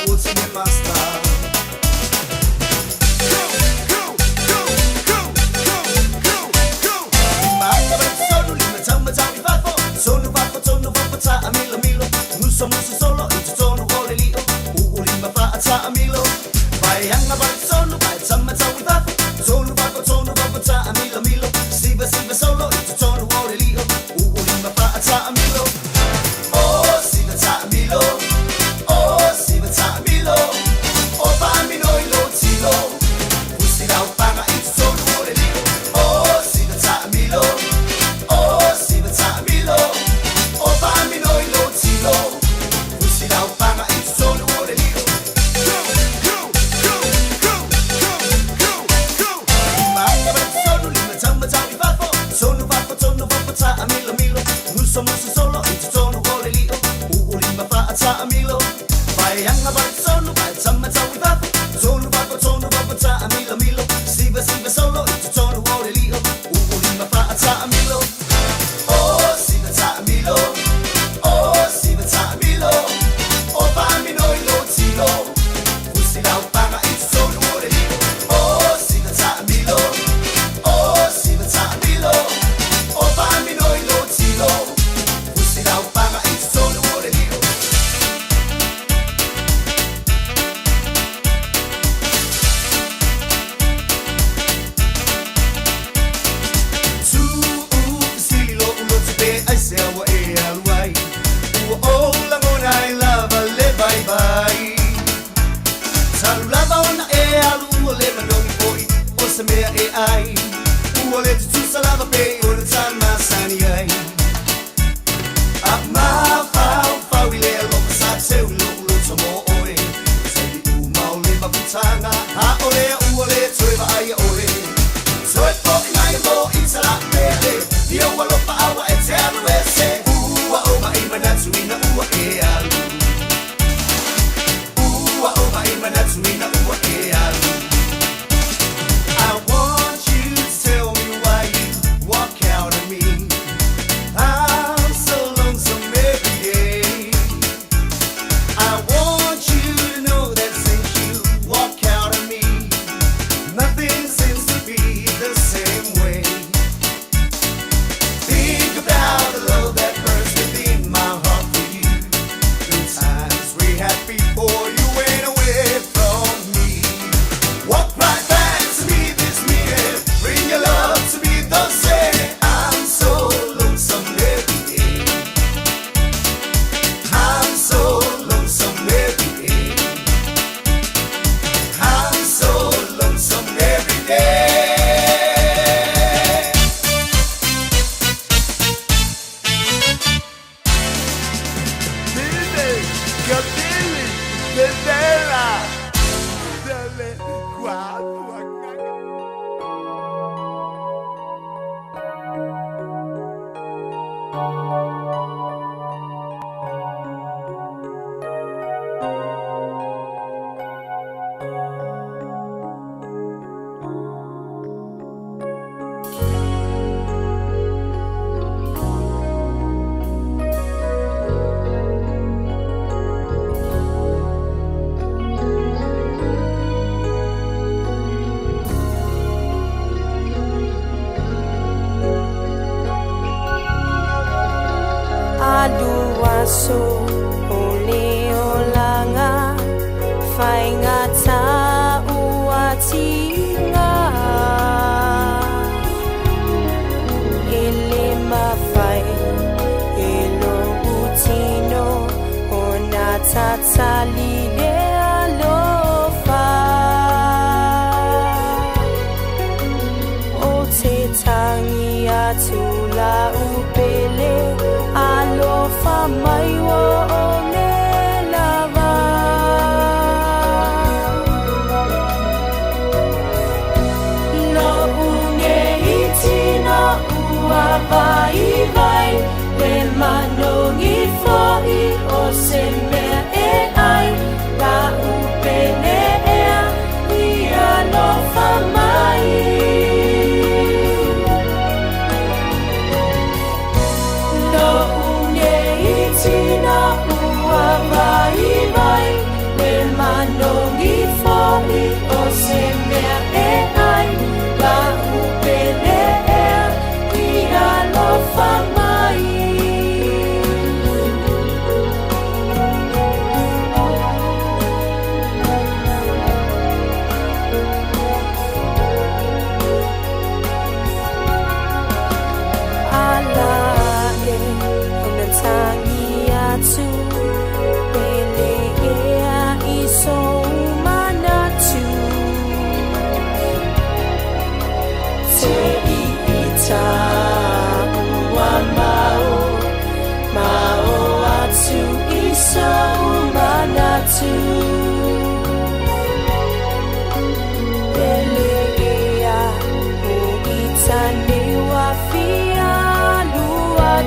Ultimate master. Go, go, go, go, go, go, go. 5, 8, 3, 6, 5, 4, 3, 5, 4, 3, 5, 6, 7, 8. Oh, siva ta'amilo. Oh, siva ta'amilo. Oh, fa'amino i lou tino. Usi lau paga i totonu o le lio. Oh, siva ta'amilo. Oh, siva ta'amilo. Oh, fa'amino i lou tino. Usi lau paga i totonu o le lio. Go, go, go, go, go, go, go. 5, 8, 3, 5, 4, 3, 4, 3, 4, ta'amilomilo. Muso, muso, solo i totonu o le lio. U'u lima fa'a ta'amilo. Vaiaga valetonu vaetamatau i fafo. Tonu fafo, tonu fafo, ta'amilomilo. Siva, siva, solo i totonu o le lio. U'u lima fa'a ta'amilo. Oh, siva ta'amilo. Oh, siva ta'amilo. Oh, fa'amino i lou tino. Usi lau paga i totonu o le lio. Oh, siva ta'amilo. Oh, siva ta'amilo. Oh, fa'amino i lou tino. Usi lau paga i totonu o le lio. Tu'u fesili lo'u loto pe aisea ua e alu ai. Ua ou lagona ai lava le vaivai. Talu lava ona e alu ua le manogi fo'i o se mea e ai. Ua le tutusa lava pei ona ta masani ai. A mafaufau i le alofa sa seu i lo'u loto mo oe. Taimi uma o le mafutaga a o lea ua le toe vaaia oe. Toe fo'i mai mo i talapele. Ia ua alofa a ua e te alu ese. Ua ou ma'i manatu ina ua e alu. Ua ou ma'i manatu ina ua e alu. I want you to tell me why you walk out of me. I'm so lonesome every day. I want you to know that since you walk out of me, nothing seems to be the same way. Think about the love that burns within my heart for you. The times we had before you went away from me. Walk right back to me this minute. Bring your love to me, don't say I'm so lonesome every day. I'm so lonesome every day. I'm so lonesome every day. Dile, Capili, Dedela, Dele, Quatro. Alu aso o le olaga faigata ua tiga. E le mafai e lo'u tino ona tatali le alofa. O te tagi atu la'u pele alofa mai ua o le lava. Lo'u nei tino ua vaivai le manogi fo'i o se mea e ai la'u pele ea i alofa mai. Lo'u nei tino ua vaivai le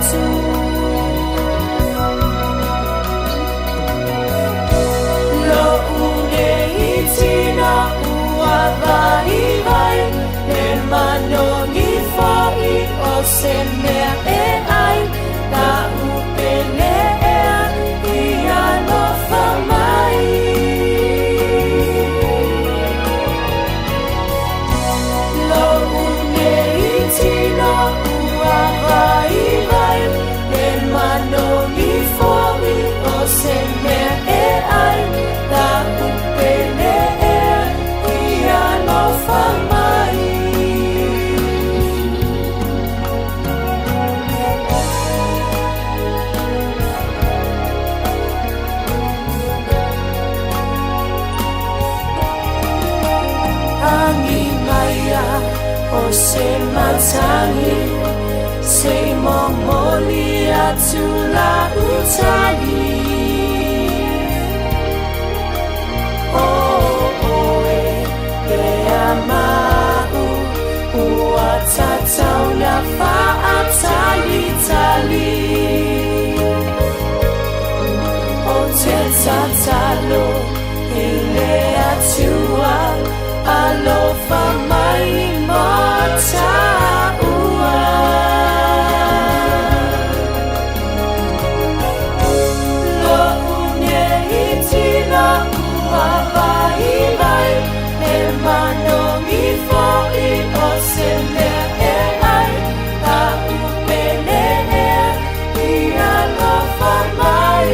atu. Lo'u nei tina ua vaivai, le manogi fo'i o se mea e ai, la'u pele ea i alofa mai. Lo'u nei tino ua vaivai, le manogi fo'i o se mea e ai, la'u pele ea i alofa mai. Agi maia o se matagi, se i momoli atu la'u tali. O oe ea ma'u, ua tatau na fa'atalitali. Ou te tatalo i le Atua, alofa mai mo ta'ua. Lo'u nei tino ua vaivai, le manogi fo'i o se mea e ai, la'u pele ea i alofa mai.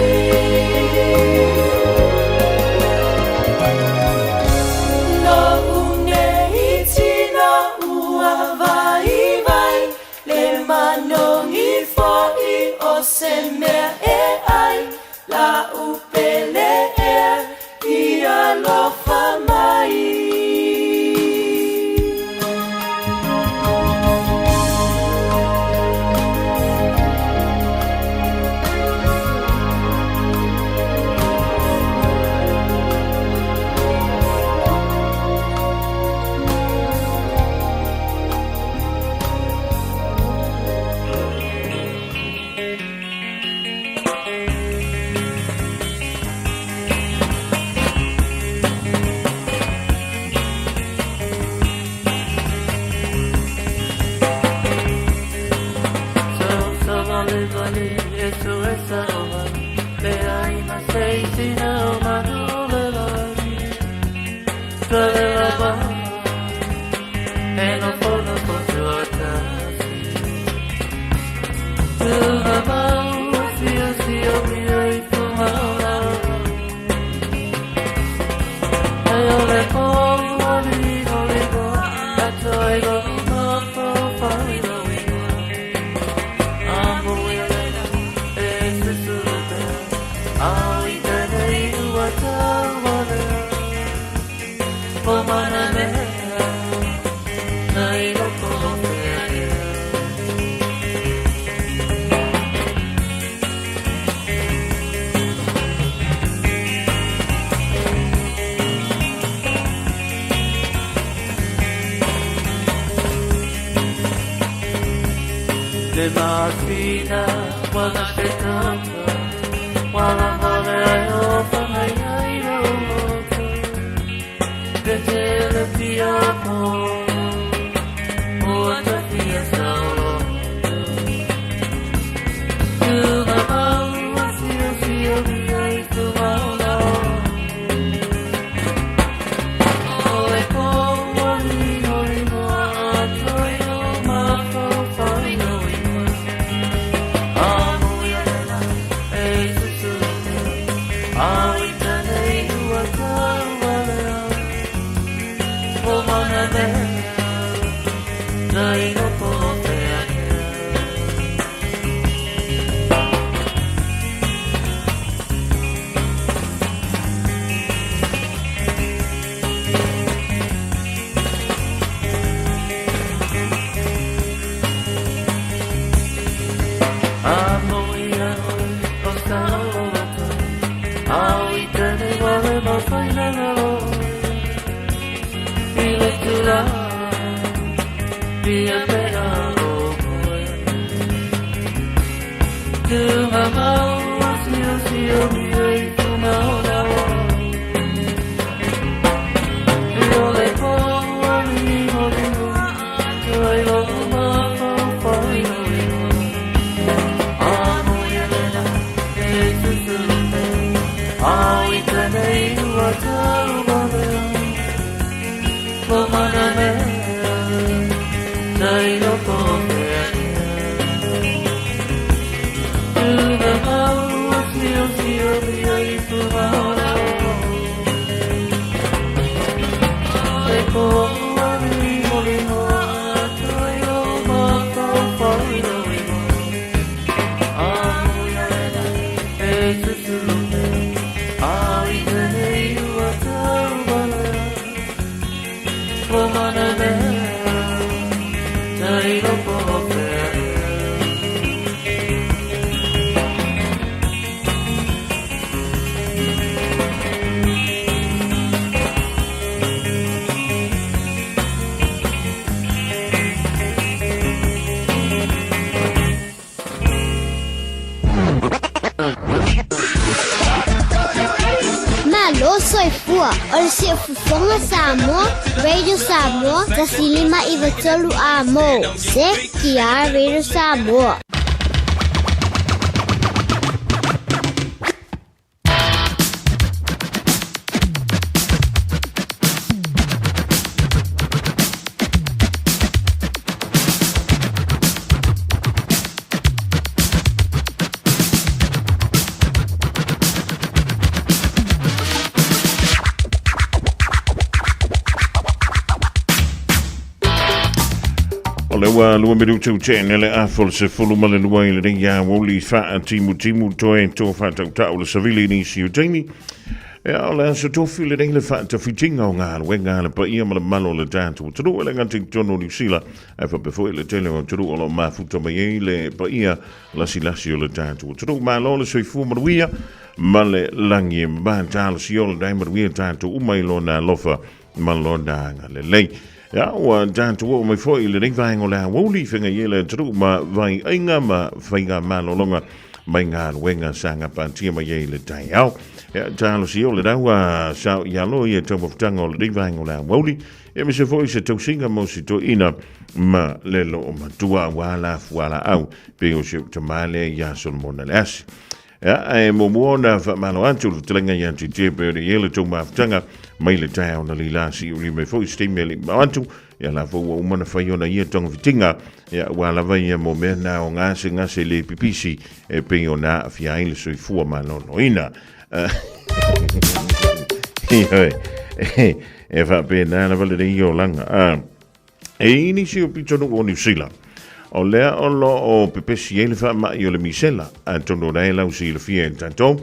Lo'u nei tino ua vaivai, le manogi fo'i o se mea e ai, la'u pele ea i alofa mai. Le masina wala te tata wala male ai o whangai ai roto te tele pia po o ata pia saoro Tuna mau sio sio mia i tu mauna O e ko wali hori moa atoi o mafo whai no ingoa. Malo soifua o le Siufofoga Samoa, Radio Samoa, 105.3 A mo, CTR Radio Samoa. O le ua lua minutu tene le afa o le 12 i lenei aoauli faatimutimu toe to faatautau le savili i nisi o taimi. Ea, o le aso tofi lenei le faatafitiga o galuega a le paia ma le mamalu o le tatou atunuu e le gata i totonu o Niu Sila, ae faapea foi le tele o atunuu o lo o mafuta mai ai le paia lasilasi o le tatou atunuu. Malo le soifua manuia ma le lagi e mama talosia o lenei manuia tatou uma i lona alofa ma lona agalelei. Ia, ua tatou oo mai foi i lenei vaega o le aoauli i feagai ai le atunuu ma vaiaiga ma faigamalologa mai galuega sa gapatia mai ai i le taeao. Ia, talosia o lenei ua sao i alo ia taumafataga o lenei vaega o le aoauli, ia aemaise foi se tausiga mo se toeaina ma le loomatua aua la fualaau pei o si ou tama lea ia Solomona Leasi. Ia, ae muamua ona faamalo atu le fetalaiga ia te pei ona i ai le tou mafutaga mai le taeao na lila siuli mai foi se taimi e le i mamao atu. Ia la foi ua uma ona fai ona ia togafitiga, ia aua lava ia mo mea na o gasegase le pipisi e pei ona aafia ai le soifua maloloina. Ioe, e faapena lava lenei olaga. E i ai nisi o pitonuu o Niu Sila, o lea o lo o pepesi ai le faamai o le misela, atonu o la e lausilafia e tatou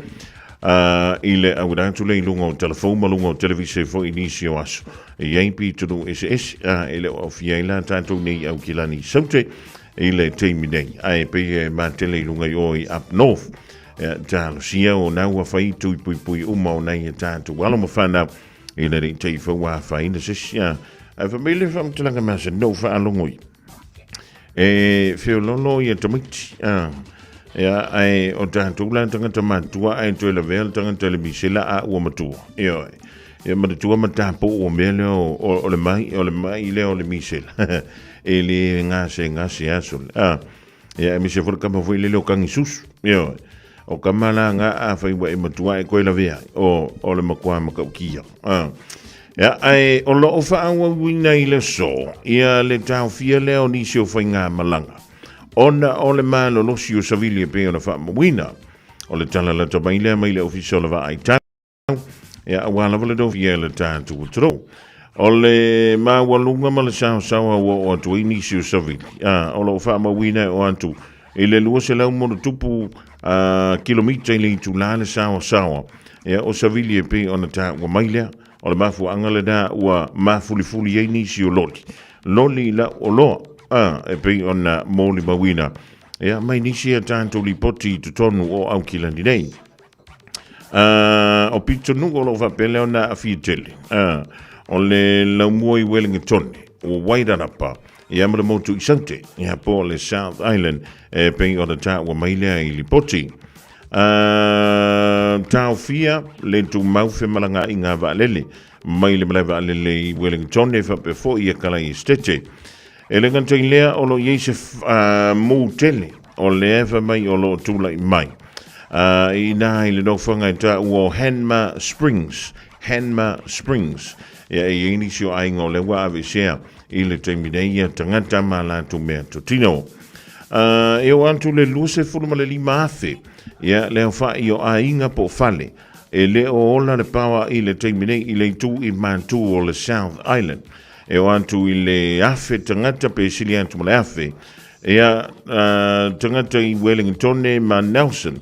i le auina atu lea i luga o telefou ma luga o televise foi i nisi o aso. E i ai pitonuu eseese, e le o aofia ai la tatou nei i Aukilani i Saute i le taimi nei, ae pei e matele i luga i o i Up North. E talosia o na ua fai tui puipui uma o nai e tatou alo ma whanau i le rei tei fau a whaina se sia. Ae wha mai le whamtalaga mea se no whaalongo i. E whiololo i a tamaiti. Ia, ae o tātou la tangata matua ae toe lavea le tangata le misela a ua matua. Ia, ia manatua ma tāpo o mea lea o, o, o le mai, o le mai lea o le misela. E le ngase ngase aso. Ia, e mise foi le kama foi lele o kangi susu. Ia, o kama la nga a whai wa e matua e koe lavea o, o le makua makaukia. Ia, ae o lo o whaauauina i le so, ia le taofia lea o nisi o whainga malanga. Ona o le malolosi o savili e pei ona whaamauina. O le tala lata mai lea mai le ofisa o le vaai tau. Ia, aua lava le dofia e le tatou atunuu. O le maualuga ma le saosaoa ua oo atu ai nisi o savili, a, o lo o faamauina e oo atu i le 200 ma ono tupu kilomita i le itulā le saosaoa. Ia, o savili e pei ona taua mai lea, o le mafuaaga lena ua mafulifuli ai nisi o loli, loli i lau oloa, a, e pei ona molimauina, ia, mai nisi a tatou lipoti i totonu o Aukilani nei. O pitonuu o lo o faapea lea ona aafia tele. O le laumua i Wellington, o Wairarapa, ia ma le motu i Saute, ia po o le South Island, e pei ona taua mai lea i lipoti. Taofia le tumau femalagaaiga vaalele mai le malae vaalele i Wellington e faapea foi ia Kalai Estate. E le gata i lea o lo o i ai se mu tele o lea e fai mai o lo o tulai mai i ina i le nofoaga e taua o Hanmer Springs, Hanmer Springs. Ia e i ai nisi o aiga o lea ua aveesea i le taimi nei ia tagata ma latou mea totino. E oo atu le 25,000 ia le aofai o aiga po o fale e le o ola le paoa i le taimi nei i le itu i matu o le South Island. E oo atu i le 1,000 tagata pe sili atu ma le 1,000 ia tagata i Wellingtone ma Nelson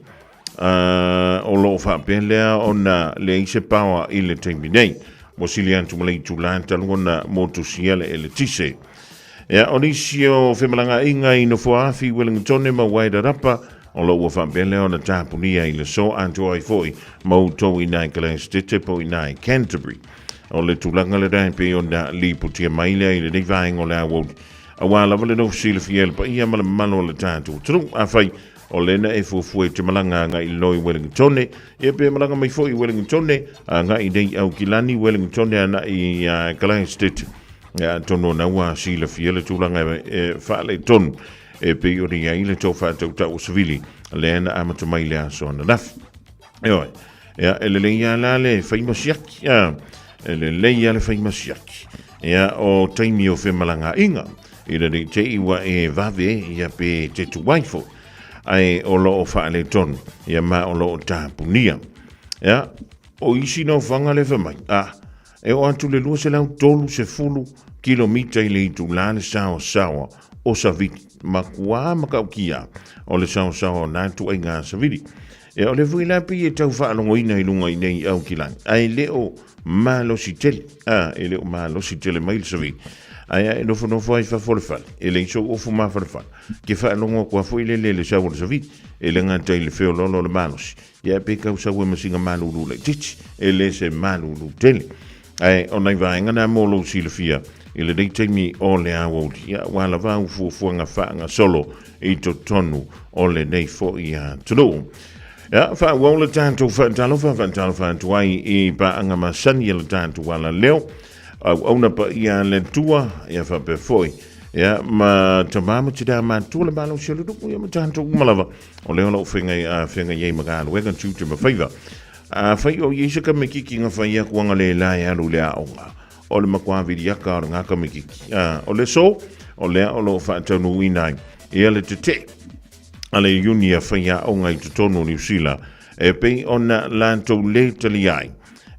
o lo o faapea lea ona leai se paoa i le taimi nei. Ua sili atu ma le itulā talu ona motusia le eletise. Ia, o nisi o femalagaaiga i Nofoaafi i Wellingtone ma Wairarapa, o lo ua faapea lea ona tapunia i le so atoa ai foi ma outou i nā i Glasgow po i nā i Canterbury. O le tulaga lena e pei ona lipotia mai lea i lenei vaega o le aoauli, aua lava le nofo silafia e le paia ma le mamalu o le tatou atunuu. Afai o lena e fuafua i te malaga agai loa i Wellingtone, ia pe malaga mai foi i Wellingtone, agai nei Aukilani, Wellingtone agai i Glasgow, ia atonu ona ua silafia le tulaga e faaletonu e pei ona i ai le tau faatautau o savili lea na amata mai le aso ananafi. Ioe, ia e lelei lava la le fai ma siaki, a, e lelei lava le fai ma siaki. Ia o taimi o femalagaaiga, ina ne i te i ua e vave ia pe te tuai foi, ae o lo o faaletonu, ia ma o lo o tapunia. Ia, o isi nofoaga le fai mai, a, E oo atu le 230 kilomita i le itulā le saosaoa o Savili, makuā matautia o le saosaoa o nā ituaiga savili. E o le foi la pei e tau faalogoina i luga i nei Aukilani, ae le o malosi tele, a, e le o malosi tele mai le savili. Ae a e nofonofo ai fafo o le fale, e leai sou ofu mafanafana, ke faalogo atu a foi lele i le sau o le savili, e le gata i le feoloolo o le malosi, Ia pe kau sau e masinga malulu laitiiti, e le se malulu tele. Ae o nai vaega na mo lou silafia i lenei taimi o le aoauli, ia ua lava au fuafuaga faagasolo i totonu o lenei foi atunuu. Ia, faaauau le tatou faatalofa, faatalofa atu ai i paaga masani a le tatou alaleo, auauna paia a le Atua, ia faapea foi, ia ma tama ma tina matua le malosi o le nuu, ia ma tatou uma lava. O lea o lou whengai, a whengai ai ma galuega tiute ma faiva. Afai o i ai se kamikiki na whai aku anga le la e alu le aoga. O le matua viliaka o le ngā kamikiki. A, o le so, o lea o loo faataunuuina ai ia le tetee a le iuni a faiaoga i totonu o Niu Sila e pei ona latou le talia ai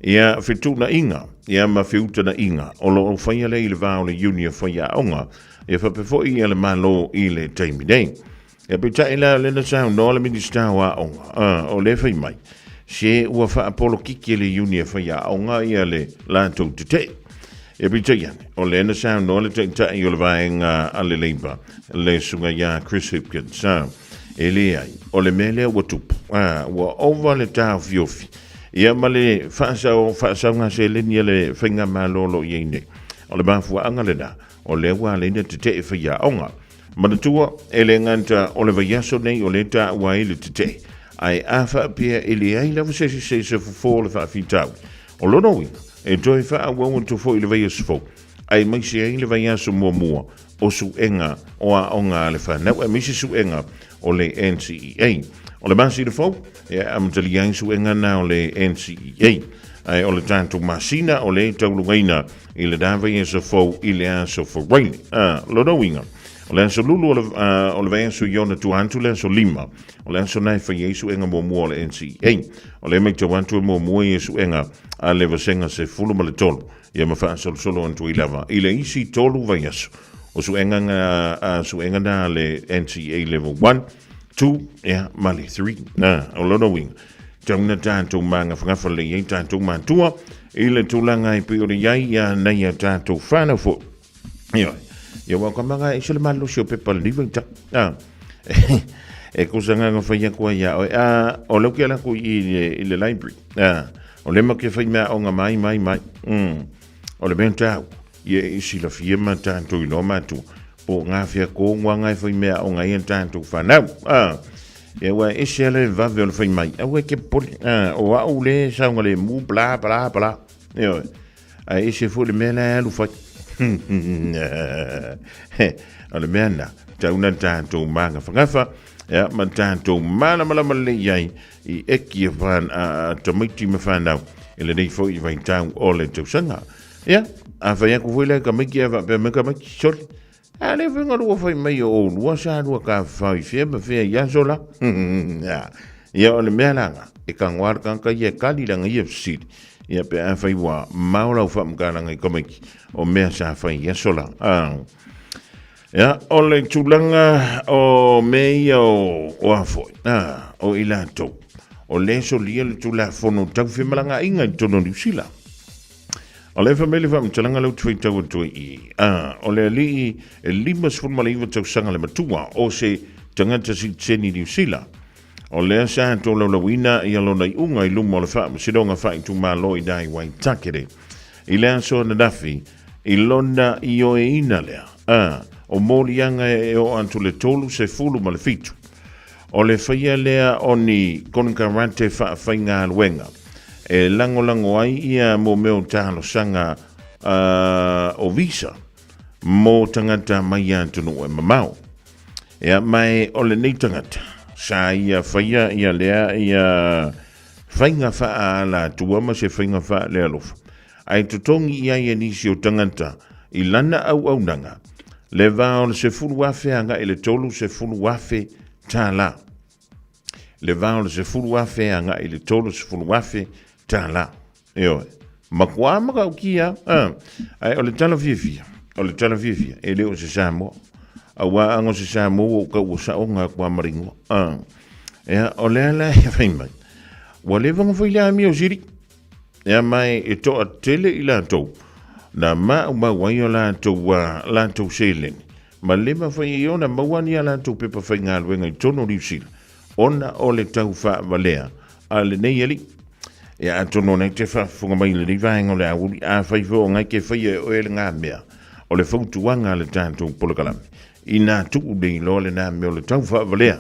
ia fetuunaiga ia ma feutana'iga o loo faia lea i le va o le iuni a faiaoga ia faapea foi ia le Malo i le taimi nei. Ia peitai la lea na saunoa le Minisita o Aoga, o lea fai mai, se ua faapolokiki e le iuni e fai aoga ia le latou tetee. Ia peitai ane, o lea na saunoa le taitai o le vaega a le Labour, le susuga ia Chris Hipkins, e leai, o le mea lea ua tupu, ua ova le taofiofi, ia ma le faasao, faasaoga seleni a le faigamalo o lo o i ai nei. O le mafuaaga lena, o lea ua ala ai ona tetee faiaoga. Manatua, e le gata o le vaiaso nei o lea taua ai le tetee, ae a faapea e leai lava se se se fofo o le faafitauli, o lona uiga, e toe faaauau atu foi i le vaiaso fou, aemaise ai le vaiaso muamua o suega o aoga a le fanau aemaise suega o le NCEA. O le masina fou, e amatalia ai suega na o le NCEA. Ae o le tatou masina o lea e taulugaina i le na vaiaso fou i le aso Faraile. Lona uiga, o le aso lulu o le, o le vaiaso i ona tua atu le aso 5, o le aso na e fai ai suega muamua o le NCEA. O lea e matau atu e muamua ia suega a le vasega 13, ia ma faasolosolo atu ai lava i le isi tolu vaiaso. O suega na, suega na a le NCEA level 1, 2, ia, ma le 3. O lona uiga, tau na tatou magafagafa lelei ai tatou matua i le tulaga e pei ona i ai ia nei a tatou whānau foi. Ioe, ia ua ka manga e se le malosi o pepa le niwa i ta. Ah, e kusa nganga whai aku ai a oe. Ah, o leu ke ala ku i le, i le library. Ah, o le ma ke whai mea o ngā mai, mai, mai. O le mea tāu, ia e silafia ma tātou i loa mātua. Po ngā whia kō ngā ngai whai mea o ngā ia tātou whānau. Ah, Ia ua ese lava le vave o le fai mai, aua e te popole, o au lea e saogalemu, bla bla bla. Ioe. Ae ese foi le mea la e alu fai. O le mea lena, tau na tatou magafagafa, ia, ma tatou malamalama lelei ai i eki a, whan, a tamaiti ma whanau i lenei foi vaitau o le tausaga. Ia, a fai aku foi lea tamaiti a faapea mai tamaiti, sole, a le fai lua fai mai o oulua sa lua tafafao i fea ma fea i aso la. Ia, o le mea la lena, e tagoa le tagata ia e tali lana ia fesili, ia pe a fai ua mao lau faamatalaga i tamaiti o mea sa fai i aso la. Ia, o le tulaga o mea ia o, o a foi, a, o i latou, o lea e solia le Tulafono Tau Femalagaaiga i totonu o Niu Sila. O le fai mai le faamatalaga lea ou te faitau atu ai i i, a, o le alii e 59 tausaga le matua o se tagata sitiseni Niu Sila, o lea sa tolaulauina ia lona iuga i luma o le Faamasinoga Faaitumalo i nai Waitakere i le aso ananafi i lona ioeina lea, a, o moliaga e oo atu le 37, o le faia lea o ni konekarate faafaigaluega e lagolago ai ia mo mea o talosaga o visa mo tagata mai atunuu e mamao. Ia, ma e o lenei tagata, sa ia faia ia lea ia faiga faaalatua ma se faiga faalealofa, ae totogi i ai e nisi o tagata i lana auaunaga le va o le $10,000 agai i le $30,000. Le va o le $10,000 agai i le $30,000. Ioe. Matua matautia, a. Ae o le tala fiafia, o le tala fiafia, e le o se Samoa. Aua a na o se Samoa ua ou taua saoga atu lava ma le igoa. A. Ia, o lea la e fai mai, ua leva ona fai le amio sili. Ia ma e toatele i latou na maumau ai o latou, latou seleni, ma le mafai ai ona maua ni a latou pepa faigaluega i totonu o Niu Sila, ona o le tau faavalea a lenei alii. Ia atonu o lena e te faafofoga mai i lenei vaega o le aoauli, afai foi o lena e te faia e oe lena mea, o le fautuaga a le tatou polokalame, ina tuu nei loa lena mea o le tau faavalea.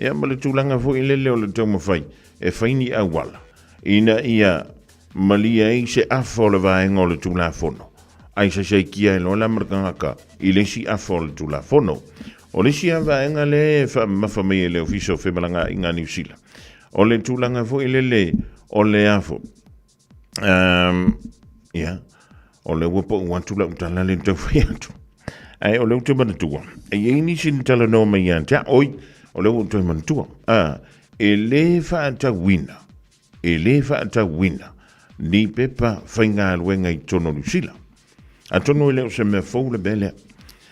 Ia ma le tulaga foi lele o le taumafai e fai ni auala ina ia malie ai se afa o le vaega o le Tulafono, ae saisaitia ai loa la ma le tagata i le isi afa o le Tulafono. O le isi lava vaega lea e faamamafa mai e le Ofisa o Femalagaaiga a Niu Sila, o le tulaga foi lele o le a foi, ia, o lea ua pau atu lau tala lea tau fai atu. Ae o lea ou te manatua, e i ai nisi na talanoa mai ia te au, oi, o lea ua ou toe manatua, a, e le faatauina, e le faatauina ni pepa faigaluega i totonu o Niu Sila. Atonu e le o se mea fou le mea lea.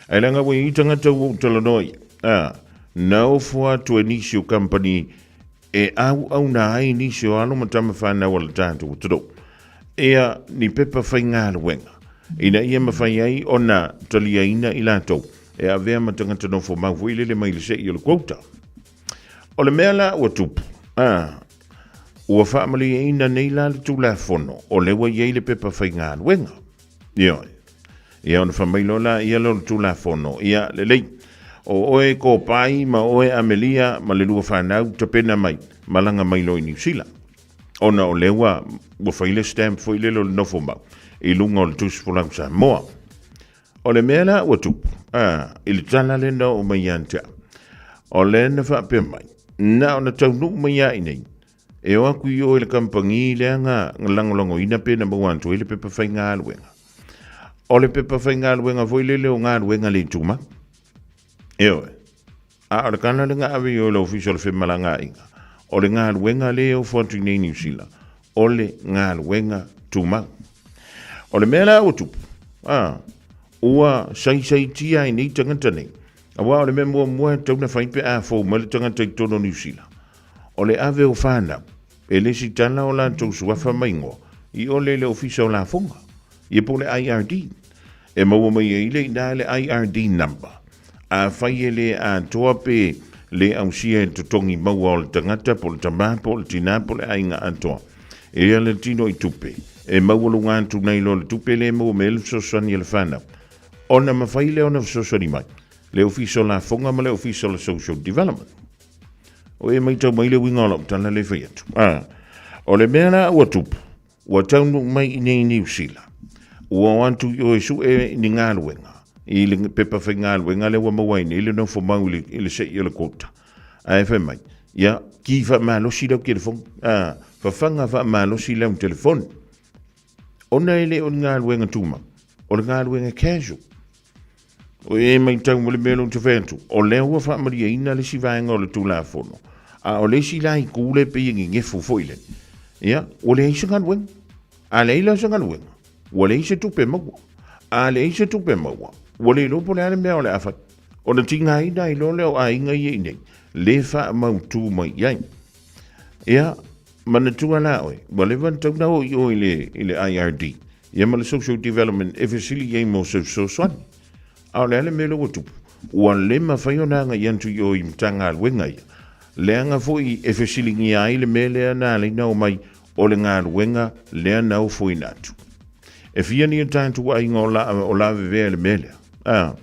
Ae leaga ua i ai tagata ua ou talanoa i ai, a, na ofo atu e nisi o kamupani e auauna ai nisi o alo ma tama fanau a le tatou atunuu ia ni pepa faigaluega ina ia mafai ai ona taliaina i latou e avea ma tagata nofo mau foi lele mai le se'i o le quota. O le mea la ua tupu, a, ua faamalieina nei la le Tulafono o lea ua i ai le pepa faigaluega. Ioe. Ia ona fai mai loa lea o le Tulafono, ia lelei, o oe Kopai ma oe Amelia ma le lua fanau tapena mai, malaga mai loa i Niu Sila. Ona o lea ua, ua fai le stamp foi lele o le nofo mau i luga o le Tusi Folau Samoa. O le mea la ua tupu, a, i le tala lea na oo mai ia te au, o lea na faapea mai, na ona taunuu mai lava i inei, E o atu i o i le kamupani lea na lagolagoina pe na maua atu ai le pepa faigaluega. O le pepa faigaluega foi lele o galuega le tumau. Ioe. A o le tala lea na ave i o i le Ofisa o le Femalagaaiga, o le galuega lea e ofo atu i nei Niu Sila, o le galuega tumau. O le mea la ua tupu, a, ua saisaitia ai nei tagata nei, aua o le mea muamua e tatau ona fai pe a fou mai le tagata i totonu o Niu Sila, O le ave o fanau, e le sitala o latou suafa ma igoa, i ole i le Ofisa o Lafoga, ia po o le IRD. E maua mai ai le ina le IRD number. Afai e le atoa pe le ausia e le totogi maua o le tagata po o le tama po o le tina po o le aiga atoa, e ia le tino i tupe, e maualuga atu nei loa le tupe lea e maua mai ai le fesoasoani a le fanau, ona mafai lea ona fesoasoani mai le Ofisa o Lafoga ma le Ofisa o le Social Development. O e maitau mai le uiga o lau tala le fai atu. A, o le mea la ua tupu, ua taunuu mai i nei Niu Sila, ua o atu i o e sue ni galuega, i le pepa faigaluega lea ua maua ai nei le nofo mau i le, i le sei o le quota. Ae fai mai, ia, ki faamalosi lau telefoni, a, fafaga faamalosi lau telefoni. Ona e le o ni galuega tumau, o le galuega casual. O e maitau mo le mea lea ou te fai atu, o lea ua faamalieina le isi vaega o le Tulafono, a o le isi la itu lea e pei e nenefu foi lele, ia, ua leai se galuega. A leai la se galuega, ua leai se tupe maua. A leai se tupe maua, ua le iloa po o le a le mea o le a fai. Ona tigaina ai loa lea o aiga ia i inei, le faamautu mai i ai. Ia, manatua la oe, ua leva ona tatau ona oo i o i le, i le IRD, ia ma le Social Development e fesili i ai mo se fesoasoani. A o le a le mea lea ua tupu? Ua le mafai ona agai atu i o i Matagaluega ia, leaga foi e fesiligia ai le mea lea na ala ai ona omai o le galuega lea na ofoina atu. E fia ni o tatou aiga o la, o lavevea i le mea lea? A,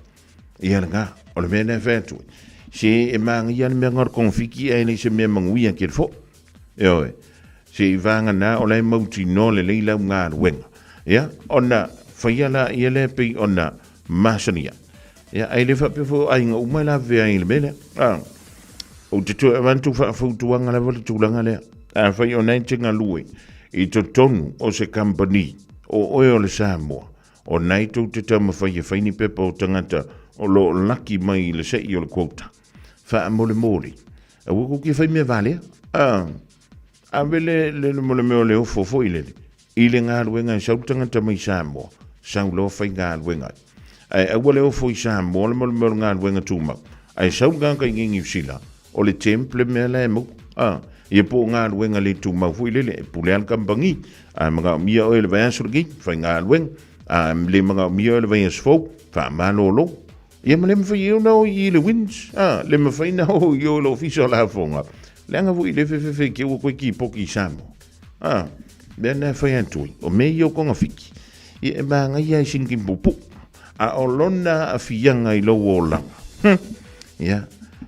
ia lena, o le mea lea e fai atu ai. Se e manaia le mea na o le togafiti ae le se mea manuia tele foi. Ioe, se i vagana o la e mautinoa lelei lau galuega. Ia, ona faia laia lea pei ona masani ai. Ia, ae le faapea foi o aiga uma e lavevea ai i le mea lea. A, ou te toe avatu faafautuaga lava le tulaga lea. Afai o na e te galue i totonu o se kamupani, o oe o le Samoa, o na e tou te taumafai e fai ni pepa o tagata o lo o laki mai i le sei o le quota. Faamolemole, aua kou te fai mea valea. A, ave le, le, le, le mea o le ofo foi lele, i le galuega e sau le tagata mai Samoa, sau loa faigaluega ai. Ae aua le ofo i Samoa le mo le mea o le galuega tumau, ae sau le tagata i inei i Niu Sila, o le temp le mea la e maua. A, ia po o galuega le tumau foi lele, e pule lava le kamupani. A manaomia oe i le vaiaso lenei, faigaluega. A le manaomia oe i le vaiaso fou, faamalolo. Ia ma le mafai ai ona o i i le WINZ, a, le mafai ona o i o i le Ofisa o Lafoga, leaga foi le fefefe te ua koe kipoki i Samoa. A, mea na e fai atu ai, o mea ia o togafiti, ia e manaia ai sini puupuu. A o lona aafiaga i lou olaga, ia,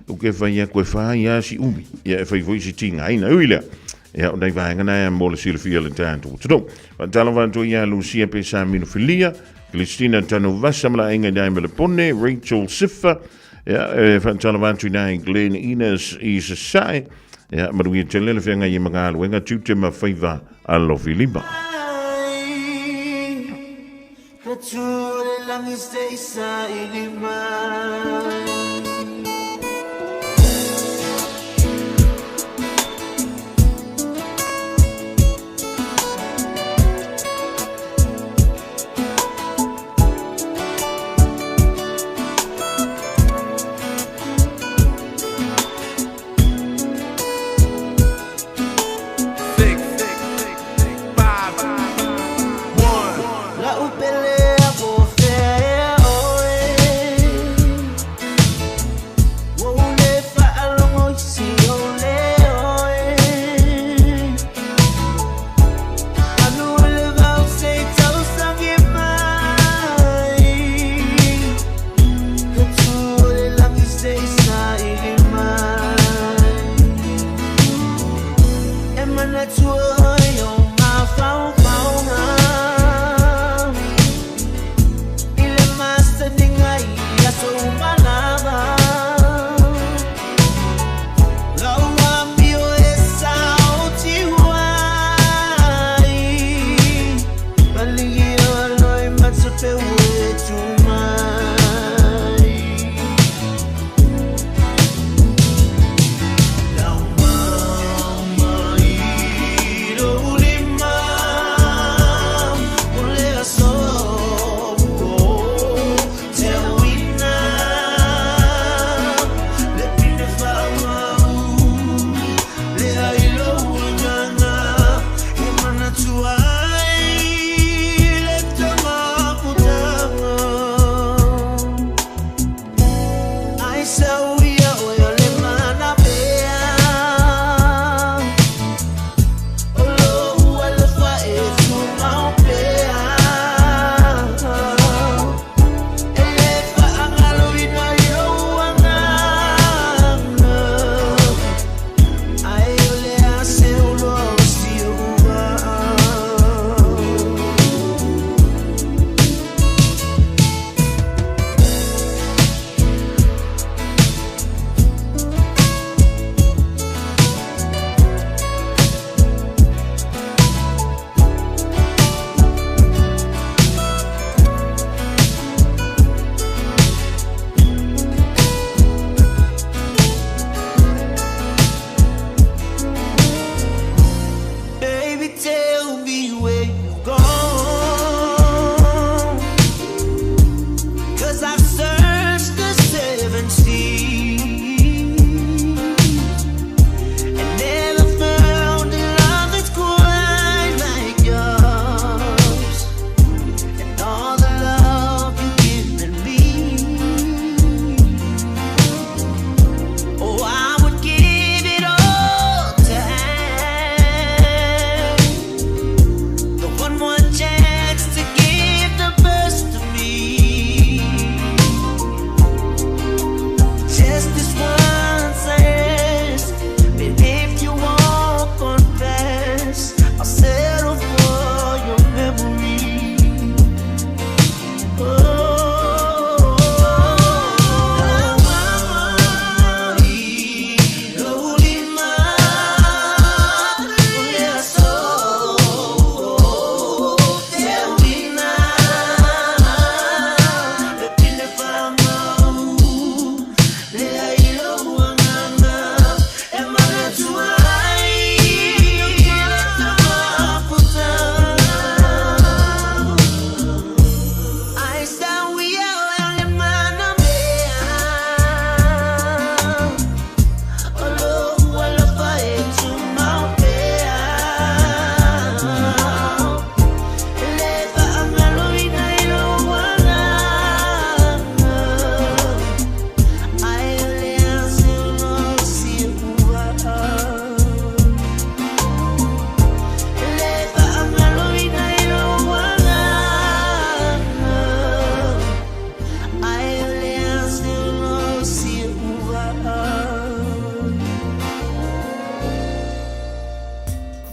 ou te fai atu e fai lava si umi, ia e fai foi si tigaina. Ui lea, ia o nai vaega na e mo le silafia le tatou atunuu. Faatalofa atu ai ia Lucia Pesamino Filia, Christina Tanuvasa ma le aiga i nai Melepone, Rachel Sifa, ia, e faatalofa atu i nai Glenn Enos i Sasae, ia, manuia tele le feagai ai ma galuega, tiute ma faiva alofi lima. Ka tū le langi se i saili mai.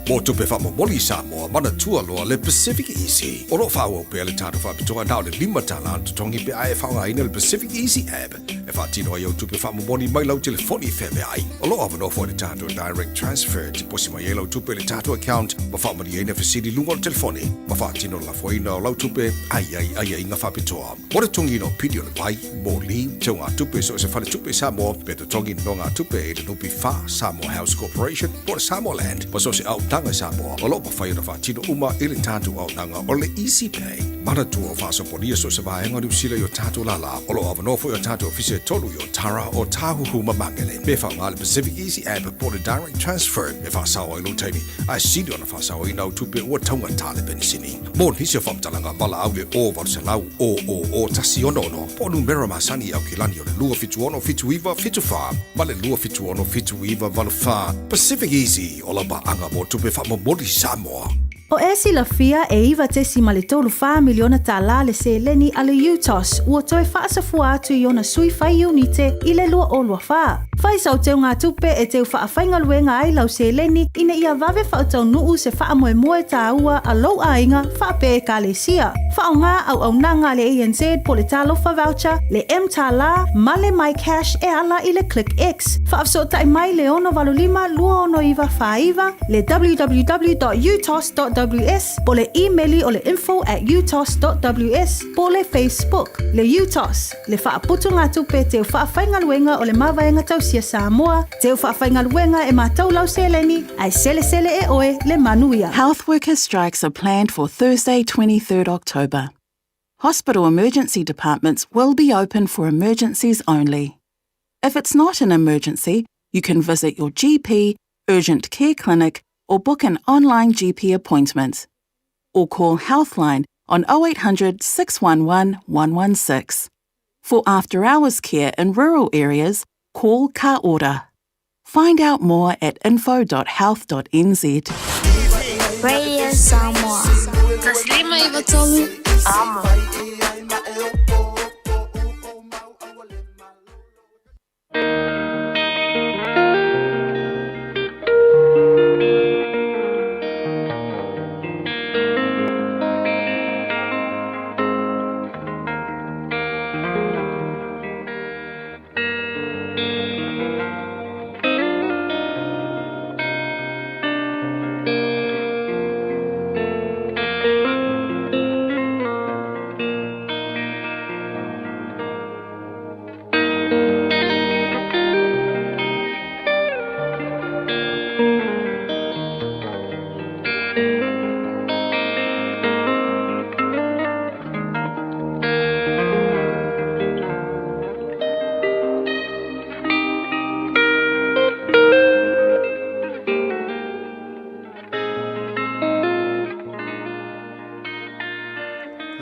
Mo tupe faamomoli i Samoa, manatua loa le Pacific Easy. O lo o faaauau pea le tatou faapitoa na o le $5 le totogi pe a e faaaogaina le Pacific Easy app e faatino ai au tupe faamomoli mai lau telefoni feaveai. O lo o avanoa foi le tatou Direct Transfer e tiposi mai ai lau tupe i le tatou account ma faamalieina fesili i luga o le telefoni ma faatino le lafoina o lau tupe a i ai aiaiga faapitoa. Mo le totogiina o pili o le vai, moli, teugatupe i so o se faletupe i Samoa, pe totogi nonogatupe i le NPF, Samoa House Corporation, po o le Samoa Land, ma so o se auaunaga i Samoa, o lo o mafai ona faatino uma i le tatou auaunaga o le Easy Pay. Manatua o faasopolia so o se vaega o Niu Sila i o tatou lālā. O lo o avanoa foi o tatou ofisa e tolu i Otara, Ōtāhuhu ma Māngere. Me faaaoga le Pacific Easy App po o le Direct Transfer e faasao ai lou taimi, ae sili ona faasaoina au tupe ua taugata le penisini. Mo nisi o faamatalaga, valaau i le 0800 000 166 po o numera masani i Aukilani o le 276 79 74 ma le 276 79 84. Pacific Easy, o lau paaga mo tupe faamomoli Samoa. O e silafia e $9.34 miliona tālā le seleni a le UTOS ua toe faasafua atu i ona sui fai iunite i le 2024. Fai sau teugatupe e teu faafaigaluega ai lau seleni ina ia vave faataunuu se faamoemoe tāua a lou aiga faapea Ekalesia. Faaaoga auaunaga a le ANZ po o le Talofa Voucher, le mTālā ma le MyCash e ala i le ClickX. Faafesootai mai le 685 269 49, le www.utos.ws po o le imeli o le info at utos.ws po o le Facebook. Le UTOS, le faaputugatupe teu faafaigaluega o le Mavaega Tausia Samoa, teu faafaigaluega e matou lau seleni, ae selesele e oe le manuia. Health worker strikes are planned for Thursday 23rd October. Hospital emergency departments will be open for emergencies only. If it's not an emergency, you can visit your GP, urgent care clinic, or book an online GP appointment. Or call Healthline on 0800 611 116. For after hours care in rural areas, call Ka Ora. Find out more at info.health.nz. Radio Samoa. Taslima Ivatolu. Amo.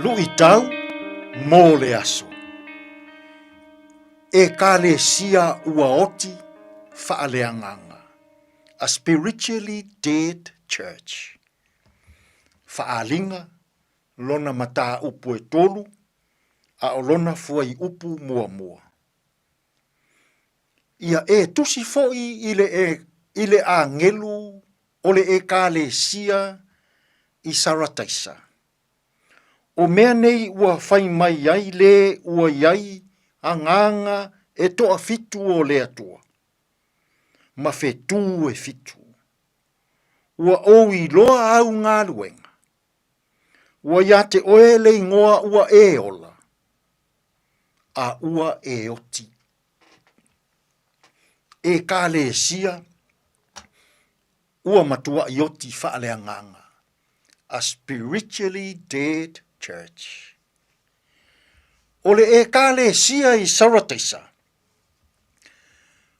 Luʻitau mo le aso. Ekalesia ua oti faaleagaga, a spiritually dead church. Faaaliga lona mataupu e tolu a o lona fuaiupu muamua. Ia e tusi foi i le, e, i le agelu o le Ekalesia i Sarataisa. O mea nei ua fai mai ai le ua i ai agaga e toafitu o le Atua, ma fetū e fitu. Ua ou iloa au galuega. Ua iā te oe le ingoa ua e ola, a ua e oti. Ekalesia ua matuaʻi oti faaleagaga, a spiritually dead church. O le Ekalesia i Sarataisa,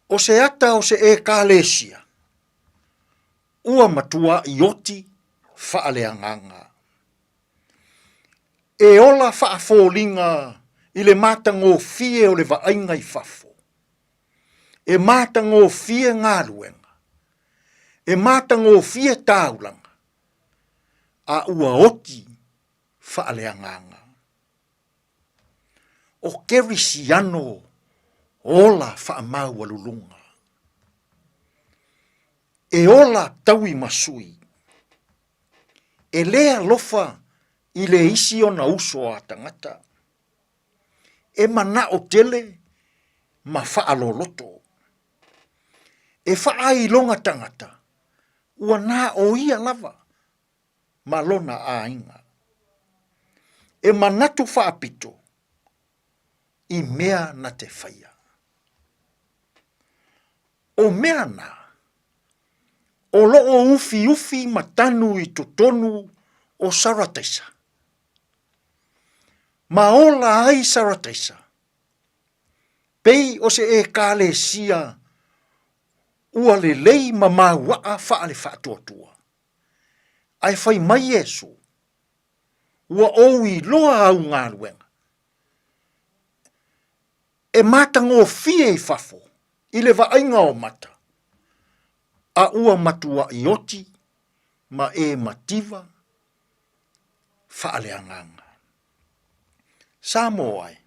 o se ata o se Ekalesia, ua matuaʻi oti faaleagaga. E ola faafoliga i le matagofie o le vaaiga i fafo. E matagofie galuega. E matagofie taulaga. A ua oti faaleagaga. O Kerisiano ola faamaualuluga. E ola taui ma sui. E lē alofa i le isi ona uso a tagata. E mana'o tele ma fa'aloloto. E fa'ailoga tagata, ua na o ia lava ma lona aiga. E manatu fa'apito i mea na te faia. O mea na, o lo'o ufiufi ma tanu i totonu o Sarataisa. Ma ola ai Sarataisa, pei o se Ekalesia ua lelei ma maua'a fa'alefaatuatua. Ae fai mai Iesu, Ua ou iloa au galuega. E matagofie i fafo i le vaaiga o mata, a ua matuaʻi oti ma e mativa faaleagaga. Samoa e,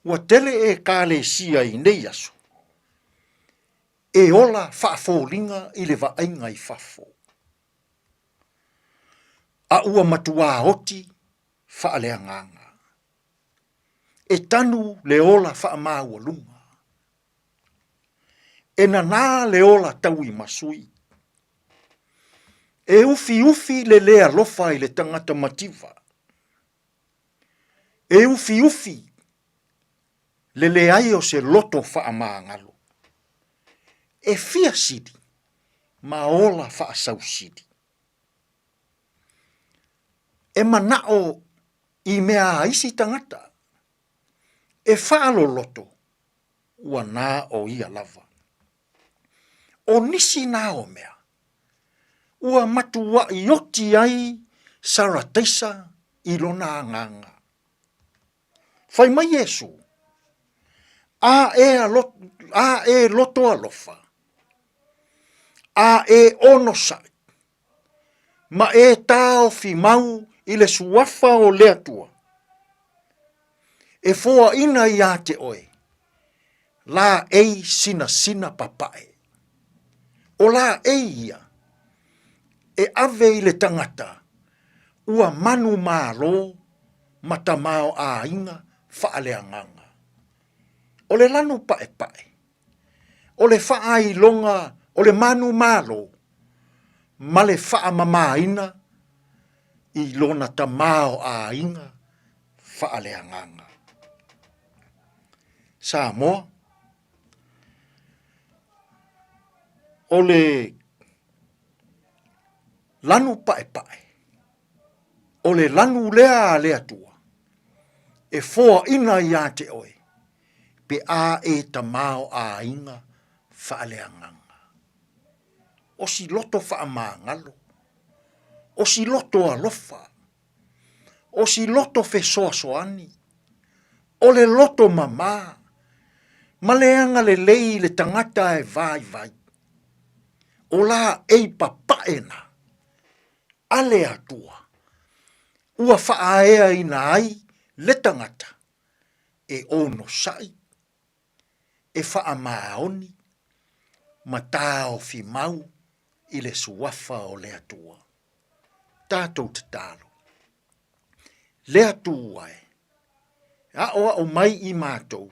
ua tele Ekalesia i nei aso e ola faafoliga i le vaaiga i fafo, a ua matuā oti faaleagaga. E tanu le ola faamaualuga. E nanā le ola tauimasui. E ufiufi le lē alofa i le tagata mativa. E ufiufi le leai o se loto faamagalo. E fia sili ma ola faasausili. E mana'o i mea a isi tagata, e faaloloto ua na o ia lava. O nisi na o mea, ua matuaʻi oti ai Sarataisa i lona agaga. Fai mai Iesu, A e, alo, a e loto alofa, a e onosaʻi, ma e taofi mau i le suafa o le Atua, e foaʻina iā te ʻoe, laʻei sinasina papaʻe. O laʻei ia e ave i le tagata ua manumalo ma tamaoʻaiga faaleagaga. O le lanu paʻepaʻe, o le faailoga o le manumalo ma le faamamaina i lona tamaoaiga faaleagaga. Samoa, o le lanu paʻepaʻe, o le lanu lea a le Atua, e foaʻina iā te ʻoe, pe a e tamaoaiga faaleagaga. O si loto faamagalo, o si loto alofa, o si loto fesoasoani, o le loto mamā, ma le agalelei i le tagata e vaivai. O laʻei papaʻe na a le Atua, ua faaeaina ai le tagata e onosaʻi, e faamaoni ma taofi mau i le suafa o le Atua. Tatou tatalo. Le Atua e, aʻoaʻo mai i matou,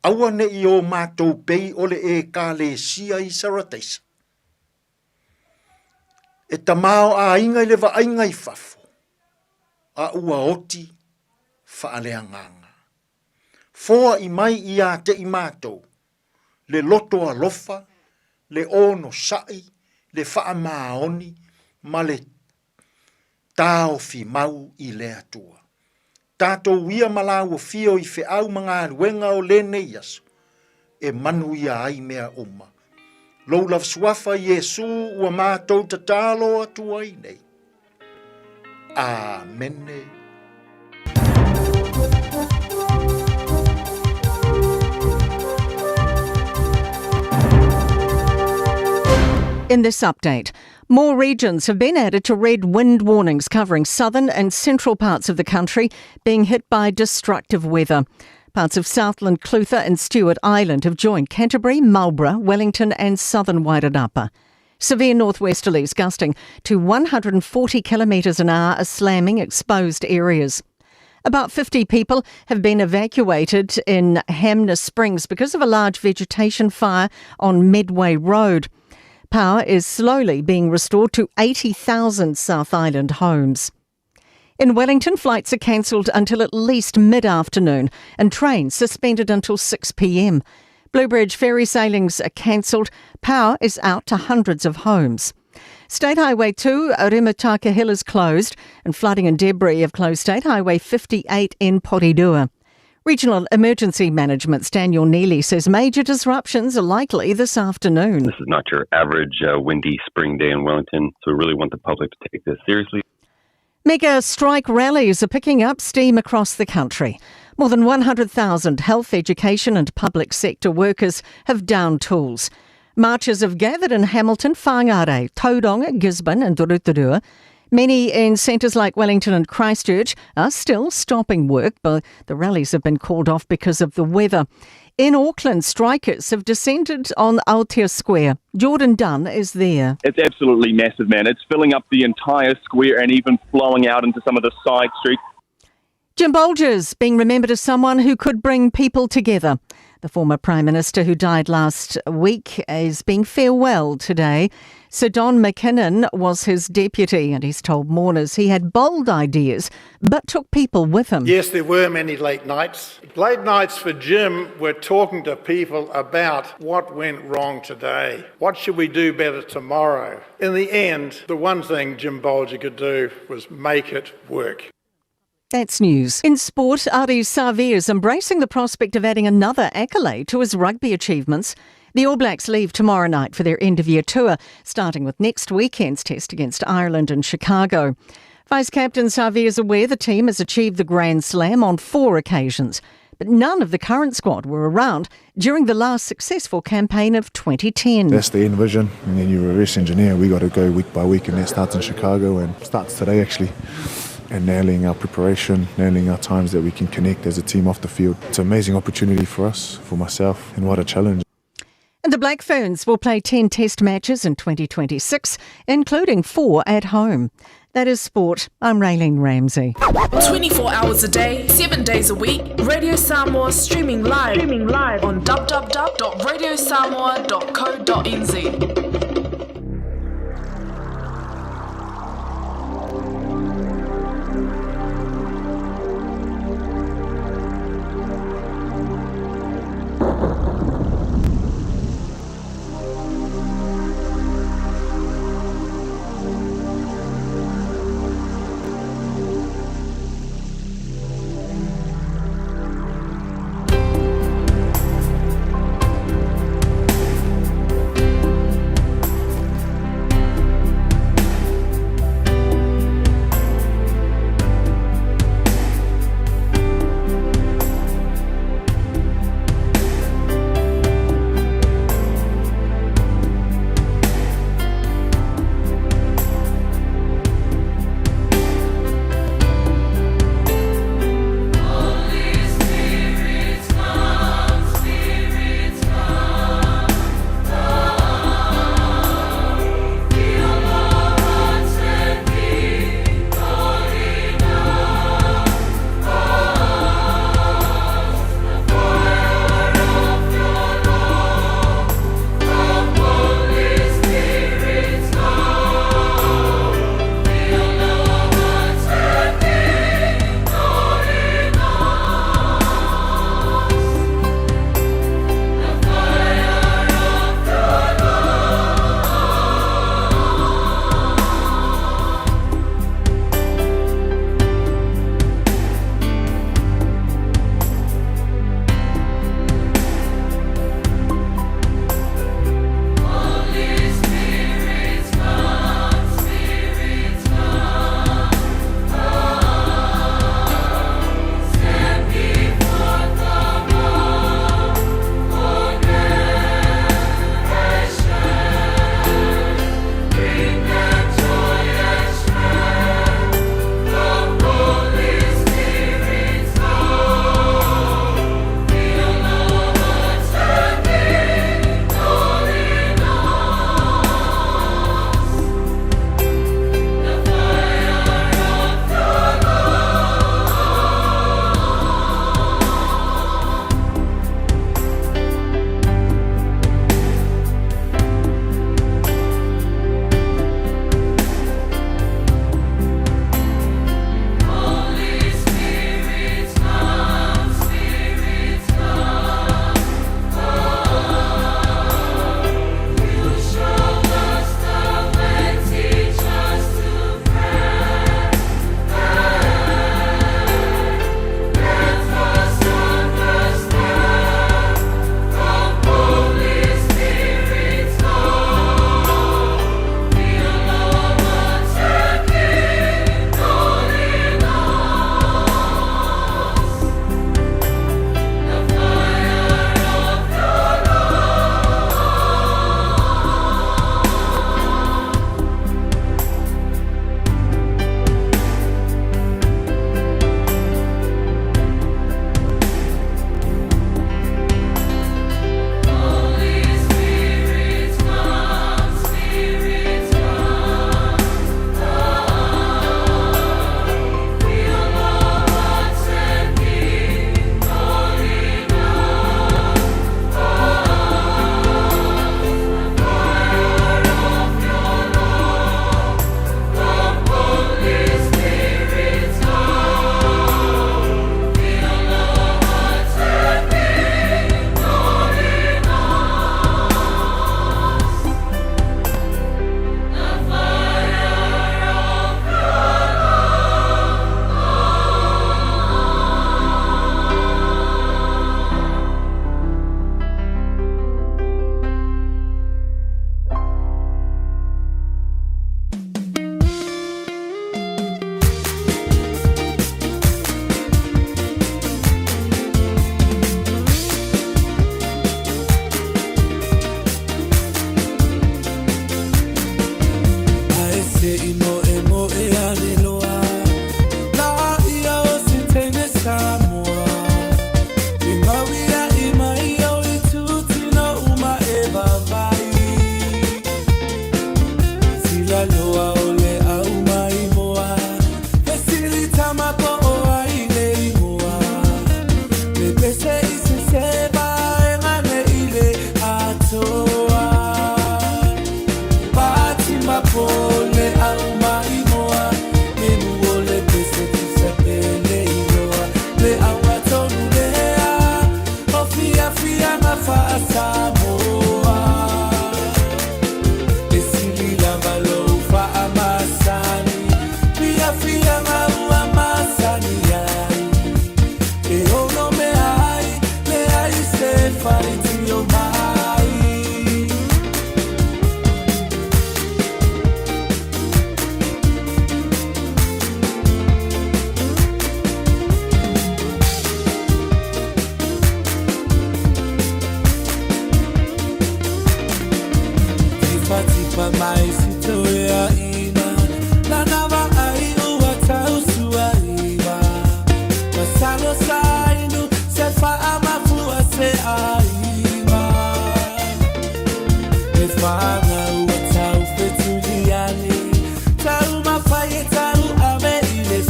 aua neʻi o matou pei o le Ekalesia i Sarataisa, e tamaoaiga i le vaaiga i fafo, a ua oti faaleagaga. Foaʻi mai iā te i matou, le loto alofa, le onosaʻi, le faamaoni ma le taofi mau i le Atua. Tatou ia ma lāua fio i feau ma galuega o lenei aso, e manuia ai mea uma. Lou lava suafa Iesū ua matou tatalo atu ai nei. Amene. In this update, more regions have been added to red wind warnings covering southern and central parts of the country being hit by destructive weather. Parts of Southland, Clutha and Stewart Island have joined Canterbury, Marlborough, Wellington and southern Wairarapa. Severe northwesterlies gusting to 140 kilometres an hour are slamming exposed areas. About 50 people have been evacuated in Hamner Springs because of a large vegetation fire on Medway Road. Power is slowly being restored to 80,000 South Island homes. In Wellington, flights are cancelled until at least mid afternoon and trains suspended until 6 pm. Bluebridge ferry sailings are cancelled. Power is out to hundreds of homes. State Highway 2, Rimutaka Hill is closed, and flooding and debris have closed State Highway 58 in Porirua. Regional Emergency Management's Daniel Neely says major disruptions are likely this afternoon. This is not your average windy spring day in Wellington, so we really want the public to take this seriously. Mega strike rallies are picking up steam across the country. More than 100,000 health, education, and public sector workers have downed tools. Marchers have gathered in Hamilton, Whangarei, Tauranga, Gisborne, and Rotorua. Many in centres like Wellington and Christchurch are still stopping work, but the rallies have been called off because of the weather. In Auckland, strikers have descended on Aotea Square. Jordan Dunn is there. It's absolutely massive, man. It's filling up the entire square and even flowing out into some of the side streets. Jim Bolger's being remembered as someone who could bring people together. The former Prime Minister who died last week is being farewelled today. Sir Don McKinnon was his deputy and he's told mourners he had bold ideas but took people with him. Yes, there were many late nights. Late nights for Jim were talking to people about what went wrong today. What should we do better tomorrow? In the end, the one thing Jim Bolger could do was make it work. That's news. In sport, Ardie Savea is embracing the prospect of adding another accolade to his rugby achievements. The All Blacks leave tomorrow night for their end of year tour, starting with next weekend's test against Ireland in Chicago. Vice Captain Savea is aware the team has achieved the Grand Slam on four occasions, but none of the current squad were around during the last successful campaign of 2010. That's the end vision, and then you reverse engineer. We got to go week by week, and that starts in Chicago and starts today actually. And nailing our preparation, nailing our times that we can connect as a team off the field. It's an amazing opportunity for us, for myself, and what a challenge. And the Black Ferns will play 10 test matches in 2026, including four at home. That is sport. I'm Raylene Ramsey. 24 hours a day, 7 days a week, Radio Samoa streaming live, streaming live on www.radiosamoa.co.nz.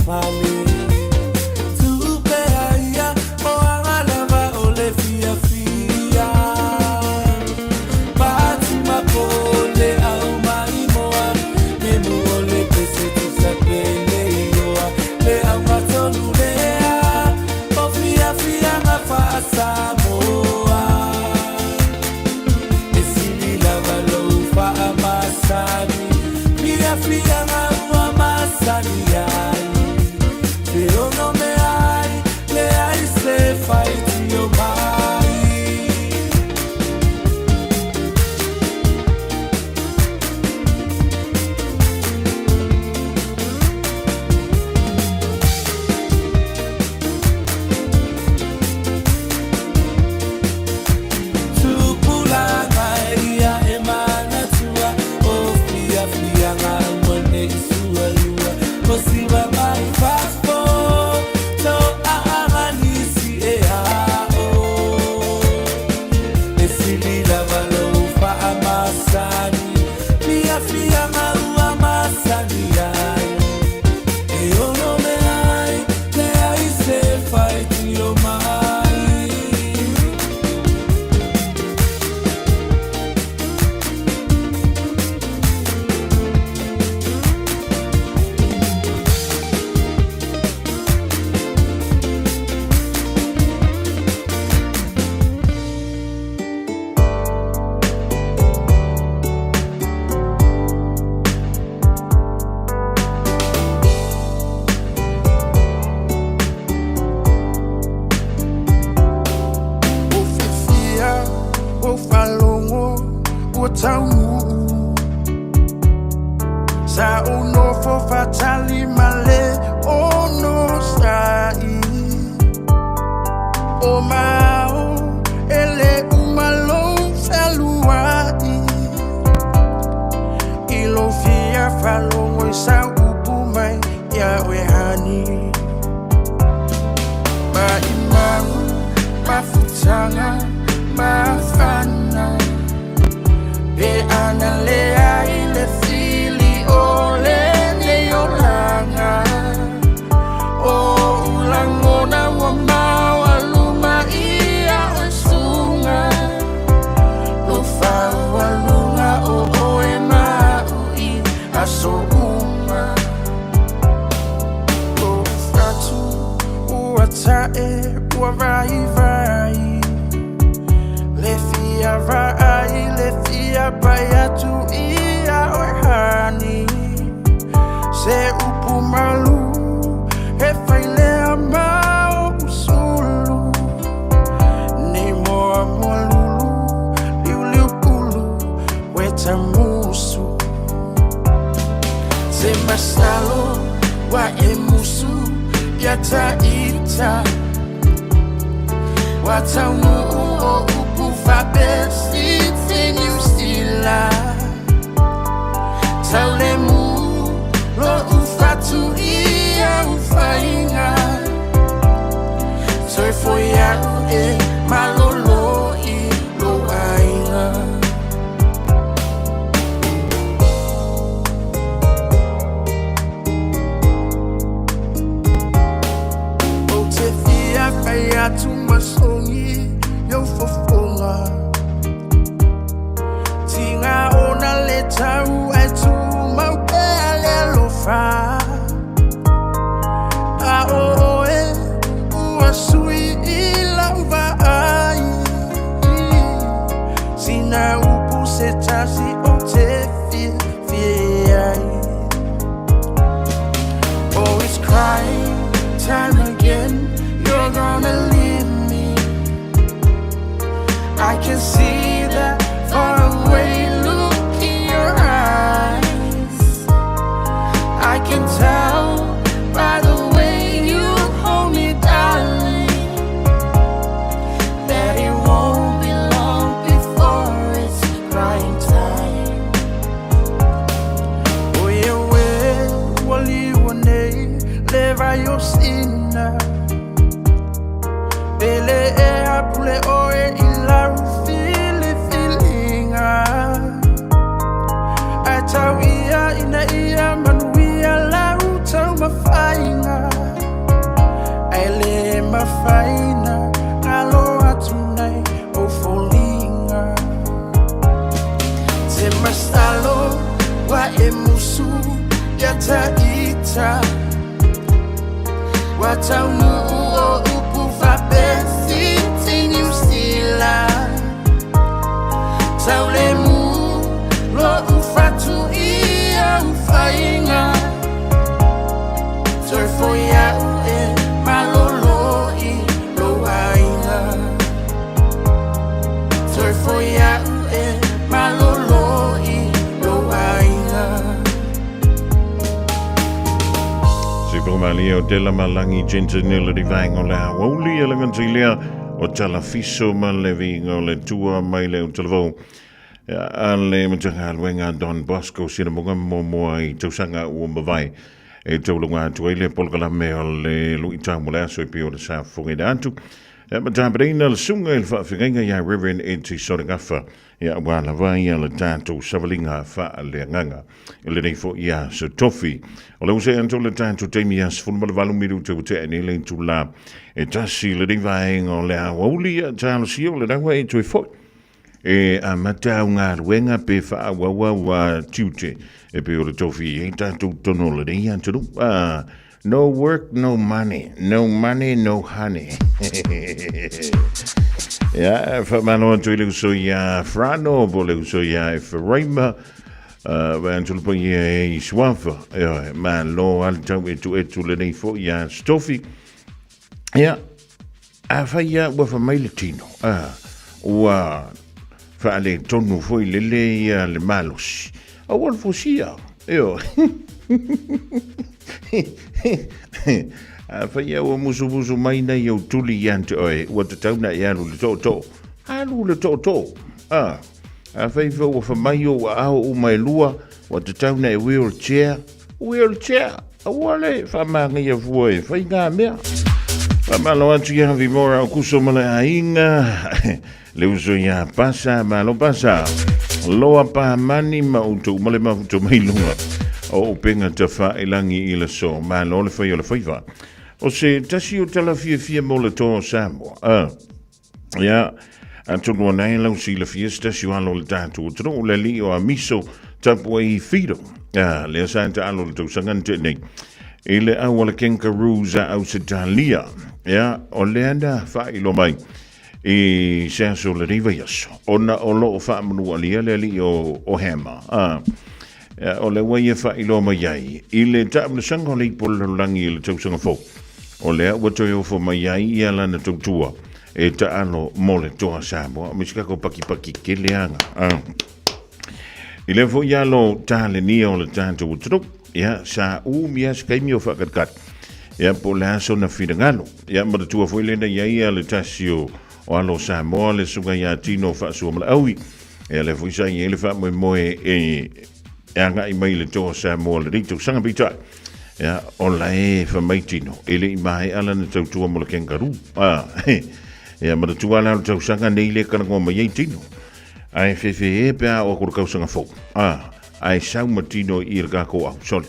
fale. Tupe aia o aga lava o le fiafia. Pati mapole au maimoa. Memu o le pese tusa pele ioa. Le au matonu lea o fiafiaga faa-Samoa. E sili lava lou faamasani, fiafiaga ua masani ai. Te ono mea ai, leai se faitio mai. Tupulaga ia e manatua o fiafiaga ua nei sualua. O siva mai fafo, toaaga nisi e ao. E sili lava lou faamasani, fiafiaga ua masani ai. E ono mea ai, leai se faitio mai. Ua fiafia ou faalogo ua taunuu sa ou nofo faatali ma le onosaʻi o mao e lē uma lou fealuaʻi i lou fia faalogo i sau upu mai iā oe hani maʻimau mafutaga mafana pe ana leai le fili o lenei olaga o ulagona ua maualuma ia oe suga lo faualuga o oe ma'u i aso uma o fatu ua ta'e ua vaivai le fia vaai le fia pai atu ia oe hani se upu malu e failea ma o'u sulu nei moa moa lulu liuliu pulu ueta musu se masalo ua e musu ia ta'ita ua taunuu o upu faapesiti Niusila taulemu lo'u fatu ia ufaiga toe foi a'u e malolo i lou aiga. Ou te fia fai atu masogi iou fofoga tiga ona le tau ae tumau pea le alofa a o oe ua sui i lau vaai sina upu se tasi ou te fiafia ai. Oh, it's crying time again. You're gonna leave me. I can see that faraway look in your eyes. Ua taunuu o upu faapea Fiti Niu Sila Taulemu lo'u fatu i au faiga Toe foi a'u e malolo i lou aiga Toe foi a'u e malolo i lou aiga Se whakamalia o Dela Malangi Jensen le rivaenga o le awauli e langanti lea o Talafiso ma le viiga o le tua mai le utalavou a le Matagaluega Don Bosco sina moga muamua i tausaga ua mavae e taulunga atu ai le polokalame o le luitau mo le aso e pei o le sa fofogaina atu. Ia ma tapenaina le susuga i le faafeagaiga ia Reverend Eti Solegafa Ia aua lava ia le tatou savaliga faaleagaga i lenei foi aso tofi. O le ua atu le tatou taimi ia 18 minute ua tea nei le itula e tasi lenei vaega o le aoauli ia talosia o le laua e toe foi e amata au galuega pe faaauau au tiute e pei o le tofi i ai tatou tonu o lenei atunuu. Ah, No work, no money. No money, no honey. Ia, whamano atu i le uso ia Frano, po le uso ia Efraima, wa atu le pai e i Suafa. Ia, ma lo al tau e tu etu le nei fo ia Stofi. Ia, a whai ia ua whamai le tino. Ua whaale tonu foi le le ia le malosi. Aua le fosia. Io. A whai ia ua musumusu mai nei au tuli ia te oe, ua tatau na e alu le tootoo. Alu le tootoo. A, a whai wha ua whamai o ua ao u mai lua, ua tatau na e wheelchair. Wheelchair. Aua le whamanga ia fua e whai ngā mea. Whamalo atu ia Vimora o kuso ma le aiga. Le uso ia Pasa, malo Pasa. Loa pa mani ma utu ma le mafuto mai lunga. O upenga ta whaelangi i le so, malo le whai o le whaiva. O se tasi o tala fia fia mo le toa o Samoa. Ia, atonu ana e lau silafia se tasi o alo o le tatou atunuu, le alii o Amiso Tapuai i Firo. Ia, lea sa taalo le tausaga na tea nei i le au a le Kangaroos a Ausetalia. Ia, o lea na faailoa mai i se aso o lenei vaiaso, ona o loo faamanualia le alii o Hema. Ia, o lea ua ia faailoa mai ai i le taamilosaga o le ipu o le lalolagi i le tausaga fou. O lea ua toe ofo mai ai ia lana tautua e taalo mo le toa Samoa. Me se kako pakipaki kele anga. I lea foi alo talenia o le tatou atunuu, ia, sa umi lava se taimi o faakatikati. Ia, po o le a sona finagalo. Ia, manatua foi lena i ai ia le tasi o alo o Samoa, le susuga ia Tino Faasuamalaui. Ia, lea foi sa i ai le faamoemoe e agai mai i le toa o Samoa lenei tausaga peitai. Ia, o la e fai mai Tino, e le i maea lana tautua mo le Kangaroo. Ia, manatua la o le tausaga nei lea e talanoa mai ai Tino. Ae fefe e pe a o aku le tausaga fou. Ae sau ma Tino i le tatou au. Sorry.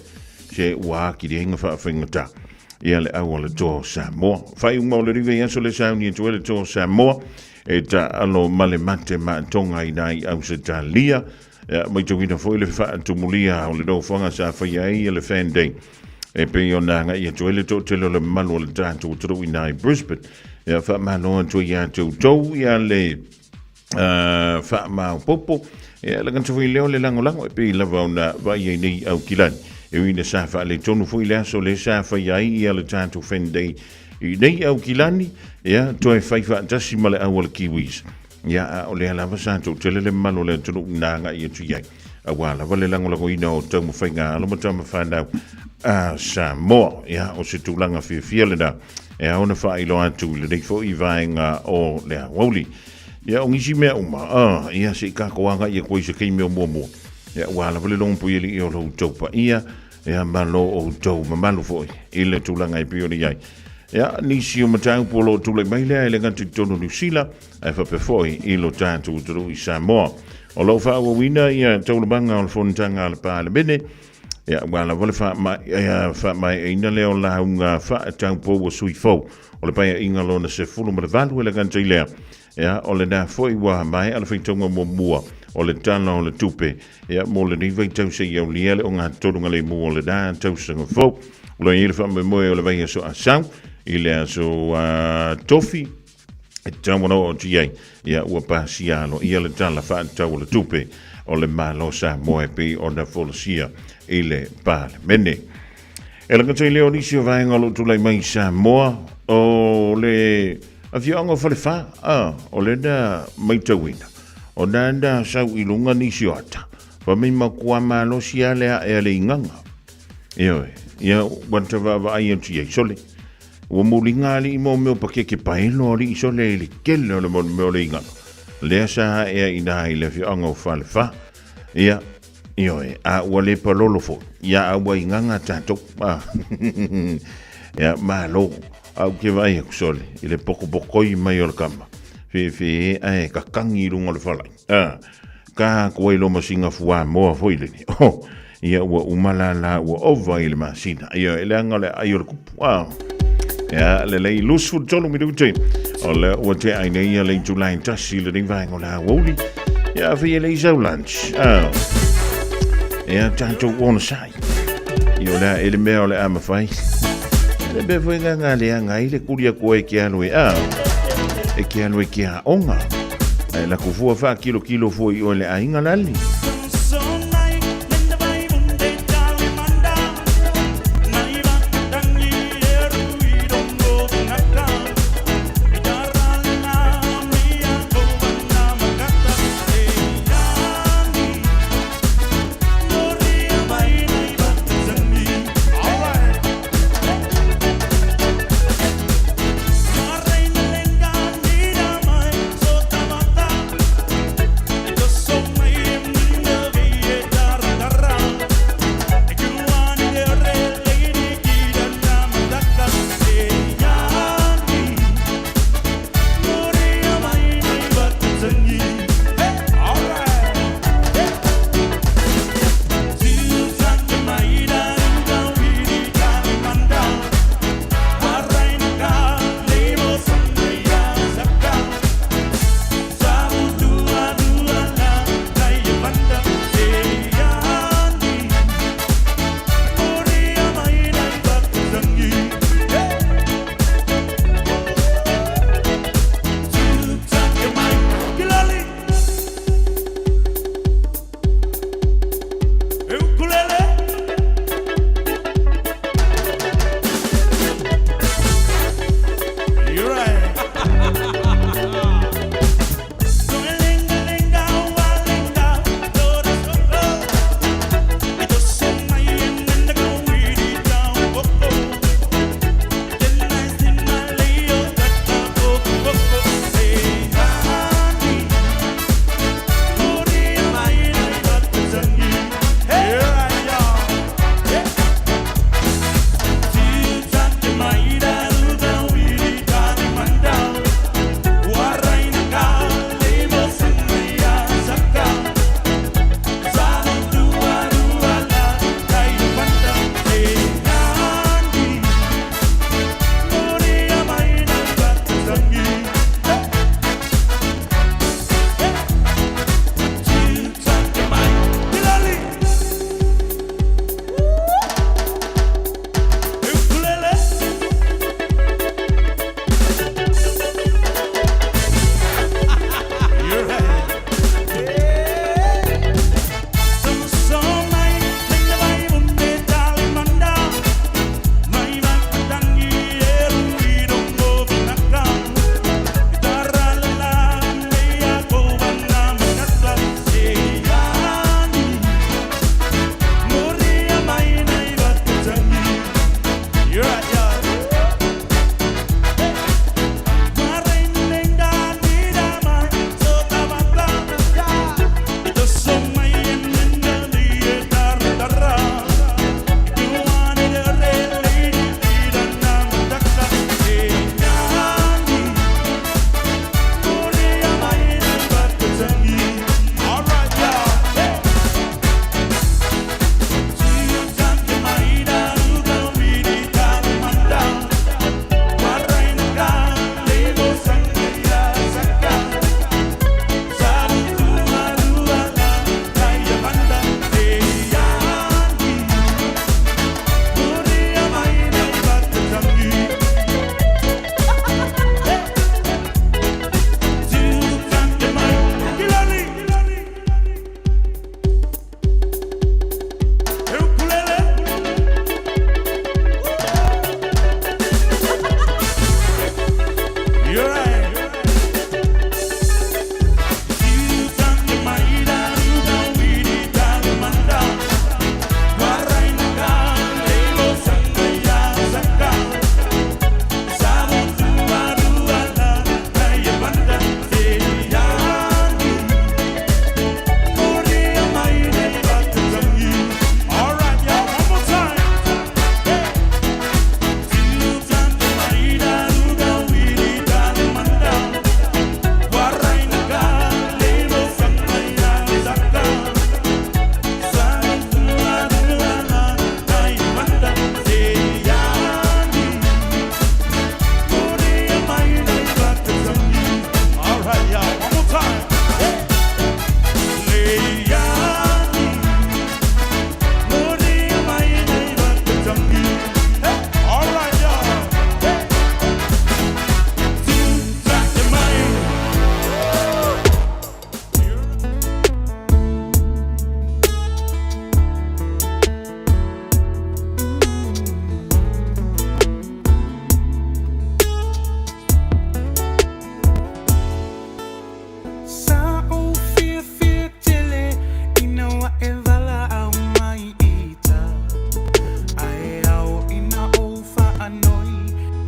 Se ua akili ai nga faafaigata ia le au a le toa o Samoa. Faaiuga o le vaiaso le sauni atu ai le toa o Samoa e taalo ma le mate maatoga i nai Ausetalia. Ia, matauina foi le faatumulia o le nofoaga sa faia ai ia le Fan Day e pei ona agai atu ai le toatele o le mamalu o le tatou atunuu i nai Brisbane. Ia, faamalo atu ai ia te outou ia le faamaopoopo. Ia, le gata foi lea o le lagolago e pei lava ona vaai ai nei Aukilani. E ui ina sa faaletonu foi le aso lea sa faia ai ia le tatou Fan Day i nei Aukilani, ia, toe fai faatasi ma le au a le Kiwis. Ia, a o lea lava sa toatele le mamalu o le atunuu na agai atu i ai, aua lava le lagolagoina o taumafaiga a alo ma tama fanau a Samoa. Ia, o se tulaga fiafia lena e ao ona faailoa atu i lenei foi vaega o le aoauli. Ia, o nisi mea uma, ia, se i tatou agai atu ai i se taimi o muamua. Ia, ua lava le logopui alii o lo outou paia, ia, ma lo outou mamalu foi i le tulaga e pei ona i ai. Ia, nisi o mataupu o lo o tulai mai lea e le gata i totonu o Niu Sila, ae faapea foi i lo tatou atunuu i Samoa. O lo o faaauauina ia taualumaga o le fonotaga a le Palemene, ia, ua lava le faamaeaina lea o lauga faataupou a sui fou o le Paeaiga lona 18 e le gata i lea. Ia, o lena foi ua maea le faitauga muamua o le Tala o le Tupe, ia, mo lenei vaitau seia aulia le ogatotonu galemu o lena tausaga fou. O lo o i ai le faamoemoe o le vaiaso a sau, i le aso Tofi e tatau ona oo atu i ai, ia ua pasia aloaia le Tala Faatatau o le Tupe o le Malo o Samoa e pei ona folasia i le Palemene. E lagata i lea o nisi o vaega o lo o tulai mai i Samoa, o le afioaga o Falefa, a, o lea na maitauina, o na na sau i luga nisi o ata, fa mai matua malosi lava le ae a le igaga. Ioe, ia ua ta vaavaai atu i ai, sole, Ua muliga alii mo mea o pakeke paelo alii sole i le tele o le mea o le igaga. Lea sa ae ai ina i le afioaga o Falefa. Ia, ioe, a ua le palolo foi. Ia, a ua igaga tatou. A. Ia, malo. A ou te vaai atu sole i le pokopokoi mai o le kama. Fefe ae kakangi i luga o le falai. A. Ka atu ai lo masina fuamoa foi leni. Oh, ia ua uma la la ua ova i le masina. Ia, e leaga o le aai o le kupu. Ah. Ia, lelei 23 minute. O le ua te ai nei ia le itula e tasi le nei vaega o le aoauli. Ia, awhi e lei sau lunch. Ah. Ia, tātou onosai. Ia, o lea e le mea o le a mawhai. Le mea foi ngā ngā lea ngā i le kuri a koe ke alo e a. E ke alo e ke a onga. Ai la ku fua wha kilo kilo fua i oe le ainga lali.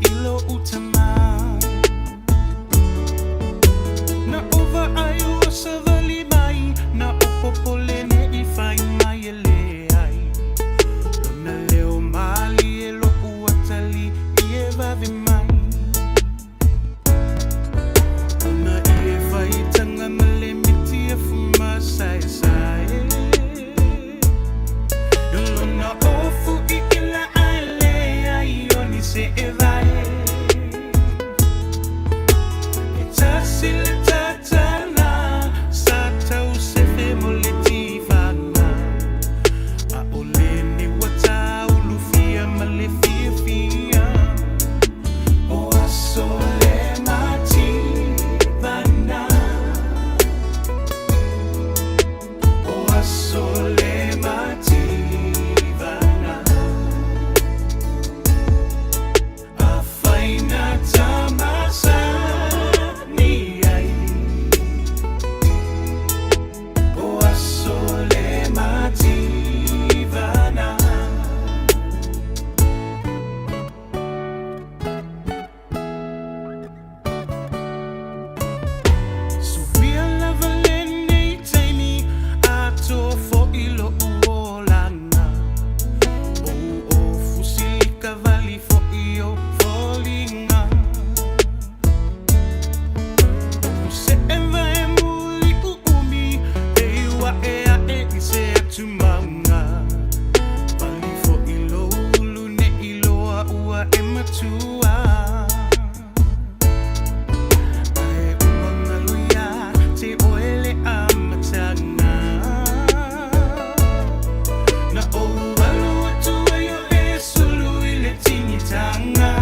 I lo utama Na ova ai ua savali mai Na o popole ne i fai mai e le ai Lona leo mali e lo uatali I e vave mai Ona i e fai tanga ma le miti e fuma sae sae Lona ofu i ila ale ai oni se e vai E tasi le tatana sa tau se fe mo le tifana A o le ni wata ulufia ma le fia fia O aso le mativana O aso le mativana A whaina tamasani ai O aso le mativana Sufia lava lenei taimi a tō fo i lo uolanga O o fusilika vali fo i o folinga O se eva e muli uumi e iwa e a e i se atu maunga Vali fo i lo ulu ne i loa ua e matua Ae ua ngalu ia te oele a matanga Na o alu atu ai o e sulu i le tingitanga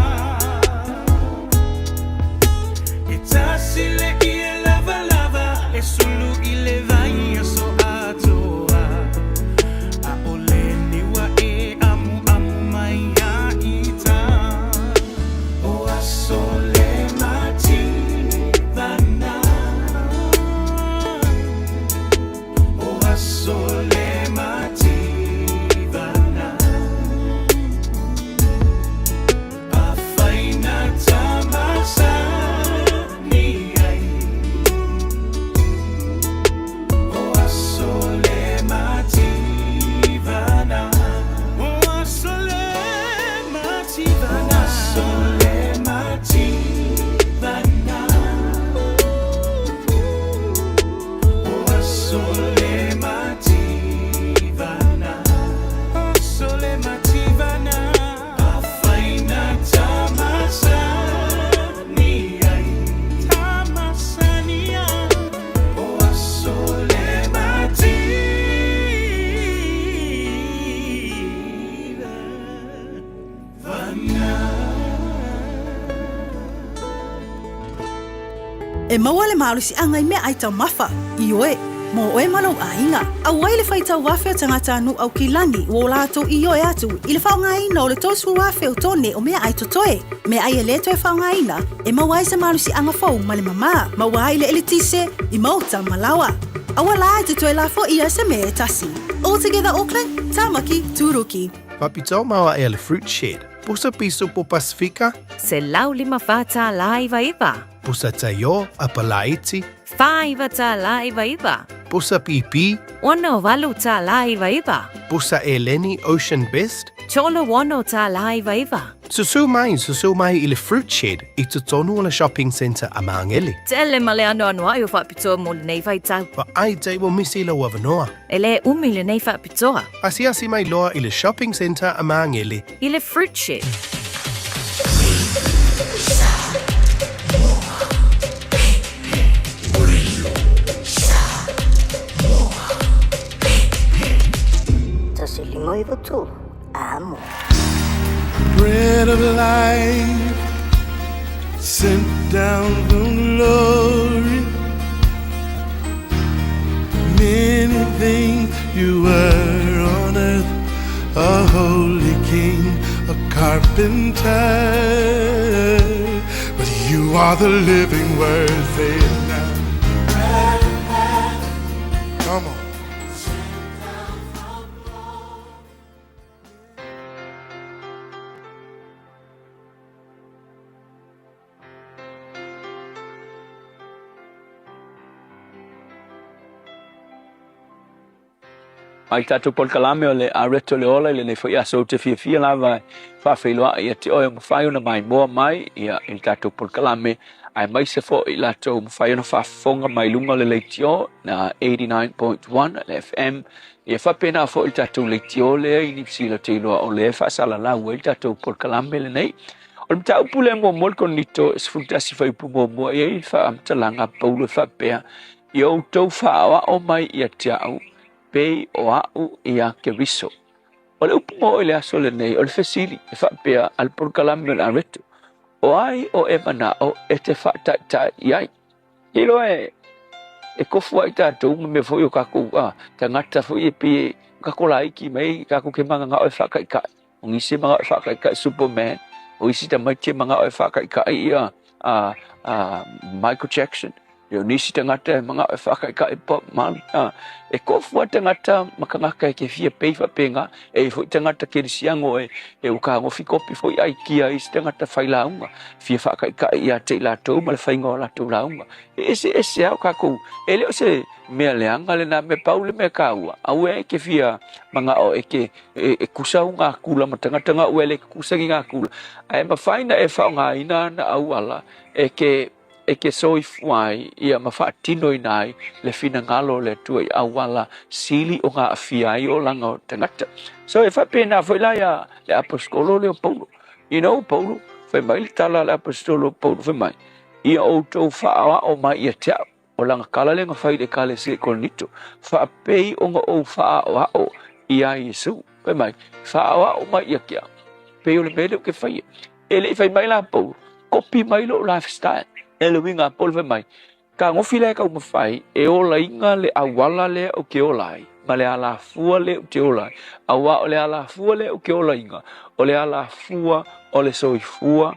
E tasi le i e lava lava e sulu i le vai aso atoa A o le niua e amu amu mai ia ita O aso le mativana O aso le mativana A whaina tamasani ai O aso le mativana O aso le mativana O aso le mativana O aso le mativana Aso le mativana A whaina tamasani ai Tamasani ai O aso le mativana E maua le malosiaga i meaai taumafa, ioe, mo oe ma lou aiga. Auai le faitau afe o tagatanuu Aukilani ua o latou ioe atu i le faaaogaina o le 30,000 o tone o meaai totoe, meaai e lē toe faaaogaina e maua ai se malosiaga fou ma le mamā, maua ai le eletise i maota ma laoa. Aua la e te toe lafoia se mea e tasi. All Together Auckland, Tāmaki, Tūruki. Faapitoa maua ea le Fruit Shed. Pusa piso po Pasifika. 154 tālā 99. Pusa taio, apa laiti. 49 tālā 99. Pusa pīpī. 68 tālā 99. Pusa eleni Ocean Best. 36 tālā 99. Susu mai, susu mai i le Fruit Shed i totonu o le Shopping Centre a Māngele. Tele ma le anoanoai o faapitoa mo lenei vaitau. Vaai te ua misi lou avanoa. E le umi lenei faapitoa. Asiasi mai loa i le Shopping Centre a Māngele. I le Fruit Shed. 1 5 3 amo. Bread of life sent down from glory. Many things you were on earth, a holy king, a carpenter. But you are the living word, say it now. Come on. Mai tatou polokalame o le Areto le Ola i lenei foi aso ou te fiafia lava e faafeiloai ia te oe o mafai ona maimoa mai ia i le tatou polokalame aemaise foi i latou o mafai ona faafofoga mai luga o le leitio na 89.1 le FM ia faapena foi le tatou leitio lea i Niu Sila ou te iloa o lea e faasalalau ai le tatou polokalame lenei. O le mataupu lea muamua le Korinito e 11 fuaiupu muamua e i ai le faamatalaga a Paulo e faapea, Ia outou faaoao mai ia te au, pei o a'u ia Keriso. O le upu mo i le aso lenei, o le fesili e faapea a le polokalame o le Areto, O ai o e mana'o e te faataitai i ai? Ke iloa e e kofu ai tatou ma mea foi o kakou a tagata foi e pei e kakou laiki mai kakou ke magagao e faakaikai. O nisi e magao e faakaikai Superman, o isi tamaiti e magao e faakaikai ia a a Michael Jackson. Ia o nisi tagata e magao e faakaikai Bob Marley. A, e kofu a tagata ma kangaka e ke fia pei faapenga, e i foi tagata kerisiano e e ua kagofi kopi foi ai kia isi tagata fai lauga, fia faakaikai ia te i latou ma le faiga o latou lauga. E eseese a o kakou, e le o se mea leaga lena mea, pau le mea taua, aua e ke fia magao e ke e, e kusa u ngā kula ma tagata ngā ua e le kusa ki ngā kula. Ae mawhai na e whaongaina ana auala e ke e ke soifua ai ia ma faatino ina ai le finagalo o le Atua i auala sili o ngā awhia ai o langa o tagata. So e whapena foi la ia le apostolo le o Paulo. You know, Paulo, whai mai le tala le apostolo Paulo, whai mai, ia outou whaawao mai ia te au. O lana kala lea na fai i le Ekalesia i Korinito, faapei ona ou faaʻaoaʻo iā Iesu. Fai mai, faaʻaoaʻo mai ia ke au, pei o le mea lea ou ke faia. E le i fai mai la Paulo, kopi mai loʻu lifestyle. E le uiga a Paulo fai mai, Kagofi la e taumafai e olaina le auala lea ou te ola ai, ma le alafua lea ou te ola ai, auā o le alafua lea ou te olaina, o le alafua o le soifua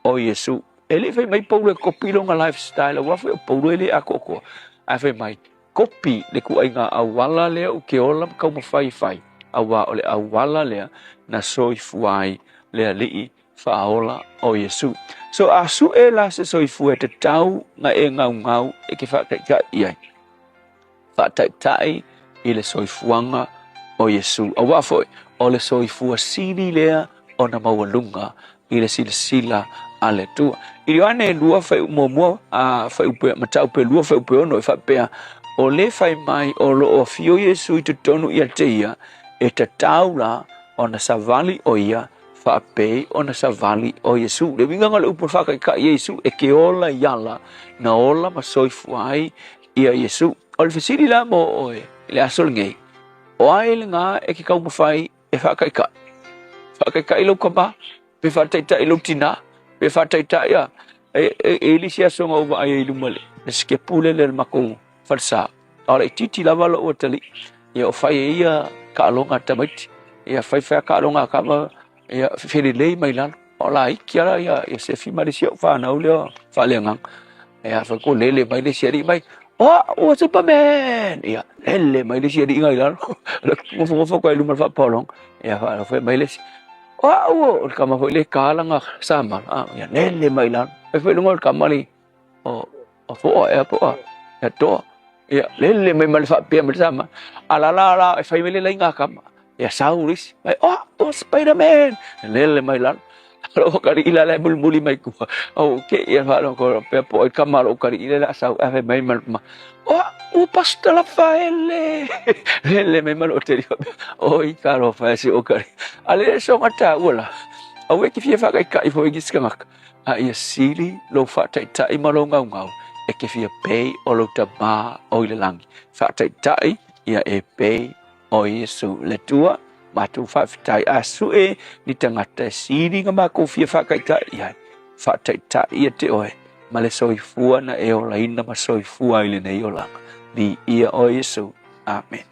o Iesu. E le i fai mai Paulo e kopi lona lifestyle, aua foi o Paulo e le atoatoa. Ae fai mai, kopi le ituaiga auala lea ou te ola ma taumafai e fai, aua o le auala lea na soifua ai le Alii faaola o Iesu. So a sue la se soifua e tatau na e gaugau e ke faataitai i ai. Faataitai i le soifuaga o Iesu. Aua foi, o le soifua sili lea ona maualuga i le silasila a le Atua. I Ioane 2 fuaiupu muamua, a fuaiupu mataupu e 2 fuaiupu e 6 e faapea, O le fai mai o lo o afio Iesu i totonu ia te ia, e tatau la ona savali o ia faapei ona savali o Iesu. Le uiga o le upu faakaikai ia Iesu, e ke ola i ala, na ola ma soifua ai ia Iesu. O le fesili la mo oe i le aso lenei, o ai lena e ke taumafai e faakaikai? Faakaikai lou tama, pe faataitai lou tina, pe faataitai a e, e, e le isi aso na ou vaai ai i luma le, le sikepu lele le makou falesa. A o le itiiti lava lou atalii, ia o fai e ia taaloga a tamaiti. Ia fai fai a taaloga a tama, ia felelei mai lalo. O laiti lava ia Iosefi ma le isi au fanau lea faaleagaga. Ia fai ko lele mai le isi alii mai, Oh, ua Superman! Ia, lele mai le isi alii ngai lalo. Nofonofo koe i luma o le faapaologa. Ia, fai mai le isi, Oh, ua, o le tama foi lea e ka lana samala. Ia, lele mai lalo. Fai foi luga o le tama le, o, o foa ea po o a, ia toa. Ia, lele mai ma le faapea mai le sama. A la la la, e fai mai le laina a tama. Ia sau le isi, mai, oh, oh, Spider-Man! Lele mai lalo. Lou kaliʻi la la e mulimuli mai tua. Au ke ia faalogo pea po ai kama lou kaliʻi le la sau ave mai ma ma. Oh, ua Pastor Rafaele. Lele mai ma lou teli. Oi talofa e si o kali. A le soga taua la. Aua e te fia faakaikai foi ki se tagata. A ia sili lou faataitai ma lou gaugau e te fia pei o lou Tamā o i le lagi. Faataitai ia e pei o Iesu le Atua, matou faafetai a sue ni tagata e sili na makou fia faataitai i ai. Faataitai ia te oe ma le soifua na e olaina ma soifua ai lenei olaga. Viia oe Iesu. Amen.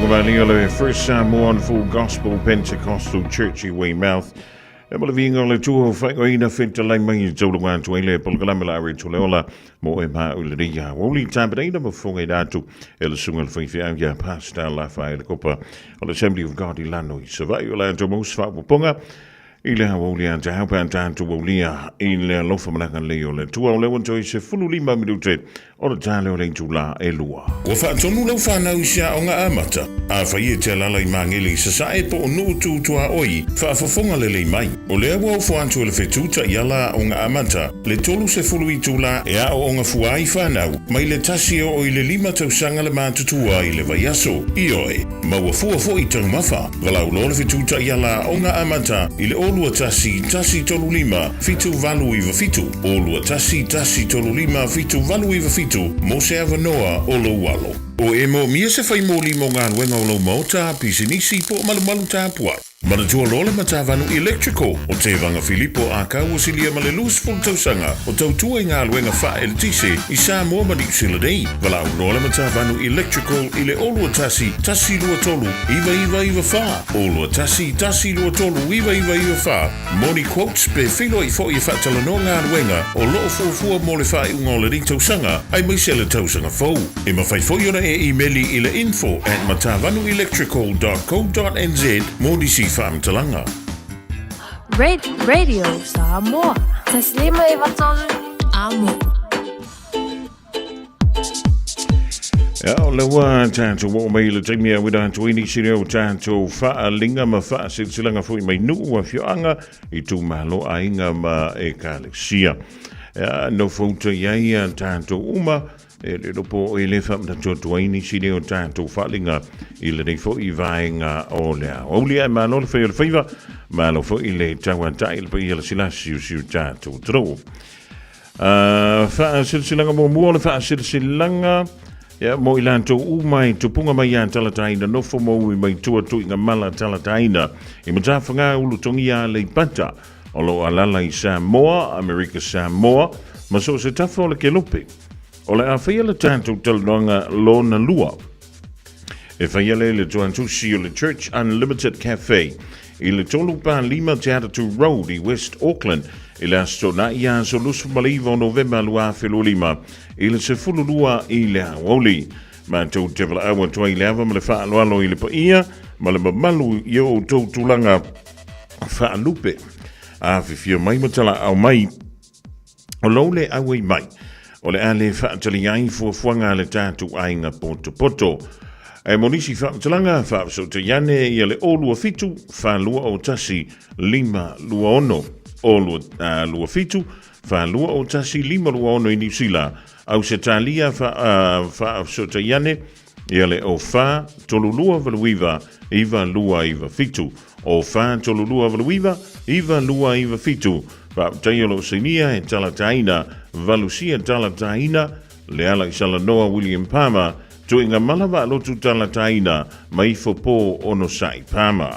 Malia le First Samoan Full Gospel Pentecostal Church i Weymouth. E mo le viinga o le Atua o whaingoina whentalai mai i taulunga atu ai le polokalame la are tole ola mo e maa ule nei a woli tāpereina ma fonga i rātu e le sunga le whaiwhiau ia Pastor Lafa e le kopa o le Assembly of God i lano i Savai o le atu mos whaapoponga I le aoauli a te hau pe a tatou aulia i le alofa malaga lelei o le Atua o lea ua toe 15 minute o le tale o le itulā e lua. Ua faatonu lau fanau i se aoga amata, afai e te alaala i Magele i Sasae po o Nuu Tu Tuaoi, faafofoga lelei mai. O lea ua ofo atu e le fetu taiala aoga amata le 30 itulā e aooga fua ai fanau mai le tasi e oo i le lima tausaga le matutua i le vaiaso. Ioe, maua fua foi taumafa. Valaau loa le fetu taiala aoga amata i le 0 2 1 3 5 7 8 9 7, 0 2 1 1 3 5 7 8 9 7 mo se avanoa o lou alo. O e moomia se fai moli mo galuega o lou maota, pisinisi po o malumalu tapuai. Manatua loa le Matavanu Electrical o Tevaga Filipo Akau o silia ma le 20 tausaga o tautua i galuega faaeletise i Samoa ma Niu Sila nei. Valaau loa le Matavanu Electrical i le 0 2 1 2 3 9 9 9 4, 0 2 1 1 2 3 9 9 9 4 mo ni quotes pe feiloai foi e faatalanoa galuega o lo o fuafua mo le faaiuga o lenei tausaga aemaise le tausaga fou. E mafai foi ona e imeli i le info at matavanuelectrical dot co dot nz mo nisi faamatalaga. Radio Samoa. Taslima Ivatolu Amo. Ia, o le ua tatou oo mai i le taimi a uira atu ai nisi lea o tatou faaaliga ma faasilasilaga foi mai nuu afioaga i itumalo aiga ma ekalesia. Ia, nofouta i ai a tatou uma e le iloa po o e le faamanatu atu ai nisi lea o tatou faaaliga i lenei foi vaega o le aoauli. Ae malo le fai o le faiva, malo foi le tauatai i le paia lasilasi o si o tatou atunuu. Faasilasilaga muamua o le faasilasilaga ia, mo i latou uma i tupuga mai ia talataina nofo mo ui mai tua tuiga mala talataina i Matafagā Ulutogia Aleipata o lo o alala i Samoa, Amerika Samoa ma so o se tafa o le kelope. O le a faia le tatou talanoaga lona lua e faia lea i le tuantusi o le Church Unlimited Cafe i le 3 pa 5 Te Atatu Road i West Auckland i le Aso Toonai aso 29 o Novema 2025 i le 12 i le aoauli. Matou te valaau atu ai i le ava ma le faaaloalo i le paia ma le mamalu i o outou tulaga faalupe. Afifio mai ma talaau mai o lou le auai mai, o le a le faatali ai fuafuaga a le tatou aiga potopoto. E mo nisi faamatalaga, faafesootai ane ia le 027 421 526, 027 421 526 i Niu Sila, Ausetalia, faafesootai ane ia le 04 32 89 9297, 04 32 89 9297. Faafetai o lo o sainia e talataina Valusia talataina Leala i Salanoa William Palmer Tuiga Mala Vaalotu talataina Maifo Po Onosai Palmer.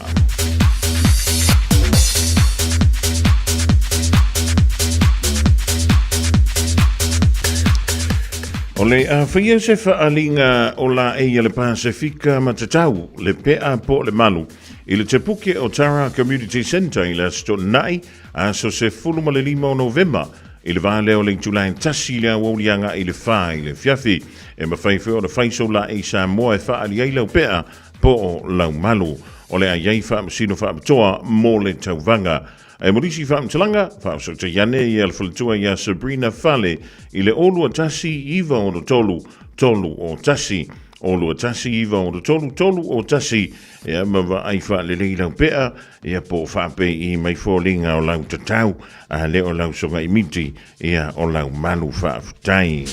O le a faia se faaaliga o laei a le Pasefika matatau, le pea po o le malu, i le Tepuke o Tara Community Centre i le Aso Toonai, aso 15 o Novema, i le va lea o le itula e tasi i le aoauli agai i le fa i le afiafi. E mafai foi ona fai sou laei Samoa e faaali ai lau pea po o lau malu. O le a i ai faamasino faapitoa mo le tauvaga. E mo nisi faamatalaga, faaosootai ane ia le faletua ia Sabrina Fale i le 0 2 1 9 6 3 0 1, 0 2 1 9 6 3 0 1, ia ma vaai faalelei lau pea, ia po o faapei i mai foliga o lau tatau, a le o lau sogaimiti, ia o lau malu faafetai.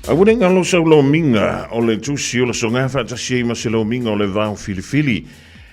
Aua ne i galo sau lomiga o le tusi o le soga faatasi ai ma se lomiga o le vao filifili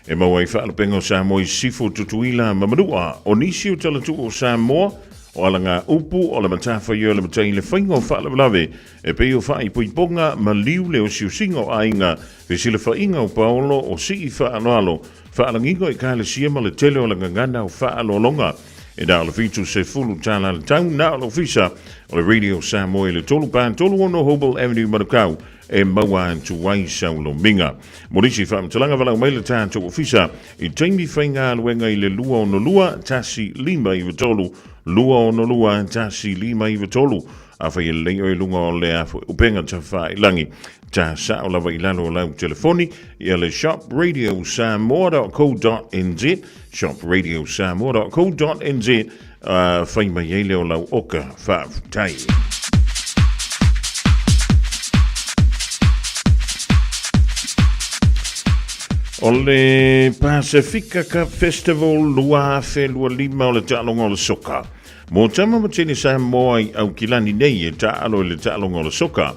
e maua ai faalupega o Samoa i Sisifo, Tutuila ma Manua. O nisi o talatuu o Samoa, o alagaupu, o le matafaioi o le matai i le faiga o faalavelave e pei o faaipoipoga ma liu le osiosiga o aiga, fesilafaiga o paolo o sii faaaloalo, faalagiga o ekalesia ma le tele o le gagana o faaaloaloga. E na o le $70 le tau, na o le ofisa o le Radio Samoa i le 3 4 3 6 Hobel Avenue, Manukau e maua atu ai sau lomiga. Mo nisi faamatalaga valaau mai le tatou ofisa i taimi faigaluega i le 262 1593, 262 1593. Afai e lelei oe i luga o le upega tafailangi, ta sao lava i lalo o lau telefoni ia le shopradiosamoa.co.nz, shopradiosamoa.co.nz, fai mai ai lea o lau oka. Faafetai. O le Pasifika Cup Festival 2025 o le taaloga o le soka. Mo tama ma teine Samoa i Aukilani nei e taalo i le taaloga o le soka.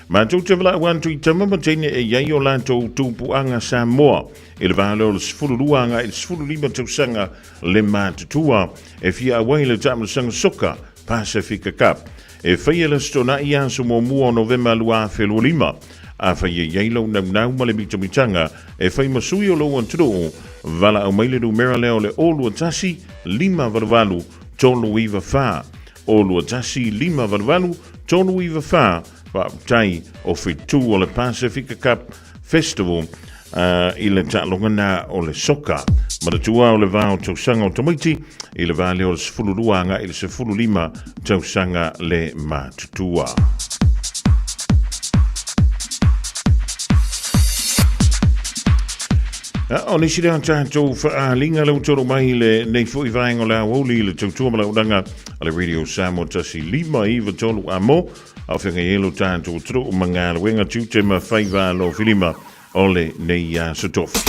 Matou te valaau atu i tama ma teine e i ai o latou tupuaga Samoa i le va lea o le 12 agai i le 15 tausaga le matutua e fia auai i le taamilosaga soka Pasifika Cup e faia le Aso Toonai aso muamua o Novema 2025. Afai e i ai lou naunau ma le mitamitaga e fai ma sui o lou atunuu, valaau mai le numera lea o le 021 588 394, 021 588 394. Faafetai o fetu o le Pasifika Cup Festival i le taaloga na o le soka. Manatua o le va o tausaga o tamaiti i le va lea o le 12 agai i le 15 tausaga le matutua. O nisi lea tatou faaaliga lau tolo mai le nei foi vaega o le aoauli i le tautua ma launaga a le Radio Samoa 1593 amo a o feagai ai lo tatou atunuu ma galuega tiute ma faiva alofilima o lenei aso Tofi.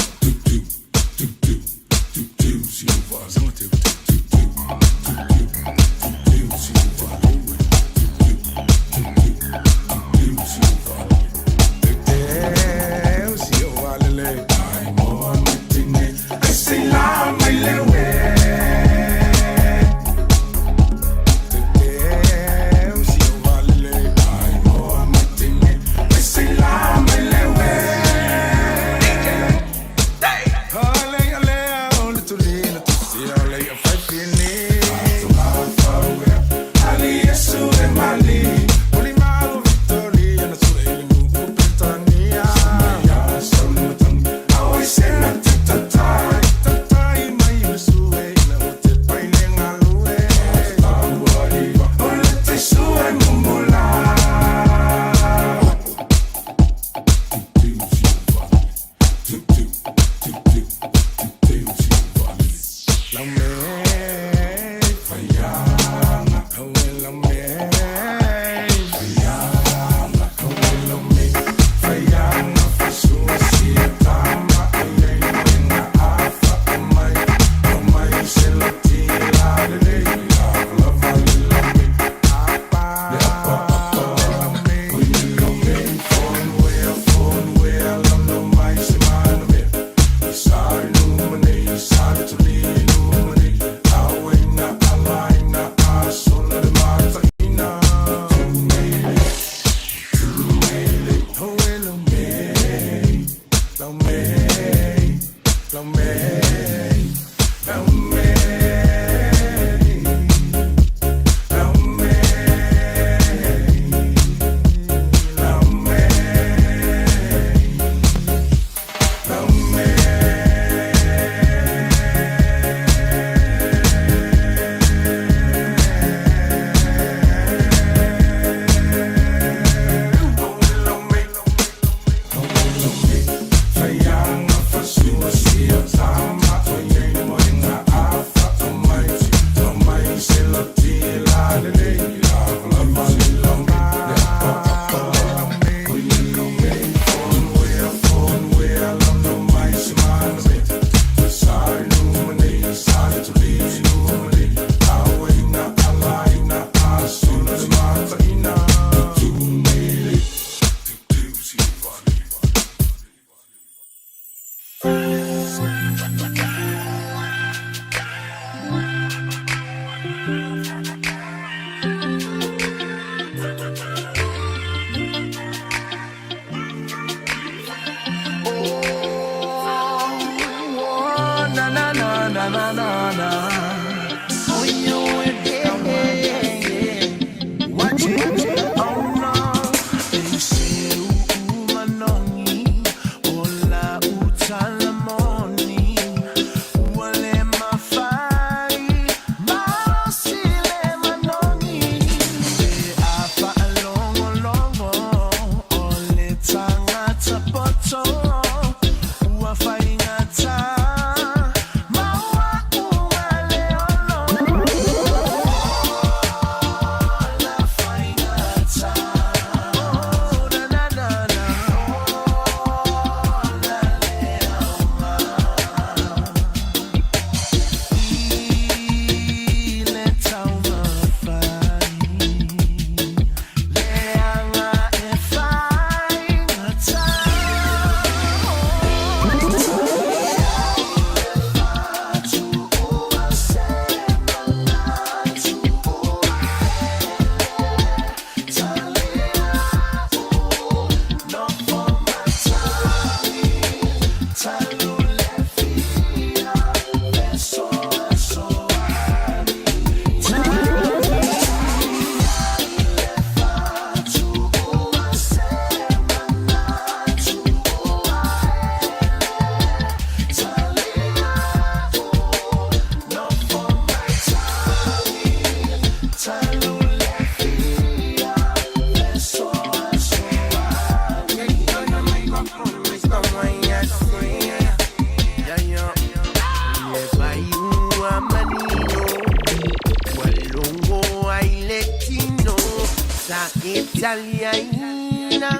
Sa e taliaina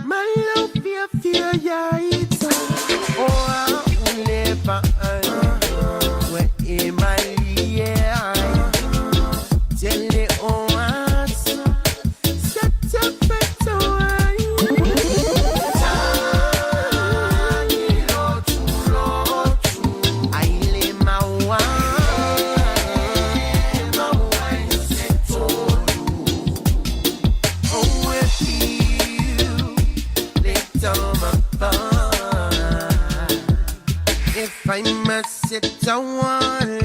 Ma lau fiafia ia i te O au le vaai Ua e malie ai Tele o aso Sa tapato ai Tagi lotu lotu Ai le maua Maua i se tolu Oh, if you If I must sit a one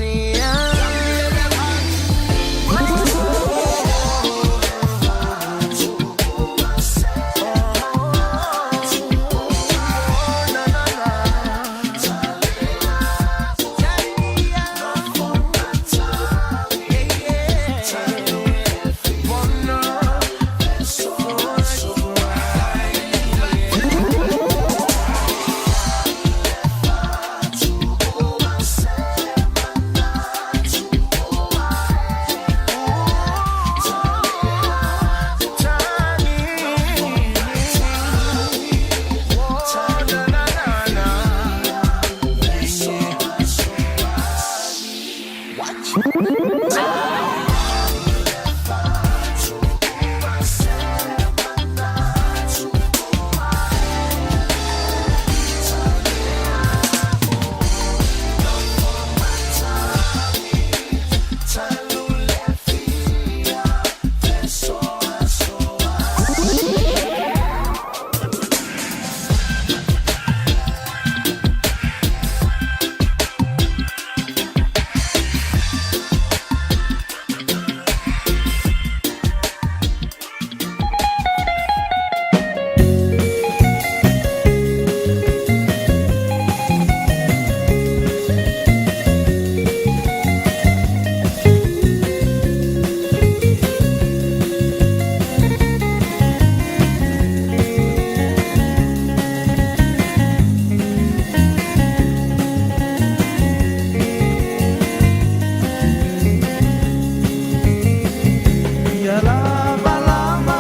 Ia lava lama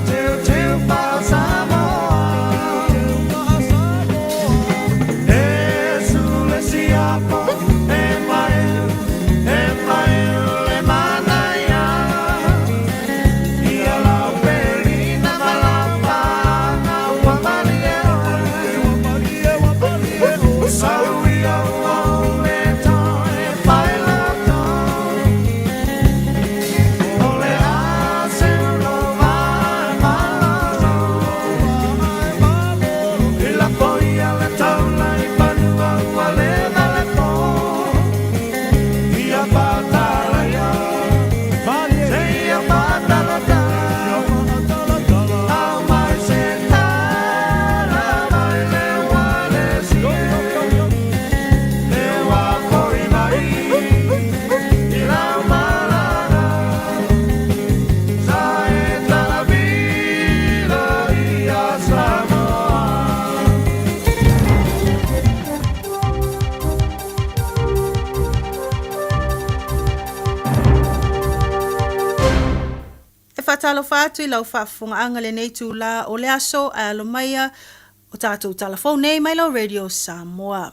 teuteu faa-Samoa E sule siapo e maeu e maeu le manaia Ia lau pelina ma lau paaga ua malie oe Sau ia ua le toe fai loto O le a se lo vai malolo I lafo ia le taula i fanua ua le vale po Ia fatalaia Seia fatalatala Au mai se tala mai le ua le sie Le ua foi mai I lau malaga Sa e talavila ia Samoa. E faatalofa atu i lau faafofogaaga lenei itulā o le aso ae alo maia o tatou tala fou nei mai lau Radio Samoa.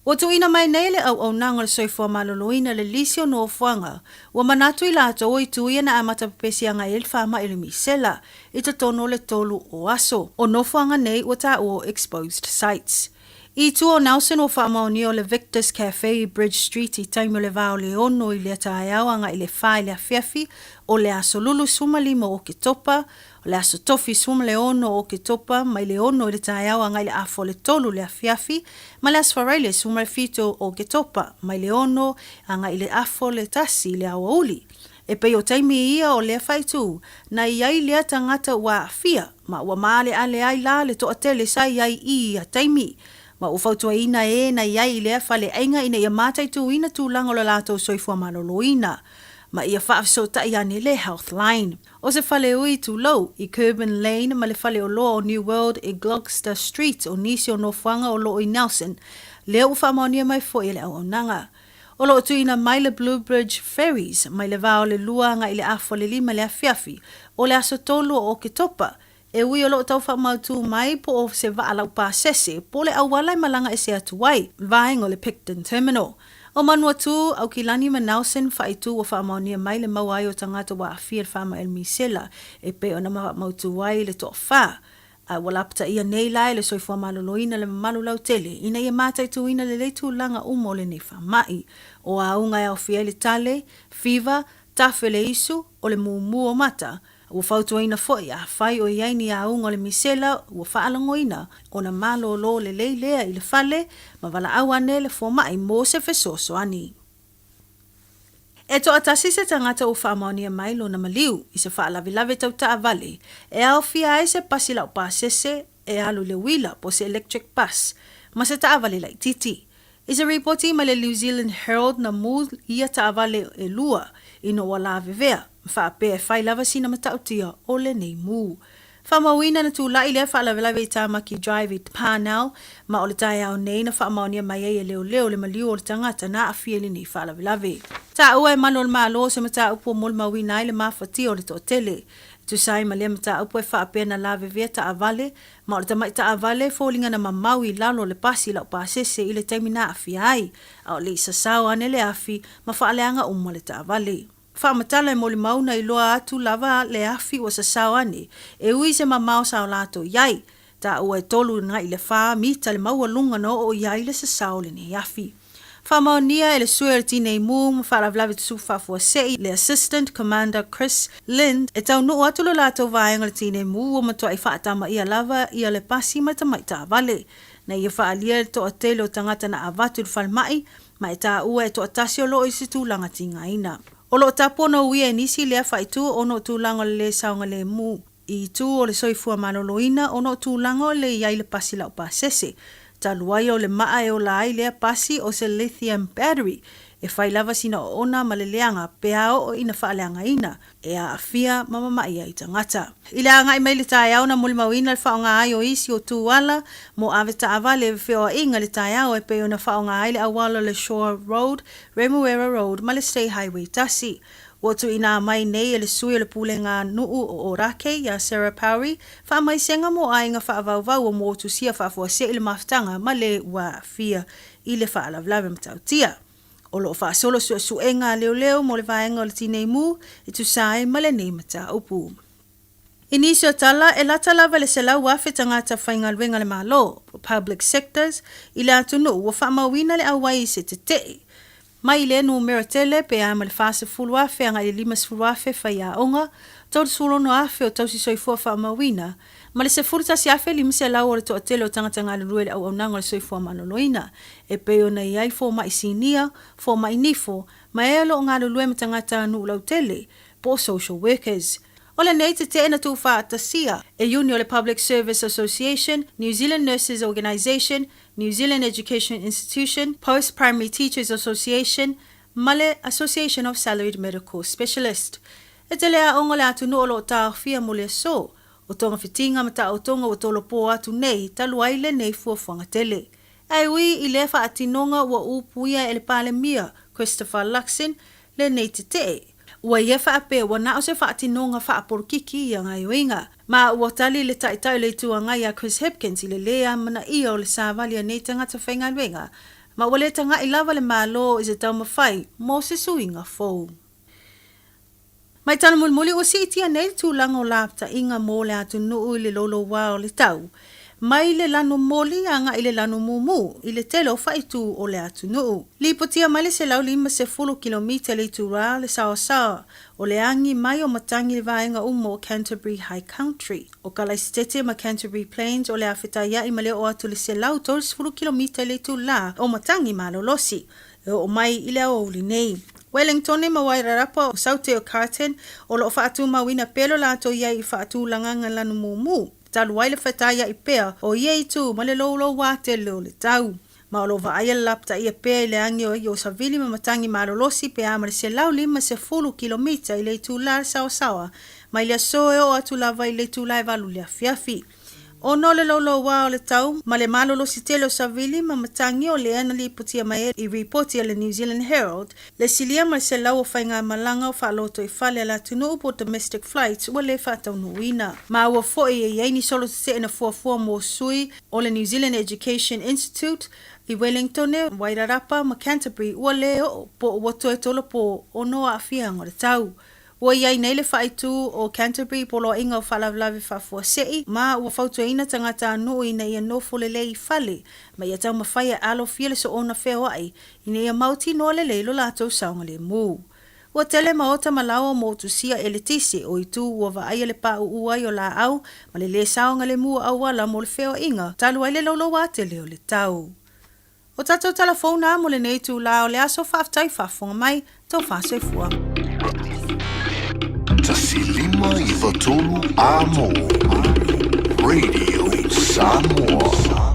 Ua tuuina mai nei le auaunaga o le soifua maloloina le lisi o nofoaga ua manatu i latou o itu ia na amata pepesi agai ai le faamai o le misela i totonu o le tolu o aso. O nofoaga nei ua taua o exposed sites. I tua o Nelson ua faamaonia o le Victor's Cafe i Bridge Street i taimi o le va o le 6 i lea taeao agai i le 4 i le afiafi o le aso Lulu 15 o Oketopa, o le aso Tofi 16 o Oketopa mai le 6 i le taeao agai i le afa o le 3 i le afiafi ma le aso Faraile 17 o Oketopa mai le 6 agai i le afa o le 1 i le aoauli. E pei o taimi ia o lea faaitu na i ai lea tagata ua aafia ma ua maaleale ai la le toatele sa i ai i ia taimi. Ma ua fautuaina e na i ai i lea faleaiga ina ia mataituina tulaga o le latou soifua maloloina ma ia faafesootai ane le Healthline. O se faleui tulou i Curban Lane ma le faleoloa o New World i Gloucester Street o nisi o nofoaga o loo i Nelson, lea ua faamaonia mai foi e le auaunaga. O lo o tuuina mai le Blue Bridge Ferries mai le va o le 2 agai i le afa o le 5 i le afiafi o le aso 3 o Oketopa, e ui o lo o tau faamautū mai po o se vaa laupasese po o le auala e malaga ese atu ai, vaega o le Picton Terminal. O Manuatū, Aukilani ma Nelson faaitu ua faamaonia mai le maua ai o tagata ua aafia i le faamai o le misela e pei ona faamautū ai le toafa. A ua lapataia nei la e le soifua maloloina le mamalu lautele ina ia mataituina lelei tulaga uma o lenei faamai. O auga e aofia ai le tale, fiva, tafe o le isu, o le mumu o mata. Ua fautuaina foi, afai o i ai ni auga o le misela ua faalogoina, ona malolo lelei lea i le fale ma valaau ane le fomai mo se fesoasoani. E toatasi se tagata ua faamaonia mai lona maliu i se faalavelave tau taavale e aofia ai se pasi laupasese e alu i le uila po o se electric bus ma se taavale laitiiti. I se ripoti mai le New Zealand Herald na mū ia taavale e lua ina ua lavevea ma faapea e fai lava sina matautia o lenei mū. Faamauina na tulai lea faalavelave i Tamaki Drive i Parnell, ma o le taeao nei na faamaonia mai ai e leoleo le maliu o le tagata na aafia i lenei faalavelave. Taua e malu o le Malo se mataupu ua molimauina ai le mafatia o le toatele. E tusa ai ma lea mataupu e faapea na lavevea taavale, ma o le tamai taavale e foliga na mamau i lalo o le pasi laupasese i le taimi na aafia ai, a o le i sasao ane le afi ma faaleaga uma le taavale. Faamatala e molimau na iloa atu lava le afi ua sasao ane, e ui se mamao sa o latou i ai. Taua e 3 agai le 4 mita le maualuga na oo i ai le sasao o lenei afi. Faamaonia e le sui o le Tinei Mu ma Faalavelave Tutupu Faafuasei le Assistant Commander Chris Lind e taunuu atu lo latou vaega o le Tinei Mu ua matuai faatamaia lava ia le pasi ma le tamai taavale. Na ia faaalia le toatele o tagata na avatu i le falemai ma e taua e toatasi o lo o i se tulaga tigaina. O lo o tapu ona uia e nisi lea faaitu ona o tulaga o le lē saogalemu i itu o le soifua maloloina ona o tulaga o le i ai le pasi laupasese talu ai o le maa e ola ai lea pasi o se lithium battery e fai lava sina oona ma le leaga pe a oo ina faaleagaina e aafia ma mama'i ai tagata. I le agai mai le taeao na molimauina le faaaoga ai o isi o tu ala mo ave taavale e feoaiga i le taeao e pei ona faaaoga ai le auala o le Shore Road, Remuera Road ma le State Highway 1. Ua tuuina mai nei e le sui o le Pulega Nuu o Ōrākei iā Sarah Powery faamaisega mo aiga faavauvau o motusia faafuasei le mafutaga ma le ua aafia i le faalavelave matautia. O lo o faasolo suesuega a leoleo mo le vaega o le Tinei Mu e tusa ai ma lenei mataupu. I nisi o tala, e lata lava i le 100,000 tagata faigaluega a le Malo, public sectors, i le atunuu ua faamauina le auai i se tetee mai le numera tele pe a ma le 40,000 agai i le 50,000 faiaoga, 36,000 o tausisoifua faamauina, ma le 11,500 o le toatele o tagata galulue i le auaunaga o le soifua maloloina, e pei ona i ai fomai sinia, fomai nifo, ma e o lo o galulue ma tagata nuu lautele, po o social workers. O lenei tetee na tuufaatasia e iuni o le Public Service Association, New Zealand Nurses Organisation, New Zealand Education Institution, Post Primary Teachers Association ma le Association of Salaried Medical Specialist. E tele aoga o le atunuu o lo o taofia mo le aso o togafitiga ma taotoga ua tolopo atu nei talu ai lenei fuafuaga tele. Ae ui i lea faatinoga ua upuia e le Palemia Christopher Luxon lenei tetee, ua ia faapea ua na o se faatinoga faapolokiki ia gaoioiga. Ma ua tali le Taitai o le Itu Agai ia Chris Hipkins i le lē amanaia o le savali a nei tagata faigaluega, ma ua le taga'i lava le Malo i se taumafai mo se suiga fou. Mai tala mulimuli ua siitia nei le tulaga o lapataiga mo le atunuu i le louloua o le tau, mai le lanu moli agai i le lanu mumu i le tele o faaitu o le atunuu. Lipotia mai le 150 kilomita i le itulā le saoasaoa o le agi mai o matagi i le vaega uma o Canterbury High Country. O Kalaisitete ma Canterbury Plains o le a fetaia'i ma le oo atu i le 130 kilomita i le itulā o matagi malolosi e oo mai i le aoauli nei. Wellingtone ma Wairarapa o Saute o Carlton o lo o faatumauina pea lo latou i ai i faatulagaga lanu mumu, talu ai le fetaia'i pea o ia itu ma le louloua tele o le tau. Ma o lo o vaaia le lapataia pea i le agi o i o savili ma matagi malolosi pe a ma le 150 kilomita i le itulā le saoasaoa mai le aso e oo atu lava i le itulā e 8 i le afiafi. Ona o le louloua o le tau ma le malolosi tele o savili ma matagi o lea na lipotia mai ai i ripoti a le New Zealand Herald, le silia ma le 100 o faigamalaga o faalotoifale a le atunuu po o domestic flights ua le faataunuuina. Maua foi e i ai ni solo tetee na fuafua mo sui o le New Zealand Education Institute i Wellingtone, Wairarapa ma Canterbury ua le oo po ua toe tolopo ona o aafiaga o le tau. Ua i ai nei le faaitu o Canterbury i poloaiga o faalavelave faafuasei, ma ua fautuaina tagatanuu ina ia nofo lelei i fale, ma ia taumafai e alofia le soona feoai ina ia mautinoa lelei lo latou saogalemu. Ua tele maota ma laoa motusia eletise o itu ua vaaia le pauu ai o laau ma le lē saogalemu o auala mo le feoaiga talu ai le louloua tele o le tau. O tatou tala fou na mo lenei itulā o le aso, faafetai faafofoga mai, tofa soifua. 153 Amo Radio Samoa.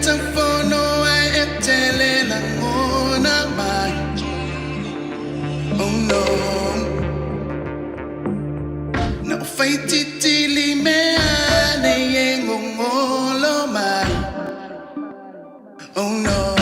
taufono ai e tele lagona mai. Oh no. Na o faititi li mea nei e gogolo mai. Oh no.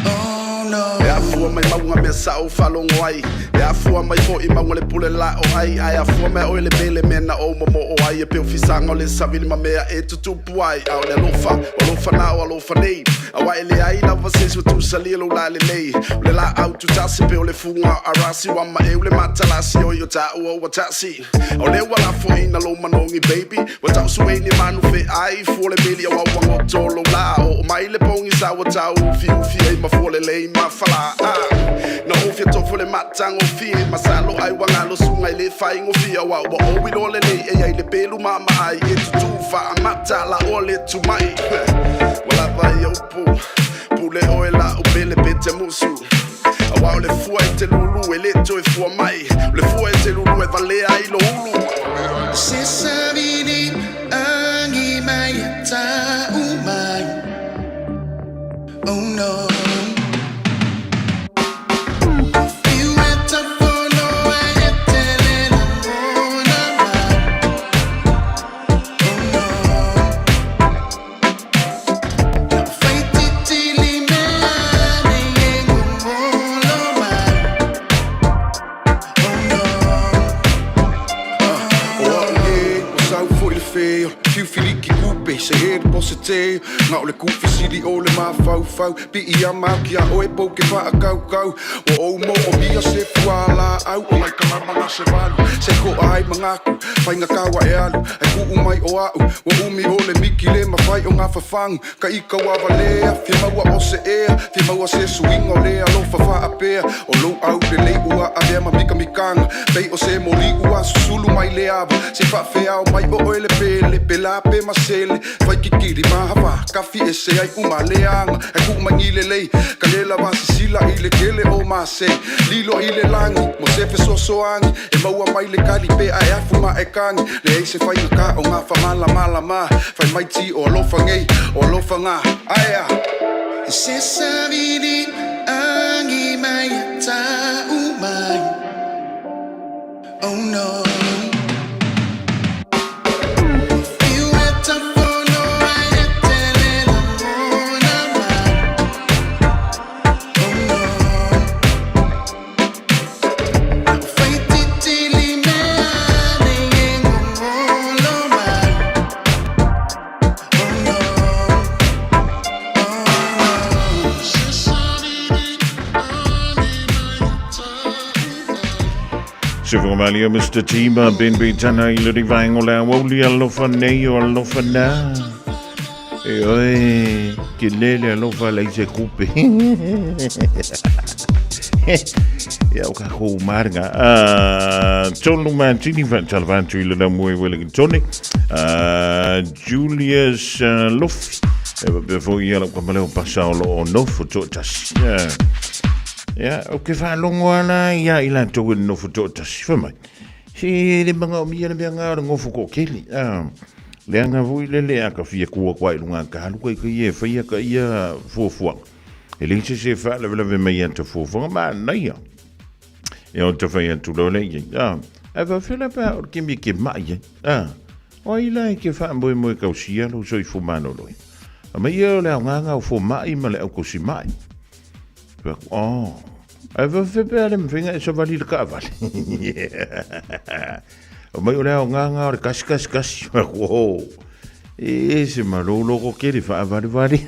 Oh no. E afua mai mauga mea sa ou faalogo ai, e afua mai foʻi mauga le pule la o ai, ae afua mai oe le mele mea na ou momoo ai, e pei o fisaga o le savili ma mea e tutupu ai. A o le alofa, o alofa na o alofa nei, auā e leai lava se isi ua tusalia lou lalelei. O le laau tutasi pei o le fuga o arasi, ua maeu le matalasi oi o taua ua tasi. O lea ua lafoina lou manogi baby, ua tausuei ni manu feai, fua le meli auā ua goto lou lā. Oo mai le pogisa ua tau ufiufi ai ma fua lelei ma falā. Na ou fia tofo le matagofie, masalo ai ua galo suga i le faigofie, auā ua ou iloa lelei e i ai le pelu maamaai e tutū faamata la oa le tumai. Ua lava ia upu, pule oe la'u pele pe te musu, auā o le fua e te lulu e lē toe fua mai, o le fua e te lulu e valea ai lou ulu. Se savili agi mai e ta'u mai. Oh no. Fiu e taufono ai e tele lagona mai. Oh no. Na o faititi li mea nei e gogolo mai. Oh no. O a'u e, ua sau foʻi le fe o le fiu filiki kupe se he le pose te na o le kufisili o le mafaufau pii ama aku iā oe pou ke faakaukau ua ou moomia se fualaau o lai kalama na se valu se koa ai magaku faigata ua e alu ai kuu mai o a'u ua umi o le miki le mafai o gafafagu ka ika ua valea fia maua o se ea fia maua se suiga o le alofa faapea o lou aulelei ua avea ma mikamikaga pei o se moli ua susulu mai le ava se faafeao mai o oe le pele pela pe masele faikikili mahavā kafi ese ai uma leaga e kuu mai lelei ka le lava sisila i le tele o masei lilo i le lagi mo se fesoasoagi e maua mai le kali pe ae afu ma e kagi leai se faigakā o gafamalamalama fai mai ti o alofa nei o alofa gā aea. Se savili agi mai e ta'u mai. Oh no. Fiu e taufono ai e tele lagona mai. Oh no. Na o faititi li mea nei e gogolo mai. Oh no. Oh no. Se savili agi mai e ta'u mai. Se whakamalia Mr. Tima Ben Bitana i le rivaengo le awauli alofa nei o alofa nā. E oe, ke lele alofa lei se kupe. Ia o ka kou maringa. Tolu Mantini whaatalavantu i le lamue Wellingtone. Julius Lofi. E wapea fo ia lau kamaleo pasa o lo o nofo to'atasi. Ia, o ke whaalongo ala ia i latou e nofo to'atasi. Fai mai, se le magaomia le mea ngā o le ngofo ko'okeli. Leaga foi le le a ka fia kua kua i lunga ka halu kai kai e whaia ka ia fuafuaga. E leai se se faalavelave mai ia ta fuafuaga ma naia. E o ta whai atu loa le ia. Ae faafela pe a o le kemi ke mai ai. O ai la e ke faamoemoe kausia lou soifua malolo ai. A mai ia o le aogaga o fomai ma le aukausi mai. Fai atu, oh. Ae faafefea pe a le mawhenga e savali le kaavale. O mai o le aogaga o le kasi kasi kasi. Fai atu, oh. E se malolo ko kere faavalevale.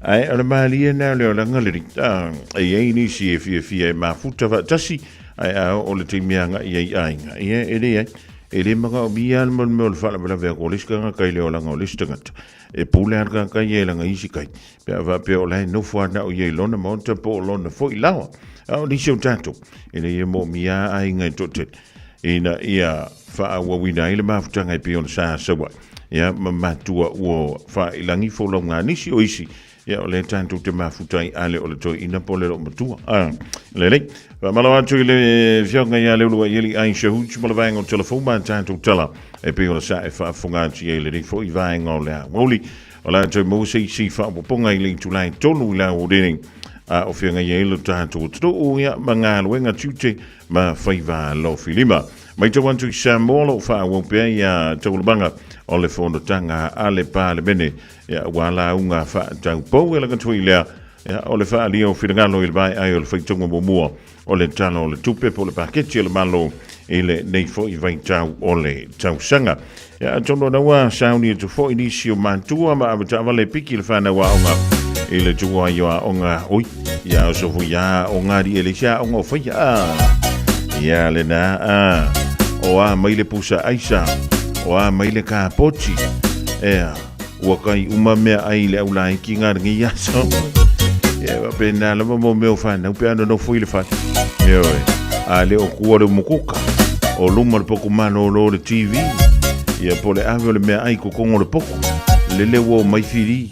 Ae o le malie na o le olaga le e iai nisi e fiafia e mafuta faatasi, ae a oo le taimi e agai ai i aiga, ia e leai, e le manaomia lava le mea o le faalavelave atu o le isi tagata i le olaga o le isi tagata. E pule lava le tagata ia i lana isi kai, pe a faapea o la e nofo lava na o ia i lona maota po o lona foi laoa. A o nisi o tatou, e leai e moomia lava aiga e toatele ina ia faaauauina ai le mafutaga e pei ona sa sau ai, ia, ma matua ua faailagi folauga a nisi o isi. Ia, o lea tatou te mafuta ai ale o le toeaina po o le loomatua. A, lelei. Faamalo atu i le Afioga ia Leuluaieli Aisha Hooch ma le vaega o Telefou ma tatou tala e pei ona sa e faafofoga atu i ai i lenei foi vaega o le aoauli. O le a toe maua se isi faaopoopoga i le itula e 3 i le aoauli nei a o feagai ai lo tatou atunuu ia ma galuega tiute ma faiva alofilima. Matau atu i Samoa o lo o faaauau pea ia taualumaga o le fonotaga a le Palemene ia aua lauga faataupou e laga foi lea ia, o le faaalia o finagalo i le vaeae o le faitauga muamua o le Tala o le Tupe po o le Paketi a le Malo i lenei foi vaitau o le tausaga. Ia, atonu ona ua sauni atu foi nisi o matua ma avetaavale piki le whanau aoga i le tuai o aoga oi ia o sofu ia o ngari e le sia aoga o whaia a ia le nā a o a mai le pusa aisa o a mai le kapoti ea ua kai uma mea ai le au laiki ngā rangi aso ia pena lava mo mea o whanau pe ana nofo i le whare Ioe, a le o kua le umukuka, o luma le poku malōlō le TV, ia po le ave o le mea ai kokongo le poku, lele ua o mai whiri.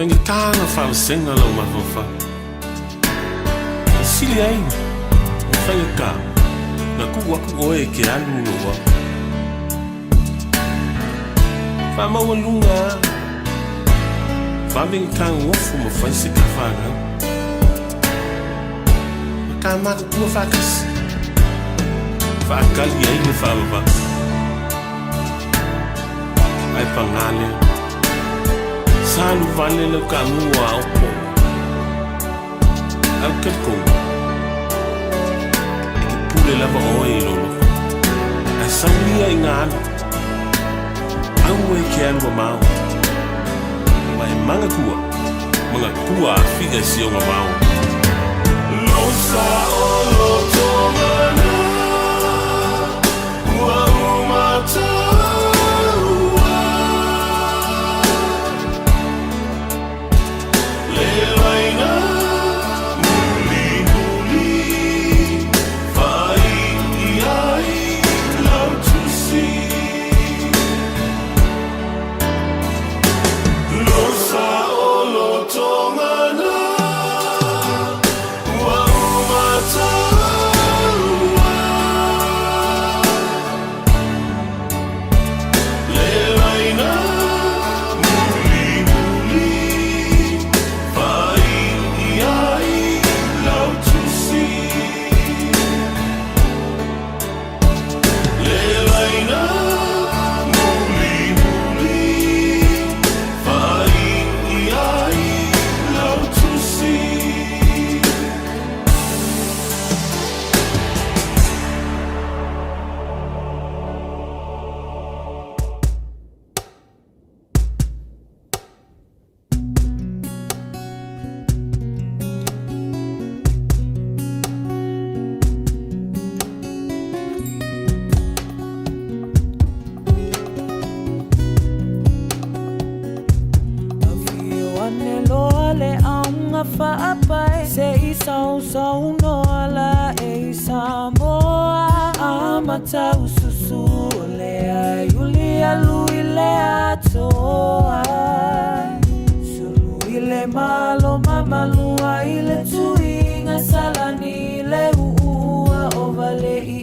Faigata ona faavasega lou mafaufau. E sili ai ona faigata ona tuu atu oe e te alu lou au. Faamaualuga lava, vave ona tagofo ma fai se ta fanau. Ma ta matutua faatasi, faatali ai le faavavau. Ae pagā lea, sa alu vale lau taamu a aopo. Ae ou te talitonu, e te pule lava oe i lou loto. Ae sau ia i ngā alu, aua e ke alu mamao. Ma e manatua, manatua a fia i si ona vao. Lou sa o loto mana, ua uma taua. Le laina mulimuli, faai'i ai lau tusi. Lou sa o loto mana, ua uma taua. Le laina mulimuli, faai'i ai lau tusi. Le laina mulimuli, faai'i ai lau tusi. Afio ane loa le auga faapae Se i sausaunoa la e i Samoa Amata ususu o le aiuli alu i le atoa Sulu i le malo mamalua i le tuiga Salani i le uua o vale i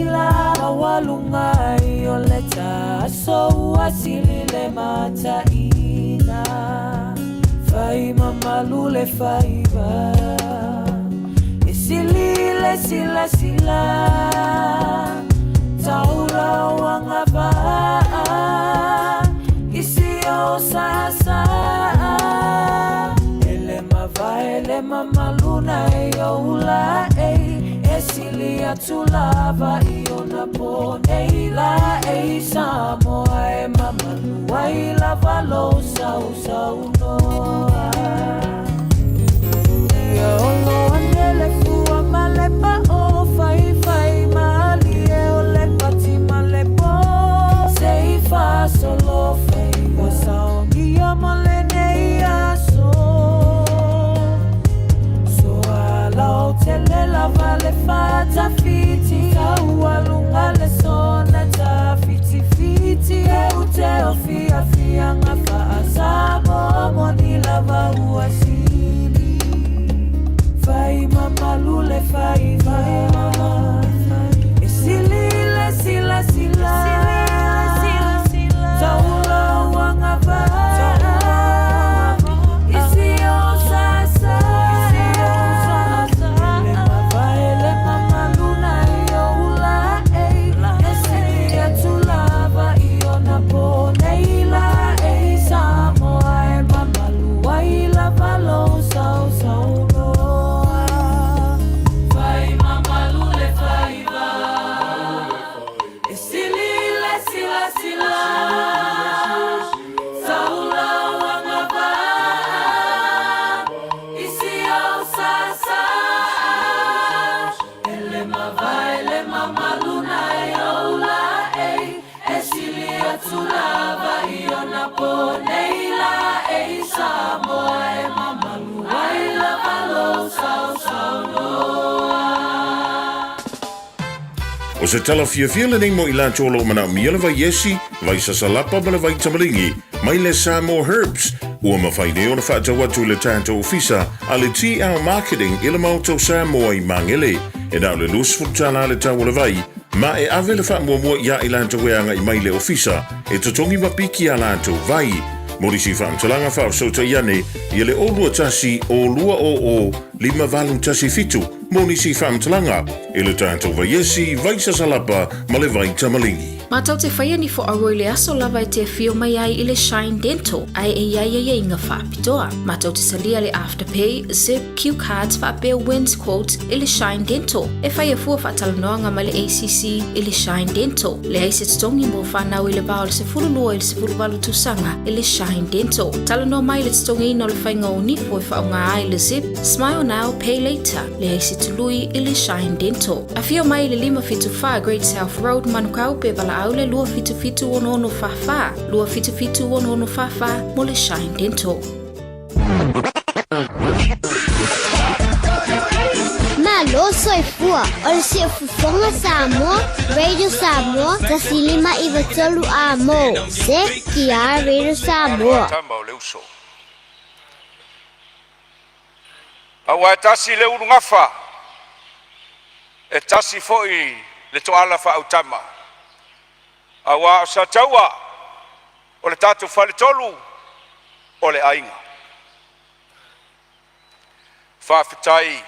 ila Maualuga ai o le taaso ua sili le mataina Fai mamalu le faiva E sili le silasila Taula o agavaa I si o saasaa E le mavae le mamalu na e ou la ei E sili atu lava i ona po nei la ei Samoa e mamalu ai lava lou sausaunoa Ia olo ane le fua ma le pao Faifai malie o le pati ma le po Se i faasolo fai ua saogia mo lenei aso Soalautele lava le fatafiti Taualuga le sona tafitifiti E ute o fiafiaga faa-Samoa Moni lava ua sili Fai mamalu le faiva E sili le silasila Taula o agavaa I si o sasa E le mavae le mamalu na i ou la ei E sili atu lava i ona po nei la ei Samoa e mamalu ai lava lou sausaunoa Fai mamalu le faiva E sili le silasila Taula o agavaa I si ou sasa E le mavae le mamalu na i ou la ei E sili atu lava i ona po nei la ei Samoa e mamalu ai lava lou sausaunoa. O se tala fiafia lenei mo i latou o lo o manaomia le vai esi, vai sasalapa ma le vai tamaligi mai le Samoa Herbs. Ua mafai nei ona faatau atu i le tatou ofisa a le TL Marketing i le Maota o Samoa i Magele. E na o le $20 le tau o le vai, ma e ave le faamuamua iā i latou e agai mai i le ofisa e totogi ma piki a latou vai. Mo nisi faamatalaga faafesootai ane ia le 021 200 5817 mo nisi faamatalaga i le tatou vaiesi, vai sasalapa ma le vai tamaligi. Matou te faia ni foaua i le aso lava e te afio mai ai i le Shine Dental ae e i ai aiaiga faapitoa. Matou te talia le Afterpay, Zip, Cue Cards faapea Wins Quote i le Shine Dental. E faia fua faatalanoaga ma le ACC i le Shine Dental. Leai se totogi mo fanau i le va o le 12 i le 18 tausaga i le Shine Dental. Talanoa mai i le totogiina o le faiga o nifo e faaaoga ai le Zip, Smile Now, Pay Later. Leai se tului i le Shine Dental. Afio mai i le 574 Great South Road, Manukau, pe valaau le 277 6644, 277 6644 mo le Shine Dental. Malo soifua o le Siufofoga Samoa, Radio Samoa, 105 93 A mo, CKR Radio Samoa. Tama o le uso. Aua e tasi le ulugafa, e tasi foi le toala faaautama, aua o Sataua o le tatou faletolu o le aiga. Faafetai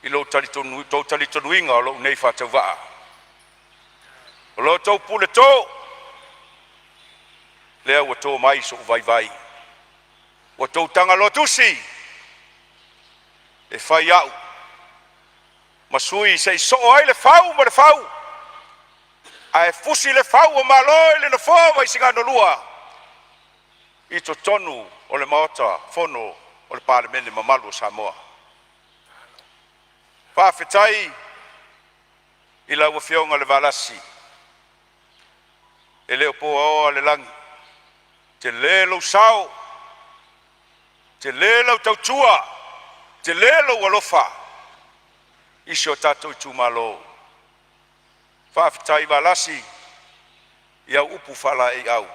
i lo outou talitonuina o lou nei faatauvaa. O lo outou puleto lea ua to mai sou vaivai. Ua outou tagaloa tusi e fai au ma sui se i soo ai le fau ma le fau, ae fusi le fau o Malo i le nofoa o Vaisigano 2 i totonu o le Maota Fono o le Palemene mamalu o Samoa. Faafetai i lau Afioga i le Valasi, e le o po aoa le lagi, tele lou sao, tele lau tautua, tele lou alofa i si o tatou itumalo. Faafetai Valasi i au upu faalaeiau.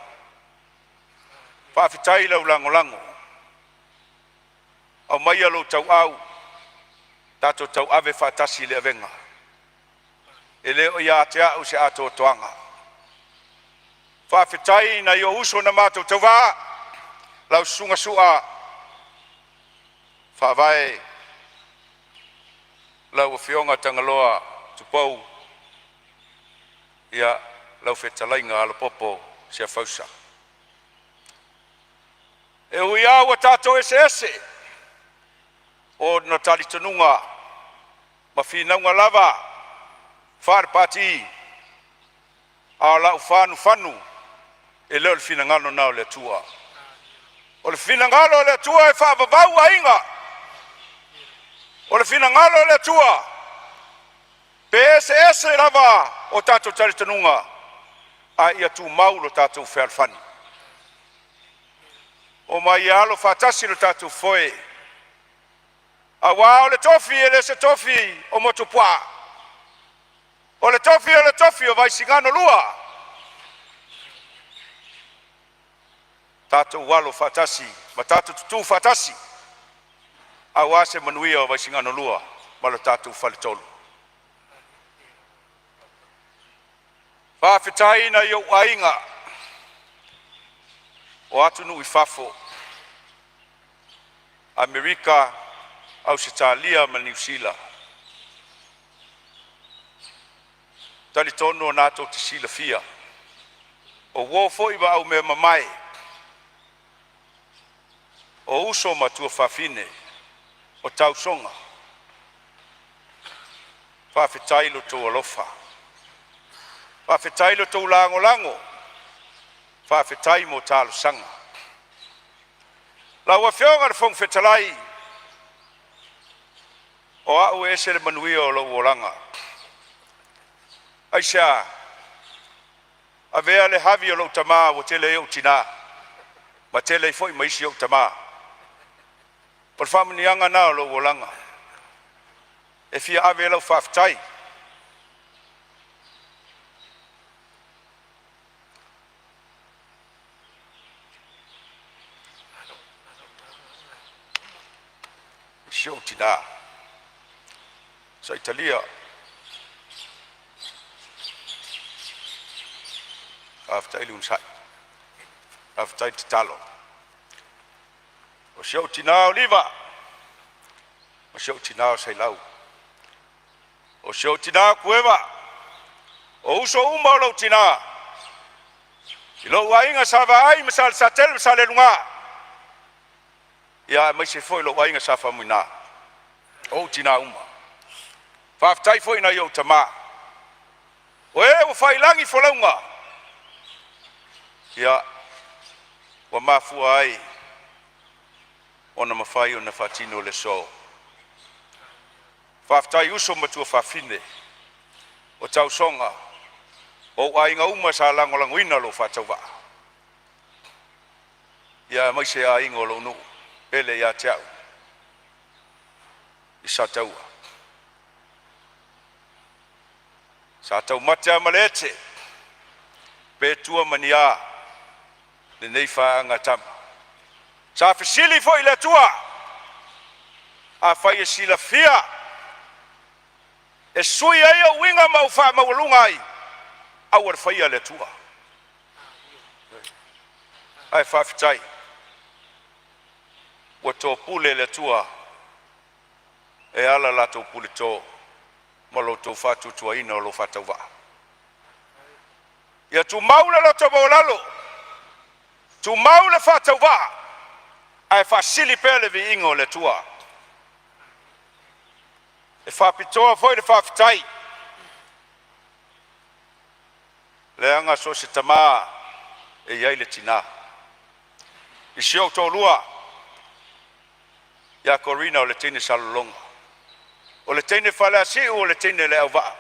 Faafetai i lau lagolago. Aumaia lou tauau tatou tauave faatasi le avega. E le o ia te au se atoatoaga. Faafetai i nai ou uso na matou tauva, lau Susuga Sua Faavae, lau Afioga Tagaloa Tupou, ia lau fetalaiga Alapopo Siafausa. E ui lava ua tatou eseese ona talitonuga ma finauga lava faale-Pati, a o lau faanufanu, e le o le finagalo lena o le Atua. O le finagalo o le Atua e faavavau aiga. O le finagalo o le Atua, pe eseese lava o tatou talitonuga, a ia tumau lo tatou fealofani. Omai e alo faatasi lo tatou foe, aua o le tofi e le o se tofi o Motuopuaa, o le tofi o le tofi o Vaisigano 2. Tatou alo faatasi ma tatou tutu faatasi aua se manuia o Vaisigano 2 ma lo tatou faletolu. Faafetai i nai ou aiga o atunuu i fafo, Amerika, Ausetalia ma Niu Sila. Talitonu o na tou te silafia, o uo foi ma aumeamamae o uso ma tuafafine o tausoga. Faafetai i lo outou alofa, faafetai i lo outou lagolago, faafetai mo talosaga. Lau Afioga i le Fofoga Fetalai, o au e ese le manuia o lou olaga. Aisea? Avea le havi o lou tama ua tele ai ou tina ma tele ai foi ma isi ou tama. O le faamanuiaga lena o lou olaga. E fia ave ai lau faafetai. Si ou tinā sa Italia. Faafetai le onosai, faafetai tatalo. O si ou tinā o Liva, o si ou tinā o Sailau, o si ou tinā o Kueva, o uso uma o lou tinā, i lou aiga Sa Vaai ma Sa Lesatele ma Sa Leluga, ia aemaise foi lou aiga Sa Faumuina, o ou tinā uma. Faafetai foi i nai ou tamā, o e ua faiilagi folauga, ia ua mafua ai ona mafai ona faatino le aso. Faafetai uso ma tuafafine o tausoga o ou aiga uma sa lagolagoina lou faatauvaa, ia aemaise aiga o lou nuu pele ia te au i Sataua. Sa taumate lava ma le ete pe tua ma ni a lenei faagatama. Sa fesili foi i le Atua, afai e silafia e sui ai ou uiga ma ou faamaualuga ai, aua le faia le Atua. Ae faafetai ua topule le Atua e ala la latou puleto ma lo outou faatuatuaina o lou faatauvaa. Ia tumau le loto maualalo, tumau le faatauvaa ae faasili pea le viiga o le Atua. E faapitoa foi le faafetai leaga so o se tama e i ai le tina. I si ou toalua ia Corina o le teine sa Lologa, o le teine Faleasiu o le teine le auvaa,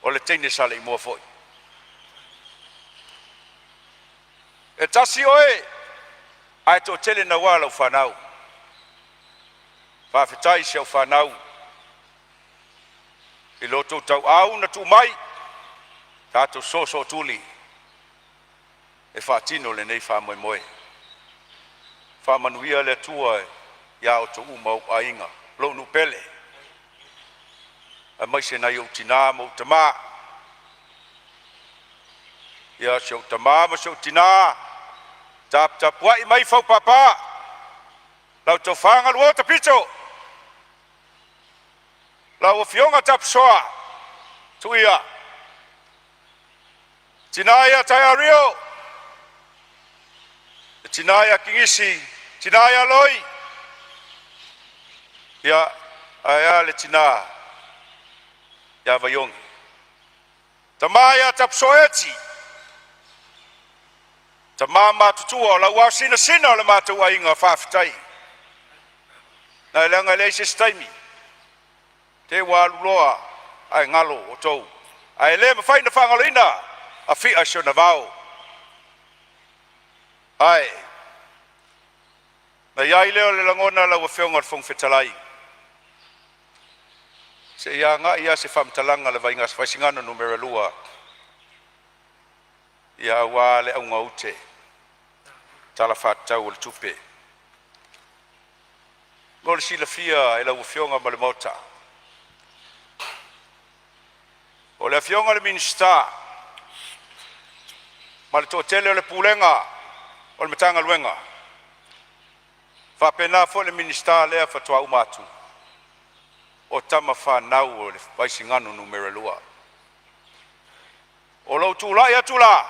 o le teine Saleimoa foi. E tasi oe ae toatele naua lau fanau. Faafetai i si au fanau i lo outou tauau na tuu mai, tatou sosootuli e faatino lenei faamoemoe. Faamanuia le Atua ia outou uma ou aiga, lou nuu pele, aemaise nai ou tinā ma ou tamā. Ia si ou tamā ma si ou tinā, taputapuai mai fau papa, lau tofa Galuo Tapito, lau Afioga Tapusoa Tuia, tina ia Taiario, le tina ia Kingisi, tina ia Loi, ia ae a le tina ia Vaiogi. Tama ia Tapusoa Eti, tama matutua o lau aosinasina o le matou aiga, faafetai. Na leaga e leai se isi taimi, te i ua alu loa ae galo outou. Ae le mafai ona faagaloina Afi'a i si ona vao. Ae na i ai lea o le lagona lau Afioga i le Fofoga Fetalai, se i agai lava se faamatalaga i le Vaisigano Nu.2 ia aua le auga o le Tala Faatatau o le Tupe. Mo le silafia e lau Afioga ma le Maota, o le Afioga i le Minisita ma le toatele o le Pulega o le Matagaluega, faapena foi le Minisita lea faatoa uma atu, o tama fanau a le Vaisigano Nu.2. O lou tulai atu la,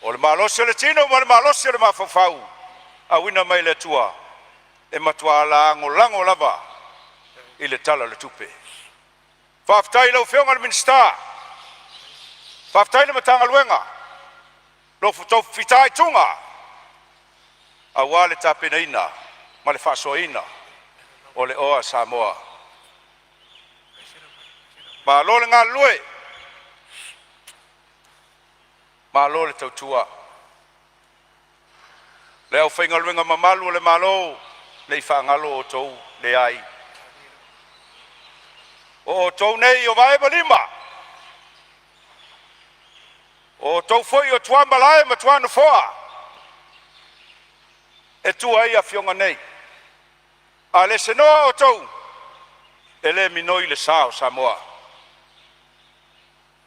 o le malosi o le tino ma le malosi o le mafaufau auina mai e le Atua e matua lagolago lava i le Tala o le Tupe. Faafetai i lau Afioga i le Minisita, faafetai i le Matagaluega i lo outou fitaituga aua le tapenaina ma le faasoaina o le oa a Samoa. Malo le galulue, malo le tautua. Le aufaigaluega mamalu a le Malo, ne i faagalo outou, leai. O outou nei o vae ma lima, o outou foi o tuamalae ma tuanofoa. E tua ai afioga nei. A le senoa outou, e le minoi le sa o Samoa.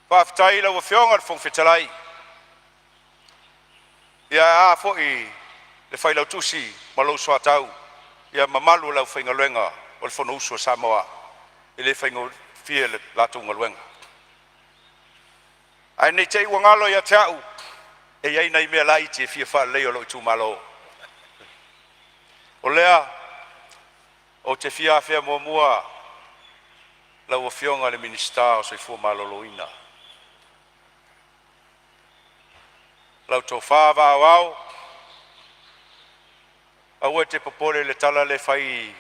Faafetai i lau Afioga i le Fofoga Fetalai, ia ae a foi le Failautusi ma lou soatau, ia mamalu o le aufaigaluega o le Fonousu a Samoa, e le faigofie le latou galuega. Ae ne i te i ua galo ia te au, e i ai nai mea laiti e fia faaleleia o lou itumalo. O lea ou te fia afea muamua lau Afioga i le Minisita o le Soifua Maloloina, lau tofa Vaa Aoao, aua e te popole i le tala lea e fai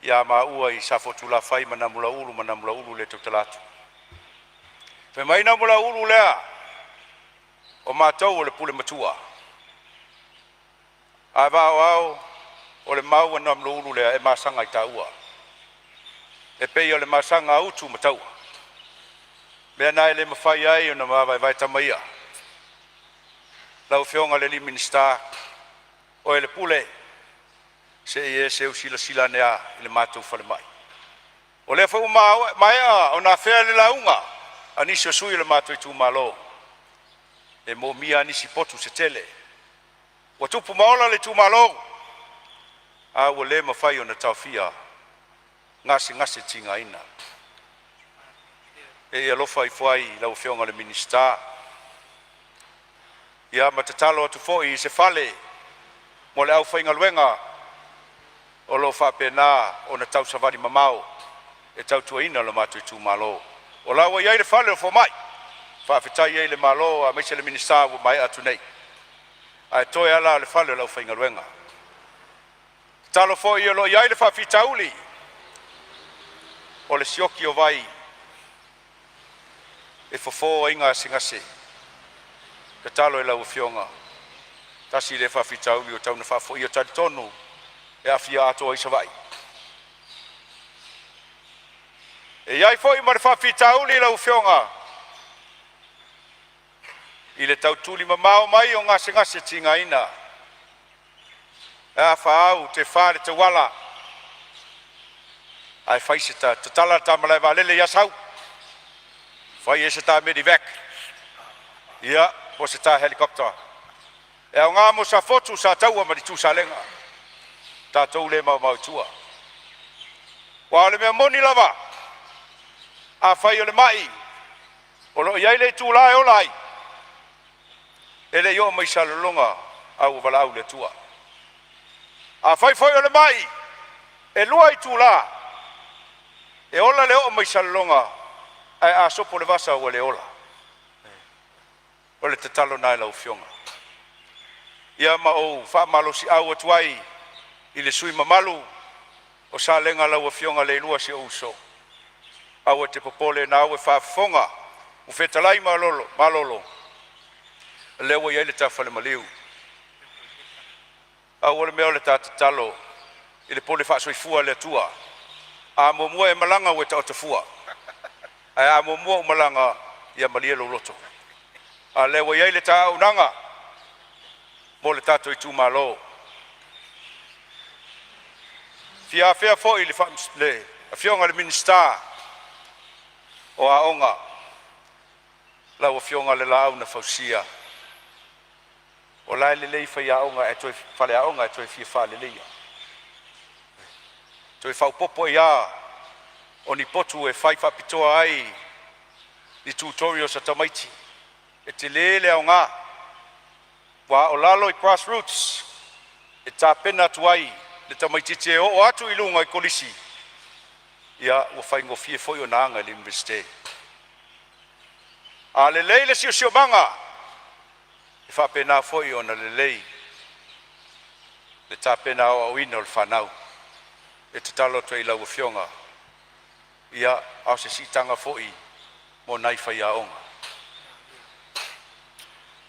ia maua i Safotulafai ma Namulauulu ma Namulauulu le tautala atu. Fai mai Namulauulu lea, o matou o le pule matua. Ae vaa aoao o le mau a Namulauulu lea e masaga ai taua. E pei o le masaga a Utu ma Taua. Mea na e le mafai ai ona ma vaevae tama ia. Lau Afioga i le Minisita, oe le pule, se i e seu silasila ane lava i le matou falemai. O lea foi ua maea ona afea i le lauga a nisi o sui usufono o le matou itumalo, e moomia lava nisi potu se tele. Ua tupu ma ola le itumalo, a ua le mafai ona taofia gasegase tigaina. Se i e alofa ifo ai i lau Afioga i le Minisita. Ia ma tatalo atu foi i se fale mo le aufaigaluega o lo o faapena ona tausavali mamao e tautuaina lo matou itumalo. O la ua i ai le fale o fomai, faafetai ai i le Malo aemaise le Minisita ua maea atu nei, ae toe lava la o le fale o le aufaigaluega. Tatalo foi o lo o i ai le faafitauli o le sioki o vai e fofo ai gasegase. Tatalo i lau Afioga, tasi lea faafitauli ua tatau ona faafoia, e talitonu e aafia atoa ai Savaii. E i ai foi ma le faafitauli lau Afioga i le tau tulimamao mai o gasegase tigaina, e a fa au tefa le tauala, ae fai se ta tatala le ta malae vaalele i Asau, fai ai se ta medevac, ia po o se ta helicopter e aoga mo Safotu, Sataua ma le Tuisalega, tatou le maomao i tua. Aua o le mea moni lava, afai o le mai o lo o i ai le itula e ola ai, e le i oo mai i Salelologa a ua valaau le Atua. Afai foi o le mai e 2 itula, e ola le oo mai Salelologa, ae a sopo le vasa ua le ola. O le tatalo lena i lau Afioga. Ia ma ou faamalosiau atu ai i le sui usufono mamalu o Salega lau Afioga Leilua, si ou uso, aua e te popole o lena ua e faafofoga ua fetalai Malolo, o lea ua i ai le ta falemaliu. Pau o le mea o le ta tatalo i le pule faasoifua a le Atua, a muamua e malaga ua e taoto fua, ae a muamua ou malaga, ia malie lou loto. A o lea ua i ai le ta auaunaga mo le tatou itumalo. E fia afea foi le Afioga i le Minisita o Aoga, lau Afioga i le Laau na Fausia. O la e lelei faiaoga ae toe faleaoga ae toe fia faaleleia. Toe faaopoopo ai lava o ni potu e fai faapitoa ai ni tutorials a tamaiti. E tele le aoga, aua o lalo i grassroots e tapena atu ai le tamaitiiti e oo atu i luga i kolisi, ia ua faigofie foi ona aga i le Iunivesite. A lelei le siosiomaga, e faapena foi ona lelei le tapena aoaoina o le fanau. E tatalo atu ai i lau Afioga, ia a o se siitaga foi mo nai faiaoga.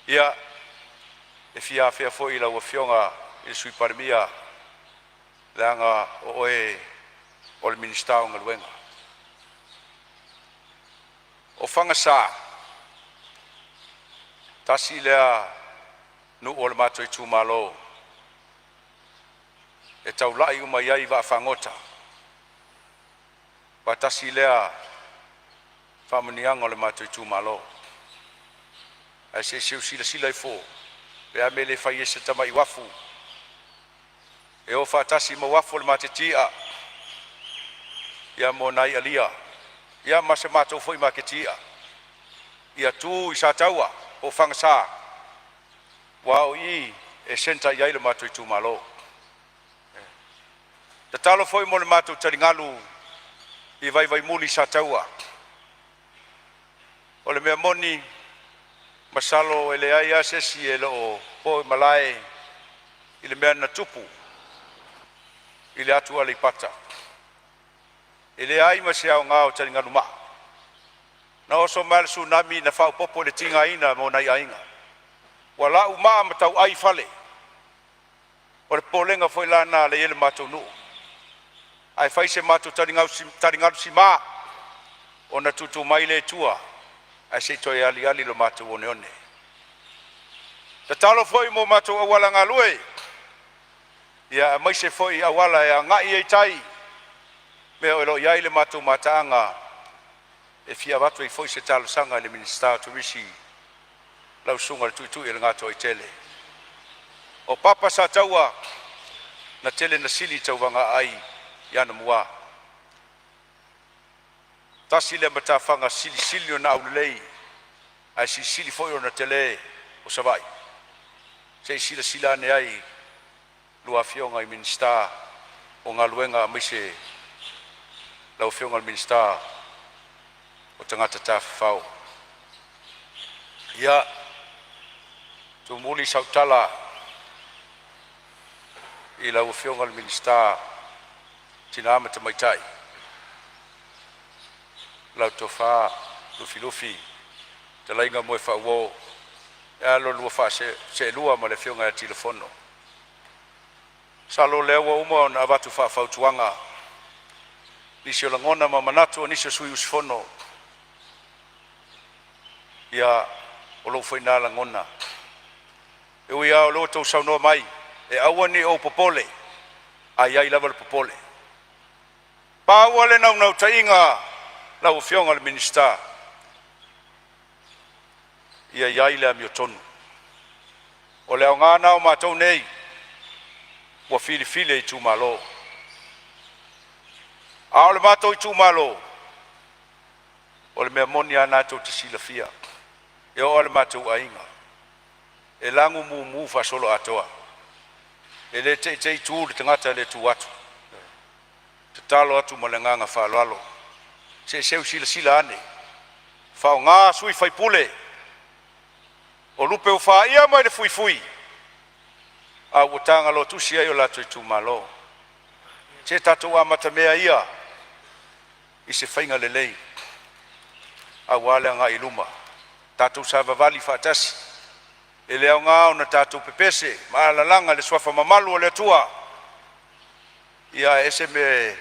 Ia, e fia afea foi lau Afioga i le Sui Palemia, leaga o oe o le Minisita o Galuega. O Fagasa, tasi lea nuu o le matou itumalo. e taula'i uma i ai vaafagota. Faatasi lea faamanuiaga o le matou itumalo. Ae se i seu silasila ifo pe a mea e le fai ai se tamai uafu e o faatasi ma uafu o le maketi i'a ia mo nai alia ia ma se matou foi maketi i'a ia tu i Sataua po o Fagasa aua o i e centre i ai le matou itumalo. Tatalo foi mo le matou taligalu i Vaivaimuli Sataua. O le mea moni masalo e leai a se isi e le o po i malae i le mea na tupu i le atu Aleipata. E leai ma se aoga o taligalu maa. Na oso mai le Tsunami na faaopoopo i le tigaina mo nai aiga. Ua lau maa ma tauai i fale. O le popolega foi la lena lea e i ai le matou nuu. Ae fai se matou taligalu sima ona tutu mai lea i tua ae se i toe aliali lo matou oneone. Tatalo foi mo matou auala galue, ia aemaise foi auala e agai ai i tai, mea o lo o i ai le matou mataaga e fia avatu ai foi se talosaga i le Minisita o Turisi, lau Susuga i le Tuiutui o le Gatoaitele. O Papa Sataua na tele na sili tauvaga aai i Anamua. Tasi lea matafaga silisili ona aulelei ae silisili foi ona tele o Savaii. Se i silasila ane ai lua Afioga i Minisita o Galuega aemaise lau Afioga i le Minisita o Tagata Tafafao. Ia, tumuli sau tala i lau Afioga i le Minisita o Tina ma Tamaitai, lau Tofa Lufilufi Fetalaiga Moefaauo ae a lo oulua seelua ma le Afioga ia Tilafono. Masalo o lea ua uma ona avatu faafautuaga nisi o lagona ma manatu o nisi o sui usufono. Ia, o lou foi lena lagona. E ui lava o lea ua outou saunoa mai e aua ne i ou popole, ae i ai lava le popole. Pau lava le naunautaiga lau Afioga i le Minisita, ia i ai le amiotonu. O le aoga lena o matou nei ua filifili e itumalo. A o le matou itumalo, o le mea moni lava lena tou te silafia, e oo lava i le matou aiga, e lagu mumu faasoloatoa. E le teitei tu le tagata e le tu atu. Tatalo atu ma le agaga faaaloalo, se i seu silasila ane, faaaoga sui usufono, o lupe ua faia mai le fuifui a ua taga loa tusi ai o latou itumalo. Se tatou amatamea ia i se faiga lelei aua le agai i luma. Tatou savavali faatasi. E le aoga ona tatou pepese ma alalaga i le suafa mamalu o le Atua, ia ae ese mea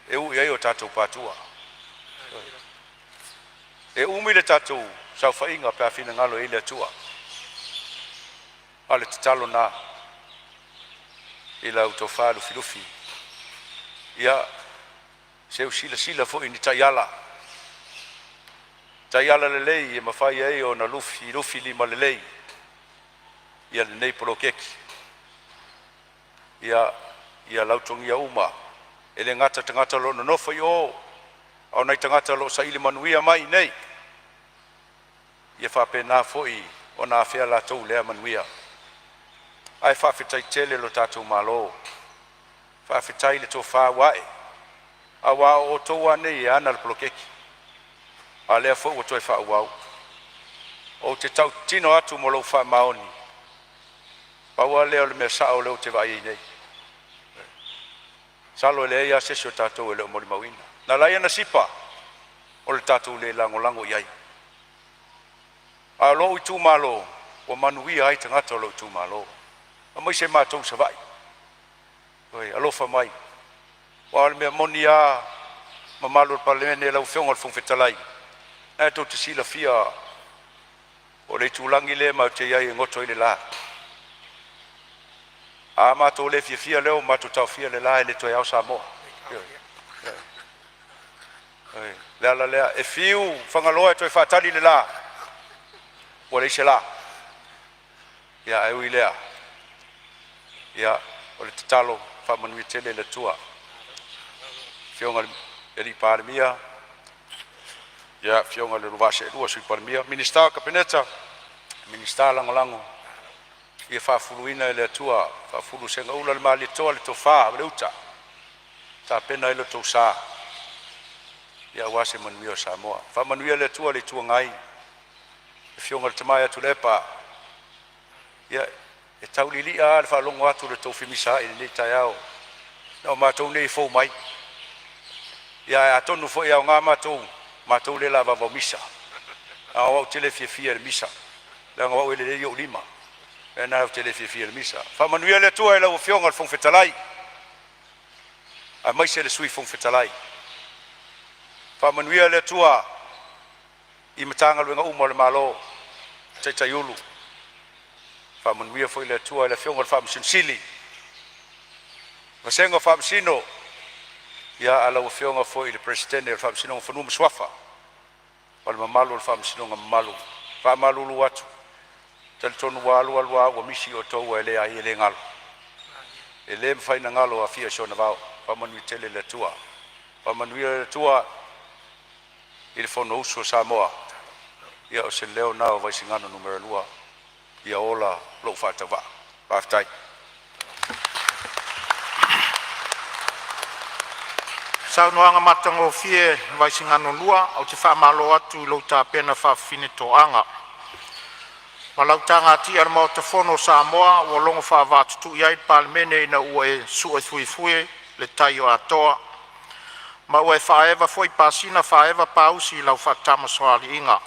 e ui ai o tatou patua. E umi le tatou saofaiga pe a finagalo i ai le Atua. A o le tatalo lena i lau tofa Lufilufi. Ia seu silasila foi i ni taiala, taiala lelei e mafai ai ona lufilufilima lelei ia lenei poloketi. Ia lautogia uma, e le gata i tagata o lo o nonofo i o, a o nai tagata o lo o saili manuia mai i inei, ia faapena foi ona afea latou i lea manuia. Ae faafetai tele i lo tatou Malo, faafetai i le tofa ua ae, aua o outou lava nei e ana le poloketi, a o lea foi ua toe faaauau. Ou te tautino atu ma lou faamaoni, pau lava lea o le mea sao lea ou te vaai i ai nei. Masalo e leai lava se isi o tatou e le o molimauina. Na ala ai ona sipa, o le tatou le lagolago i ai. A o lou itumalo, ua manuia ai tagata o lou itumalo, aemaise matou i Savaii. Ioe, alofa mai. Aua o le mea moni lava, le mamalu o le Palemene, lau Afioga i le Fofoga Fetalai, o lena tou te silafia o le itulagi lea matou te i ai e goto ai le la. A matou le fiafia lea ua matou taofia le la e le toe ao Samoa. Ioe. O le ala lea, e fiu Fagaloa e toe faatali le la, ua leai se la. Ia ae ui i lea, ia o le tatalo faamanuia tele le Atua i lau Afioga i le Palemia, afioga i le lua vaa seelua Sui Palemia, Minisita o le Kapeneta, Minisita Lagolago, ia faafuluina e le Atua, faafulu e segaula le malietoa, le tofa ma le uta e tapena ai lo outou sa aua se manuia o Samoa. Faamanuia le Atua i le Itu Agai, le Afioga i le tama ia Tuilaepa. Ia e tau lili'a lava le faalogo atu i le tou femisaai i lenei taeao, na o matou nei e fou mai. Ia ae atonu foi e aoga matou, o matou lea o le a vaovao misa. A o au ou te le fiafia i le misa leaga o au e lelei ou lima. O le mea lena ou te le fiafia ai i le misa. Faamanuia le Atua i lau Afioga i le Fofoga Fetalai aemaise le Sui Fofoga Fetalai. Faamanuia le Atua i Matagaluega uma a le Malo, taitai Ofisa Sili, faamanuia foi le Atua i le Afioga i le Faamasino Sili, vasega o Faamasino, a o lau Afioga foi i le Peresetene o le Faamasinoga o Fanua ma Suafa ma le mamalu o le Faamasinoga mamalu. E faamalulu atu, e talitonu ua alu alu lava ua misi outou ae leai e le galo. E le mafai ona galo Afia i si ona vao. Faamanuia tele le Atua. Faamanuia le Atua i le Fonousu a Samoa. Ia o se leo lena o Vaisigano Nu.2, ia ola lou faatauvaa. Faafetai. Saunoaga matagofie Vaisigano 2, ou te faamalo atu i lou tapena faafafine toaga. Ma lau tagatia i le Maota Fono o Samoa ua logo faavaatutui ai le Palemene ina ua e su'e fuefue le tai o Atoa, ma ua e faaeva foi pasina faaeva pausi i lau faatamasoaliiga.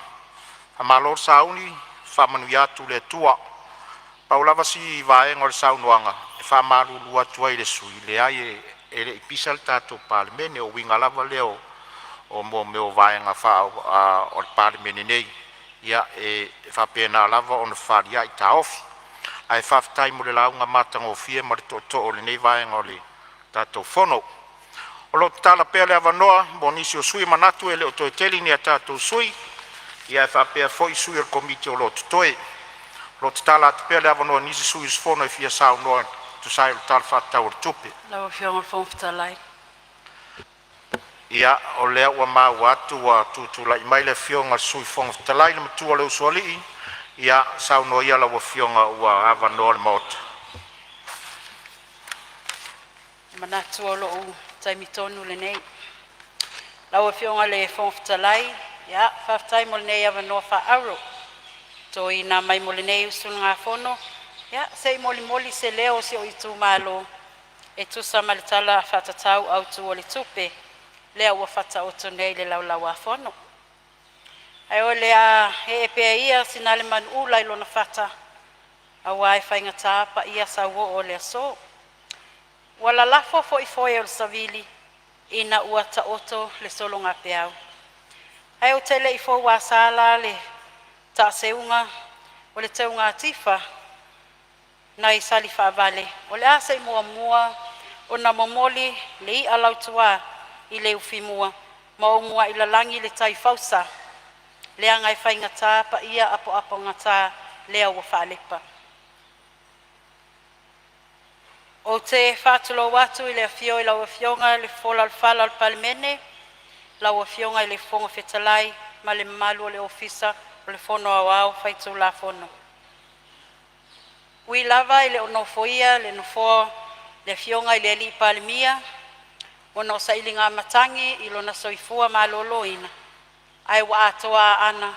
Faamalo le sauni, faamanuia atu le Atua. Pau lava si vaega o le saunoaga e faamalulu atu ai i le sui usufono, leai e le i pisa le tatou Palemene. O uiga lava lea o mea o vaega o le Palemene nei, ia e faapena lava ona fefa'alia'i taofi. Ae faafetai mo le lauga matagofie ma le tootoo o lenei vaega o le tatou fono. O lo o tatala pea le avanoa mo nisi o sui usufono e manatu e le o toe tele ni a tatou sui, ia ae faapea foi sui o le Komiti o lo o totoe. O lo o tatala atu pea le avanoa i nisi sui usufono e fia saunoa e tusa ai o le Tala Faatatau o le Tupe. Lau Afioga i le Fofoga Fetalai. Ia, o lea ua maua atu ua tutulai mai le Afioga i le Sui Fofoga Fetalai, le matua o le Usoalii. Ia saunoa ia lau Afioga ua avanoa le Maota. E manatu o lo'u taimi tonu lenei. Lau Afioga i le Fofoga Fetalai, ia faafetai mo lenei avanoa faaauro ua toina mai mo lenei usugafono se i molimoli se leo o si ou itumalo e tusa ma le Tala Faatatau Autu o le Tupe lea ua faataoto nei i le Laulau-a-Fono. Ae o le a ee pea ia sinale manuula i lona fata auā e faigata paia sauoo o le aso. Ua lalafo foi foe o le savili ina ua taoto le sologapeau. Ae ou te le i fouasa la le taaseuga o le teuga tifa nai Salifaavale, o le a se i muamua ona momoli le i'a lautua i le ufimua ma ou muai lalagi le tai fausa leaga e faigata paia apoapogata lea ua faalepa. Ou te faatulou atu i le afio o lau Afioga i le Fofoga o le Fala o le Palemene, lau Afioga i le Fofoga Fetalai ma le mamalu o le Ofisa o le Fono Aoao Faitulafono. Ui lava e le o nofoia le nofoa o le Afioga i le Palemia ona o sailiga matagi i lona soifua maloloina, ae ua atoa aana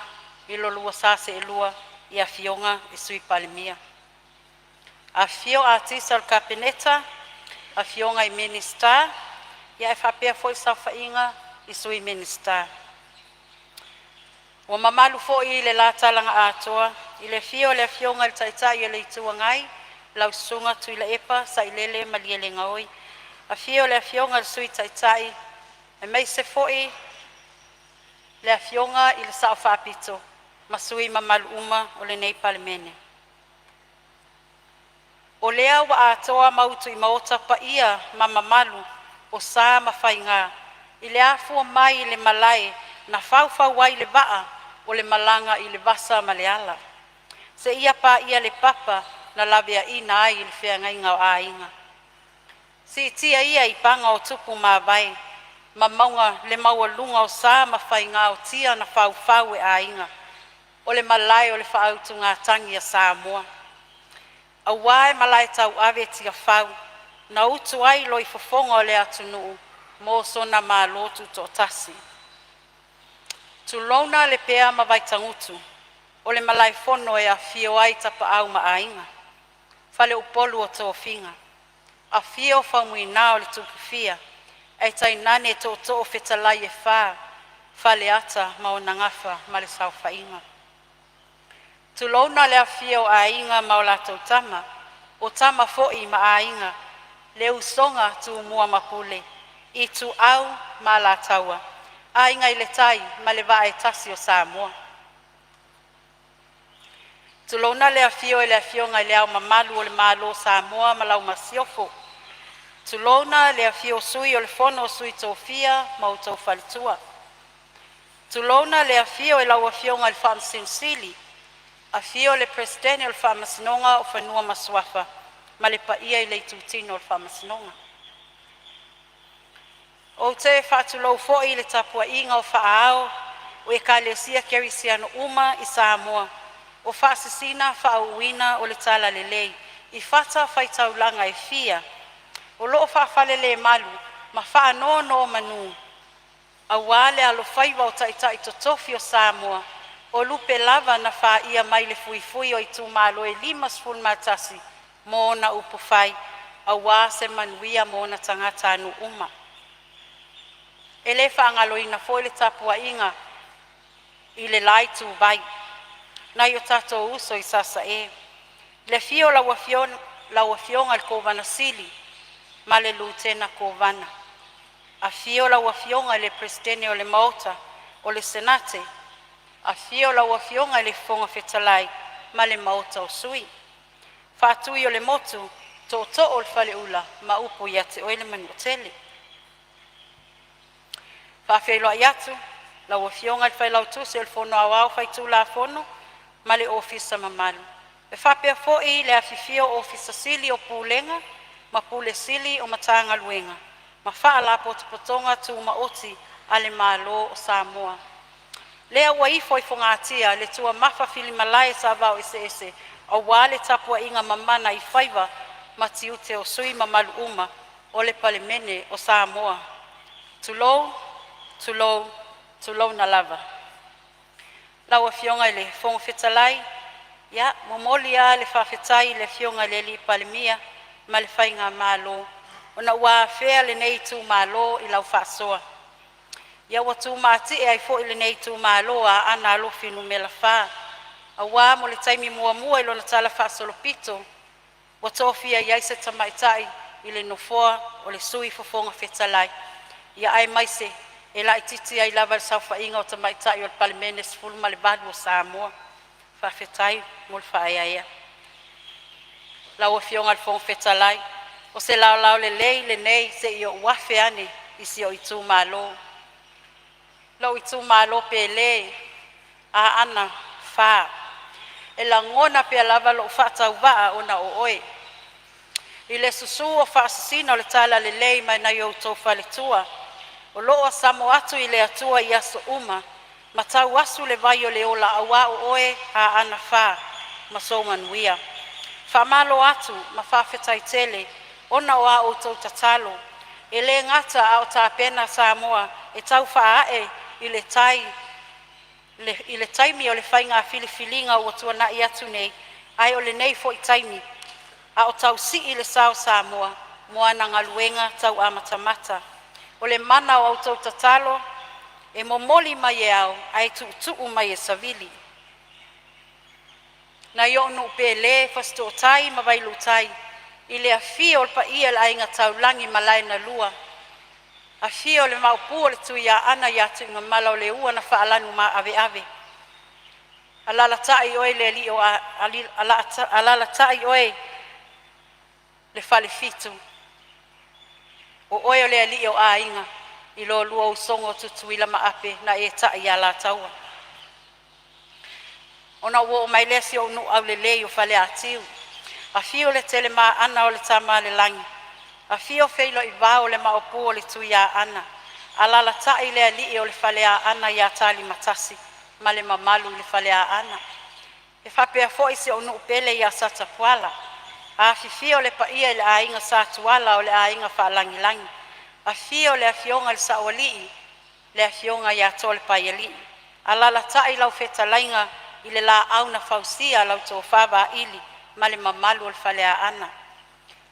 i lo lua sa seelua i Afioga i Sui Palemia. Afifio Atisa o le Kapeneta, afioga i Minisita, ae faapea foi le saofaiga i Sui Minisita. Ua mamalu foi le la tala na atoa i le afio o le Afioga i le Taitai o le Itu Agai, lau Susuga Tuilaepa Sailele Malielegaoi, afio le Afioga i le Sui Taitai aemaise foi le Afioga i le Sao Faapito ma sui usufono mamalu uma o lenei Palemene. O lea ua atoa ma utuimaota paia ma mamalu o sa ma faiga i le afua mai i le malae na faufau ai le vaa o le malaga i le vasa ma le ala, seia paia le papa na laveaina ai le feagaiga o aiga. Siitia ia i paga o tupu mavae ma mauga le maualuga o sa ma faiga o tia na faufau e aiga, o le malae o le faautugatagi a Samoa. Aua e malae tauave tiafau na utu ai loifofoga o le atunuu mo sona Malo Tutoatasi. Tulouna Lepea ma Vaitagutu o le malaefono e afifio ai Tapaau ma Aiga, Faleupolu o Tofiga, afio Faumuina o le Tupufia ae tainane tootoo fetalai e fa, Faleata ma ona gafa ma le saofaiga. Tulouna le afifio o Aiga ma o latou Tama, o Tama foi ma Aiga, le usoga a Tumua ma Pule, Ituau ma Alataua, Aiga i le Tai ma le Vaa e tasi o Samoa. Tulouna le afio o le Afioga i le Ao Mamalu o le Malo o Samoa ma lau Masiofo, tulouna le afio o Sui o le Fono a Sui Tofia ma outou faletua. Tulouna le afio o lau Afioga i le Faamasino Sili, afio le Peresetene o le Faamasinoga o Fanua ma Suafa ma le paia i le itutino o le Faamasinoga. Ou te faatulou foi i le tapuaiga o faaao o Ekalesia Kerisiano uma i Samoa o faasisina faauuina o le talalelei i fatafaitaulaga e fia, o lo o faafalelemalu ma faanonomanu aua le alofaiva o taitai totofi o Samoa, o lupe lava na faia mai le fuifui o itumalo e 51 mo ona upufai aua se manuia mo ona tagatanuu uma. E le faagaloina foi le tapuaiga i le la ituvai nai o tatou uso i Sasae, le afio o lau Afioga i le Kovana Sili ma le Lutena Kovana, afio lau Afioga i le Peresetene o le Maota o le Senate, afio lau Afioga i le Fofoga Fetalai ma le Maota o Sui, Faatuiolemotu, Tootoo o le Faleula ma upu ia te oe le Manuatele. E faafeiloai atu i lau Afioga i le Failautusi o le Fono Aoao Faitulafono ma le Ofisa mamalu. E faapea foi le afifio o Ofisa Sili o Pulega ma Pule Sili o Matagaluega ma Faalapotopotoga Tumaoti a le Malo o Samoa. Lea ua ifo i fogatia le tuamafafilimalae sa Savaoeseese aua le tapuaiga mamana i faiva ma tiute o sui usufono mamalu uma o le Palemene o Samoa. Tulou, tulou, tulouna lava. Lau Afioga i le Fofoga Fetalai, e momoli lava le faafetai i le Afioga i le Palemia ma le faigamalo ona ua afea lenei itumalo i lau faasoa. Ia ua tumatie ai foi lenei itumalo o Aana Alofi Nu.4 aua mo le taimi muamua i lona talafaasolopito ua tofia ai se tamaitai i le nofoa o le Sui Fofoga Fetalai, ia aemaise e laitiiti ai lava i le saofaiga a tamaitai o le Palemene 18 o Samoa. Faafetai mo le faaeaea. Lau Afioga i le Fofoga Fetalai, o se laolao lelei lenei se i ou afe ane i si ou itumalo, lou itumalo pele Aana 4. E lagona pea lava lou faatauvaa ona o oe i le susu o faasisina o le talalelei mai nai o outou faletua o loo samo atu i le Atua i aso uma ma tauasu le vai o le ola aua o oe Aana 4 ma sou manuia. Faamalo atu ma faafetai tele ona o a outou tatalo e le gata a o tapena Samoa e tau faaae i le tai i le taimi o le faiga filifiliga ua tuanai atu nei, ae o lenei foi taimi a o tau sii le sa o Samoa mo ana galuega tau amatamata. O le mana o a outou tatalo e momoli mai e ao ae tuutuu mai e savili. Nai o'u nuu pele Fasitootai ma Vailuutai i le afio o le paia o le Aiga Taulagi Malae na lua, afio le Maopu o le Tuiaana ia Tuigamala o le ua na faalanumaaveve, alaalatai oe le alii o alaalatai oe. Le Falefitu, o oe o le alii o aiga i lolua usoga Tutuila ma Ape na e tai i Alataua. Ona ou oo mai lea i si ou nuu aulelei o Faleatiu, afio le Telemaana o le Tamaalelagi, afio Feiloivao o le Maopu o le Tuiaana, alaalatai le alii o le Faleaana ia Talimatasi ma le mamalu i le Faleaana. E faapea foi si ou nuu pele ia Satapuala. Afifio le paia i le aiga Sa Tuala o le Aiga Faalagilagi, afio le afioga i le Saoalii, le afioga ia Tolepaialii, alaalatai lau fetalaiga i le Laau na Fausia lau tofa Vaili ma le mamalu i le Faleaana.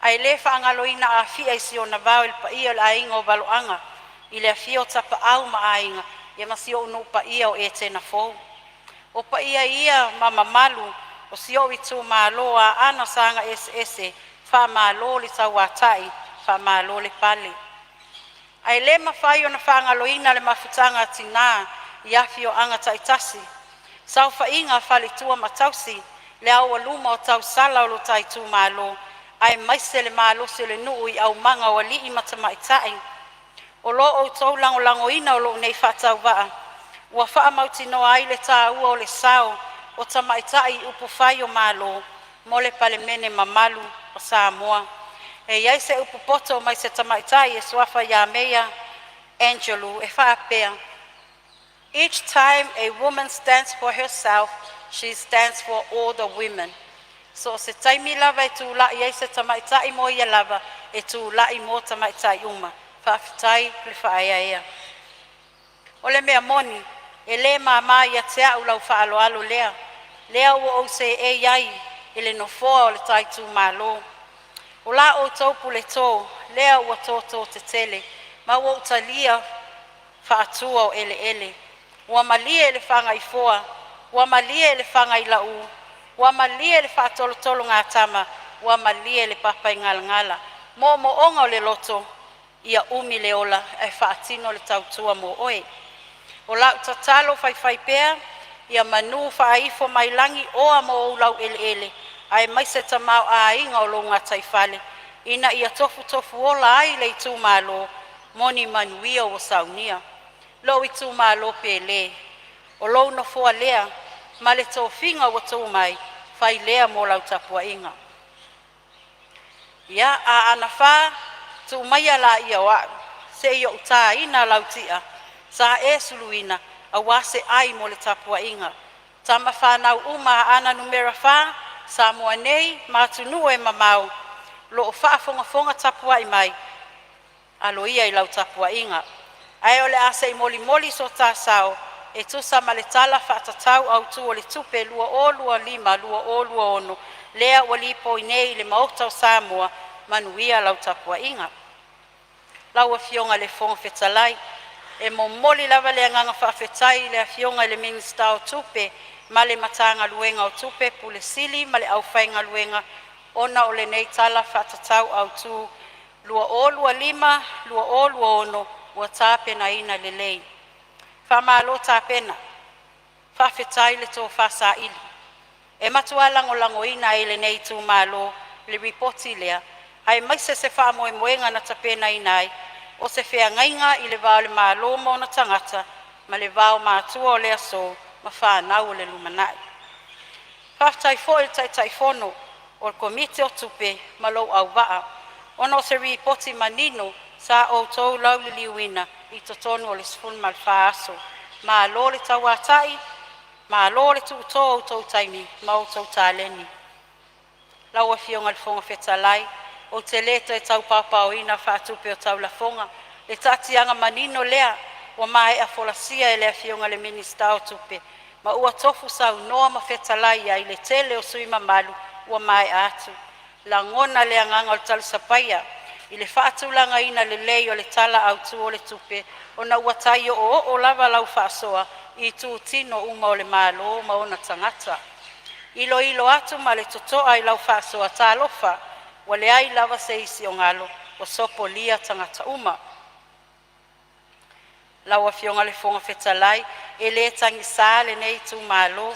Ae le faagaloina Afia i si ona vao i le paia o le aiga o Valoaga i le afio o Tapaau ma Aiga, ia ma si ou nuu paia o Etena Fou. O paia ia ma mamalu o si ou itumalo Aana Saga 1, faamalo le tauatai, faamalo le pale. Ae le mafai ona faagaloina le mafutaga a tinã i afioaga taitasi, saofaiga a faletua ma tausi, le aualuma o tausala o lo ta itumalo aemaise le malosi o le nuu i aumaga o alii ma tamaitai. O lo outou lagolagoina o lou nei faatauvaa ua faamautinoa ai le taua o le sao o tamaitai i upufai o Malo mo le Palemene mamalu o Samoa. E i ai se upu poto mai se tamaitai e suafa Meia Angelou e faapea, “Each time a woman stands for herself, she stands for all the women.” So o se taimi lava e tulai ai se tamaitai mo ia lava, e tulai mo tamaitai uma. Faafetai le faaeaea. O le mea moni, e le mama ia te au lau faaaloalo lea, lea ua ou seei ai i le nofoa o le ta itumalo. O la outou puleto lea ua toto tetele ma ua ou talia faatua o eleele. Ua malie le fagaifoa, ua malie le fagailaū, ua malie le faatolotologatama, ua malie le papaigalagala. Moomooga o le loto, ia umi le ola ae faatino le tautua mo oe. O lau tatalo faifaipea ia manū faaifo mai lagi oa mo ou laueleele aemaise tamaoaiga o lou gataifale ina ia tofutofuola ai le itumalo mo ni manuia ua saunia. Lou itumalo pele, o lou nofoa lea ma le tofiga ua tuumai mai, fai lea mo lau tapuaiga. Ia, Aana Fa, tuu maia laia o a'u se i ou taina lau ti'a sa e suluina aua se ai mo le tapuaiga a tama fanau uma a Aana Numera 4, Samoa nei ma atunuu e mamao o lo o faafogafoga tapuai mai. Alo ia i lau tapuaiga, ae o le a se i molimoli so ta sao e tusa ma le Tala Faatatau Autu o le Tupe 2025/2026 lea ua lipoi nei i le Maota o Samoa. Manuia lau tapuaiga. Lau Afioga i le Fofoga Fetalai, e momoli lava le agaga faafetai i le Afioga i le Minisita o Tupe ma le Matagaluega o Tupe, Pule Sili ma le aufaigaluega ona o lenei Tala Faatatau Autu 2025/2026 ua tapenaina lelei. Faamalo tapena, faafetai le tofa saili. E matua lagolagoina e lenei itumalo le lipoti lea aemaise se faamoemoega na tapenaina ai, o se feagaiga i le va o le Malo ma ona tagata ma le vaomatua o le aso ma fanau o le lumanai. Faafetai foi i le Taitaifono o le Komiti o Tupe ma lou auvaa ona o se ripoti manino sa outou lauliliuina i totonu o le 14 aso. Malo le tauatai, malo le tuuto o outou taimi ma outou taleni. Lau Afioga i le Fofoga Fetalai, ou te le toe tau paopaoina faatupe o taulafoga, le taatiaga manino lea ua maea folasia e le Afioga i le Minisita o Tupe ma ua tofu saunoa ma fetalai i ai le tele o sui usufono mamalu ua maea atu. Lagona le agaga o le talisapaia i le faatulagaina lelei o le Tala Autu o le Tupe ona ua tai oooo lava lau faasoa i itutino uma o le Malo ma ona tagata. Iloilo atu ma le totoa i lau faasoa, talofa, ua leai lava se isi o galo, ua sopolia tagata uma. Lau Afioga i le Fofoga Fetalai, e le tagisa lenei itumalo,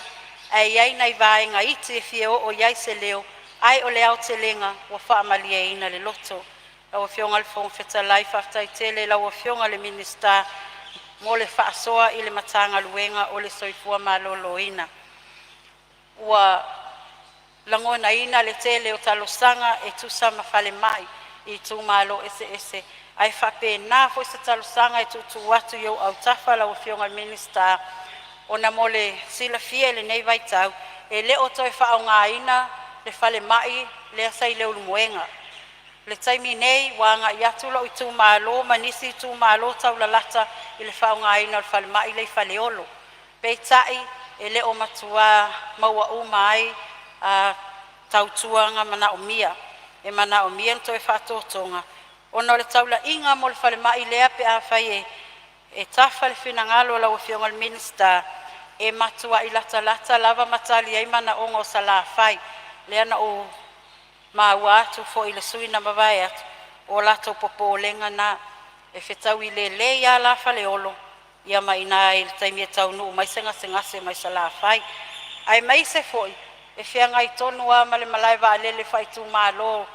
ae i ai nai vaega iti e fia oo i ai se leo Ae o le aotelega ua faamalieina le loto. Lau Afioga i le Fofoga Fetalai, faafetai tele i lau Afioga i le Minisita mo le faasoa i le Matagaluega o le Soifua Maloloina. Ua lagonaina le tele o talosaga e tusa ma falemai i itumalo eseese, ae faapena foi se talosaga e tuutuu atu i ou autafa lau Afioga i le Minisita, ona mo le silafia i lenei vaitau e le o toe faaaogaina le falemai lea sa i Leulumoega. O le taimi nei ua agai atu lou itumalo ma nisi itumalo taulalata i le faaaogaina o le falemai lea i Faleolo. Peitai e le o matua maua uma ai a tautuaga manaomia. E manaomia le toe faatotoga ona o le taulaiga mo le falemai lea pe afai e tafa le finagalo o lau Afioga i le Minisita, e matuai latalata lava ma tali ai manaoga o Salafai. Lea na ou maua atu foi i le sui usufono na mavae atu, o latou popolega na, e fetaui lelei lava la Faleolo ia ma i ina i le taimi e taunuu mai ai se gasegase mai Salafai, aemaise foi e feagai tonu lava ma le malaevaalele faa'itumalo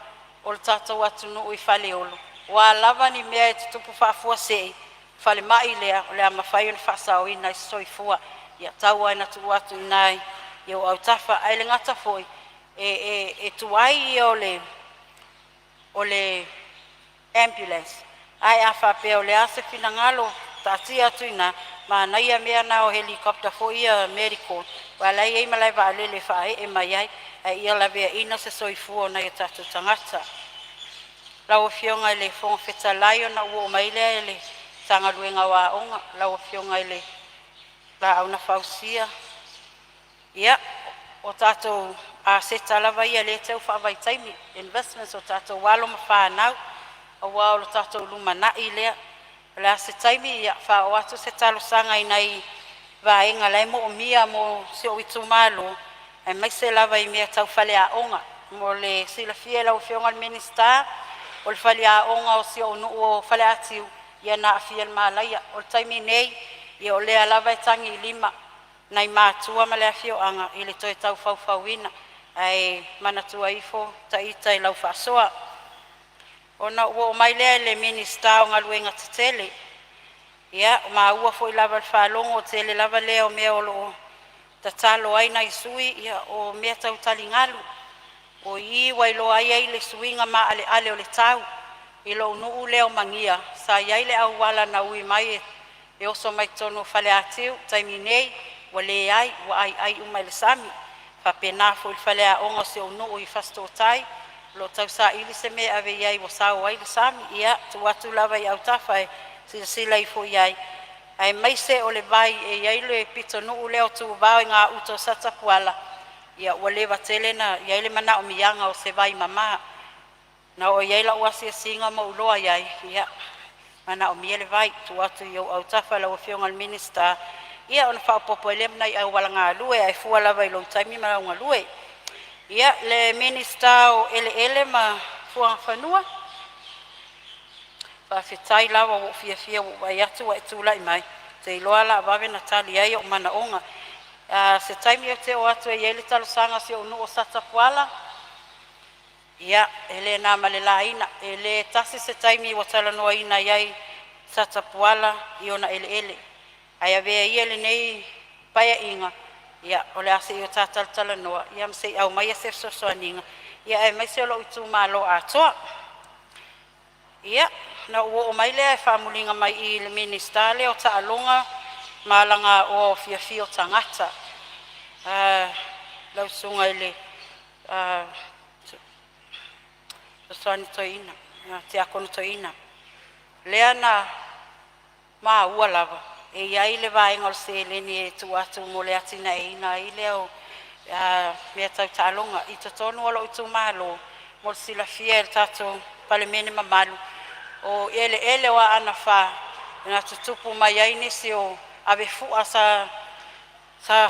o le tatou atunuu i Faleolo. O a lava ni mea e tutupu faafuasei, falemai lea o le a mafai ona faasaoina ai se soifua. Ia tau lava ina tuu atu i ina i ou autafa. Ae le gata foi, e tuai ia o le ambulance, ae a faapea o le a se finagalo, taatia atu i ina, manaia mea na o helicopter foi ia medical aua o la e i ai malaevaalele e faaee mai ai, ae ia laveaiina se soifua o nai o tatou tagata. Lau Afioga i le Fofoga Fetalai ona ou oo mai lea i le Matagaluega o Aoga, lau Afioga i le Laau na Fausia, ia, o tatou aseta lava ia lea e tau faavaitaimi, investments a tatou alo ma fanau aua o le tatou lumanai lea. O le a se taimi faaoo atu se talosaga i nai vaega la e moomia mo si ou itumalo, aemaise lava i mea tau faleaoga. Mo le silafia e lau Afioga i le Minisita, o le faleaoga o si ou nuu o Faleatiu, ia na aafia i le malaia. O le taimi nei, ia o lea lava e tagiilima nai matua ma le afioaga i le toe tau faufauina. Ae manatua ifo ita i lau faasoa. Ona ou oo mai lea i le Minisita o Galuega Tetele. Ia, ua maua foi lava i le faalogo, o le tele lava lea o mea o lo o tatalo ai nai sui usufono o mea tau taligalu. O i ua iloa ai le suiga maaleale o le tau. I lou nuu lea o Magia, sa i ai le auala na ui mai e oso mai totonu o Faleatiu, o le taimi nei ua leai, ua aiai uma e le sami. E faapena foi i le faleaoga o si ou nuu i Fasitootai, o lo o tausaili se mea e ave i ai ua sao ai le sami. Ia, tuu atu lava i autafa e silasila ifo i ai, aemaise o le vai e i ai le pitonuu lea o Tuvao i gauta o Satapuala, ia ua leva tele ona i ai le manaomiaga o se vaimama. Na oo i ai lau asiasiga ma ou iloa ai, ia, e manaomia le vai. Tuu atu i ou autafa lau Afioga i le Minisita ia ona faaopoopo ai lea ma nai auala galue, ae fua lava i lou taimi ma lau galue. Ia, le Minisita o Eleele ma Fuagafanua, faafetai lava ua ou fiafia ua ou vaai atu ua e tulai mai, ou te iloa o le a vave ona tali ai ou manaoga. Se taimi ou te oo atu e i ai le talosaga a si ou nuu o Satapuala, ia, e le na ma le laina, e le tasi se taimi ua talanoaina ai Satapuala i ona eleele. Ae avea ia lenei Paeaiga, ia o le a se i o ta talatalanoa ma se i aumaia se fesoasoaniga, aemaise o lou itumalo atoa. Ia, ona ou oo mai lea e famuliga mai i le Minisita lea o Taaloga ma Alagaoa Fiafia o Tagata, lau Susuga i le Fesoasoani Toeaina, Tiakono Toeaina. Lea na maua lava e i ai le vaega o le seleni e tuu atu mo le atinaeina ai lea o mea tau taaloga i totonu o lou itumalo. Mo le silafia e le tatou Palemene mamalu, o eleele o Aana Alofi 4 na tutupu mai ai nisi o avefua sa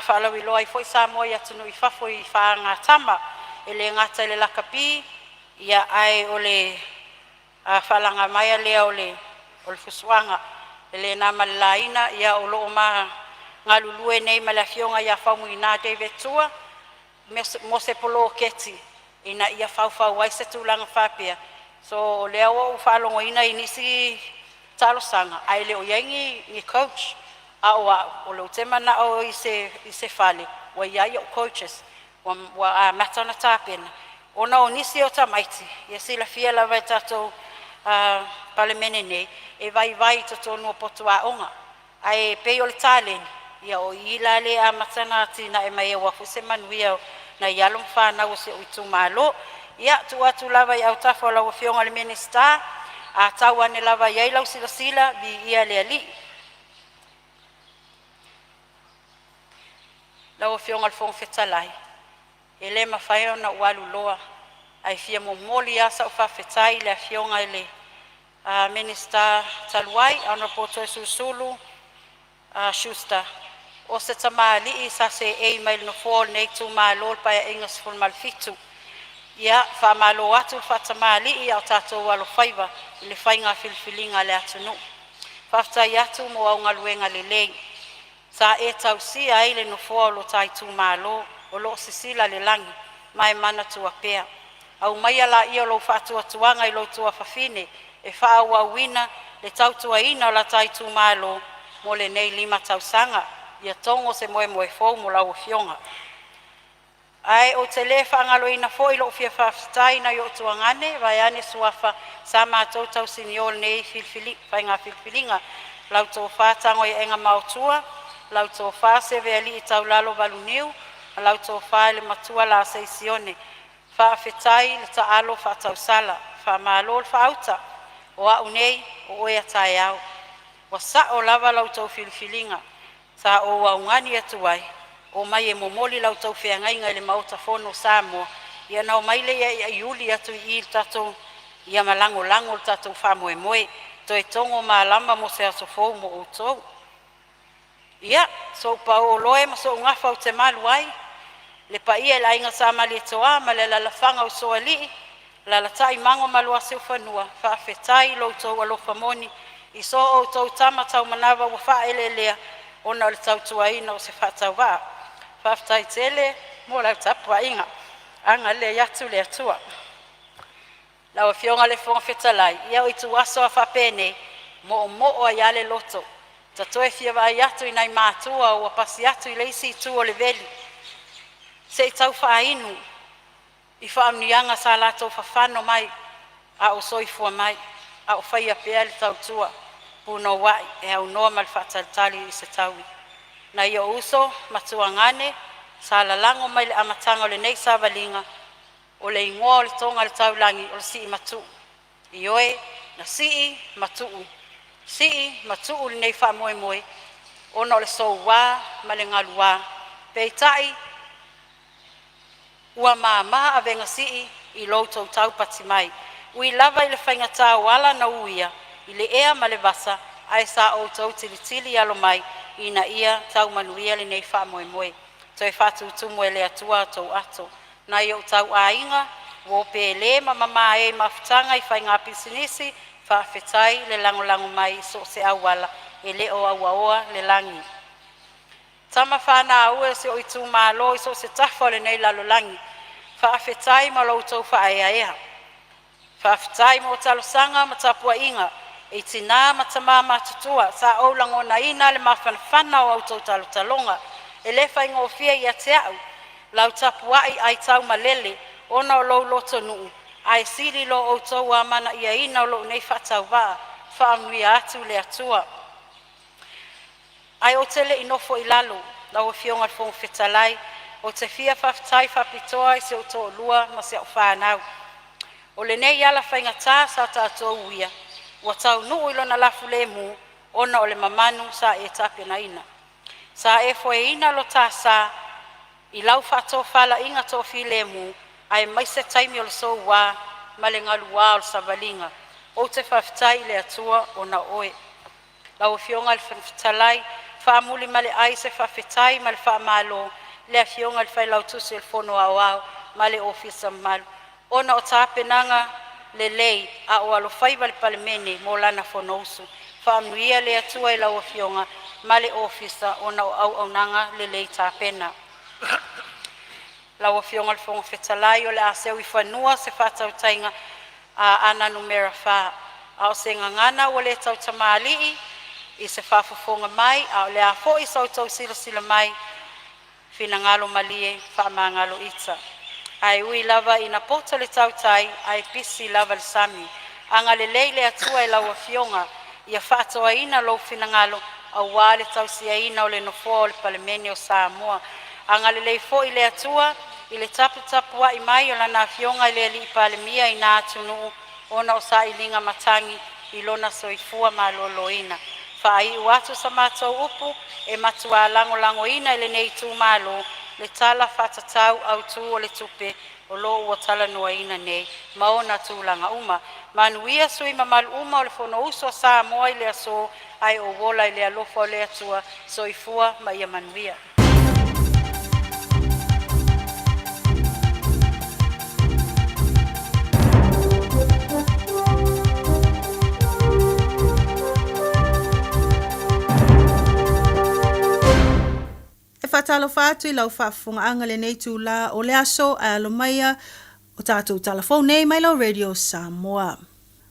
faalauiloa ai foi Samoa i atunuu i fafo i fagatama, e le gata i le lakapi ia ae o le faalagamaea lea o le fusuaga. E le na ma le laina o lo o ma galulue nei ma le afioga ia Faumuina David Tua mo se poloketi. ina ia faufau ai se tulaga faapea. So o lea ua ou faalogoina i nisi talosaga ae le o i ai ni coach. A o a'u o lea ou te mana'o i se fale ua i ai o'u coaches ua amata ona tapena, ona o nisi o tamaiti, ia silafia lava e tatou Palemene nei, e vaivai i totonu o potu aoga, ae pei o le taleni, ia o i la lea e amata ona atinae mai ai aua foi se manuia o nai alo ma fanau o si o'u itumalo. Ia tuu atu lava i autafa o lau Afioga i le Minisita, a tau ane lava i ai lau silasila, viia le Alii. Lau Afioga i le Fofoga Fetalai, e le mafai ona ou alu loa ae fia momoli lava sau faafetai i le Afioga i le Minisita talu ai Honourable Toeolesulusulu Schuster, o se tamalii sa seei mai le nofoa o lenei itumalo i le Paeaiga 17. Ia faamalo atu le faatamalii a o tatou alofaiva i le faiga filifiliga a le atunuu. Faafetai atu mo au galuega lelei sa e tausia ai le nofoa o lo ta itumalo. O lo o sisila le lagi ma e manatua pea. Aumaia laia o lou faatuatuaga i lou tuafafine e faaauauina le tautuaina o la ta itumalo mo lenei 5 tausaga. Ia togo se moemoe fou mo lau Afioga. Ae ou te le faagaloina foi lou fia faafetai i nai ou tuagane vaeane suafa sa matou tausinio i lenei faiga filifiliga, lau Tofa Tagoaiaega Maotua, lau Tofa Sevealii Taulalo Valuniu ma lau Tofa i le Matua Lasei Sione. Faafetai le taalo faatausala, faamalo le faauta. O au nei o oe a taeao. Ua sao lava la outou filifiliga sa ou augani atu ai, omai e momoli la outou feagaiga i le Maota Fono o Samoa, ia ona omai lea iuli atu i i i le tatou ia ma lagolago le tatou faamoemoe, toe togo malama mo se aso fou mo outou. Ia, sou paoloe ma sou gafa ou te malu ai, le paia i le Aiga Sa Malietoa ma le alaalafaga o Usoalii, alaalatai Mago ma Luasiufanua, faafetai i lo outou alofa moni i so outou tama taumanava ua faaeleelea ona o le tautuaina o se faatauvaa. Faafetai tele mo lau tapuaiga. Agalelei atu le Atua. Lau Afioga i le Fofoga Fetalai, ia o ituaso lava faapenei e moomoo ai lava le loto, ta toe fia vaai atu i nai matua ua pasi atu i le isi itu o le veli, se i tau faainu i faamanuiaga sa latou fafano mai a o soifua mai, a o faia pea le tautua punouai e aunoa ma le faatalitali i se taui. Nai ou uso ma tuagane sa lalago mai le amataga o lenei savaliga, o le igoa o le toga a le taulagi o le Siimatuu. Ioe, na sii ma tuu, sii ma tuu lenei faamoemoe ona o le soua ma le galuā, peitai ua mama avega sii i lo outou taupati mai. Ui lava i le faigata o ala na uia i le ea ma le vasa, ae sa outou tilitili alo mai ina ia tau manuia lenei faamoemoe. Toe faatutumu e le Atua a outou ato. Nai ou tauaiga, uo pele ma mama e i mafutaga i faiga pisinisi, faafetai le lagolago mai i so o se auala, e le o auaoa le lagi. Tama fanau e o si ou itumalo i so o se tafa o lenei lalolagi, faafetai mo la outou faaeaea. Faafetai mo talosaga ma tapuaiga i tinā ma tamā matutua sa ou lagonaina le mafanafana o a outou talotaloga. E le faigofie ia te au lau tapuai aitaumalele ona o lou lotonuu, ae sili lo outou amanaiaina o lou nei faatauvaa. Faamanuia atu le Atua. Ae ou te le i nofo i lalo lau Afioga i le Fofoga Fetalai, ou te fia faafetai faapitoa i si ou toalua ma si au fanau. O lenei ala faigata sa tatou uia, ua taunuu i lona lafulemu ona o le mamanu sa e tapenaina. Sa e foeina lo ta sa i lau faatofalaiga toafilemu, aemaise taimi o le soua ma le galua o le savaliga. Ou te faafetai i le Atua ona o oe. Lau Afioga i le Fofoga Fetalai, faamuli ma le ai se faafetai ma le faamalo i le Afioga i le Failautusi o le Fono Aoao ma le Ofisa mamalu ona o tapenaga lelei a o alofaiva le Palemene mo lana fonousu. Faamanuia le Atua i lau Afioga ma le ofisa ona o auaunaga lelei tapena. Lau Afioga i le Fofoga Fetalai, o le a seu i fanua se faatautaiga Aana Numera 4, a o se gagana ua le tautamalii i se faafofoga mai, a o le a foi sa outou silasila mai, finagalo malie faamagalo ita. Ae ui lava ina poto le tautai, ae pisi lava le sami. Agalelei le Atua i lau Afioga ia faatoaina lou finagalo aua le tausiaina o le nofoa o le Palemene o Samoa. Agalelei foi le Atua i le taputapuai mai a Lana Afioga i le Palemia i na atunuu ona o sailiga matagi i lona soifua maloloina. Faaiu atu sa matou upu e matua lagolagoina e lenei itumalo le Tala Faatatau Autu o le Tupe o lo o ua talanoaina nei ma ona tulaga uma. Manuia sui usufono mamalu uma o le Fonousu a Samoa i le aso, ae ou ola i le alofa o le Atua. Soifua ma ia manuia. E faatalofa atu i lau faafofogaaga i lenei itula o le aso ae alo maia o tatou tala fou nei mai lau Radio Samoa.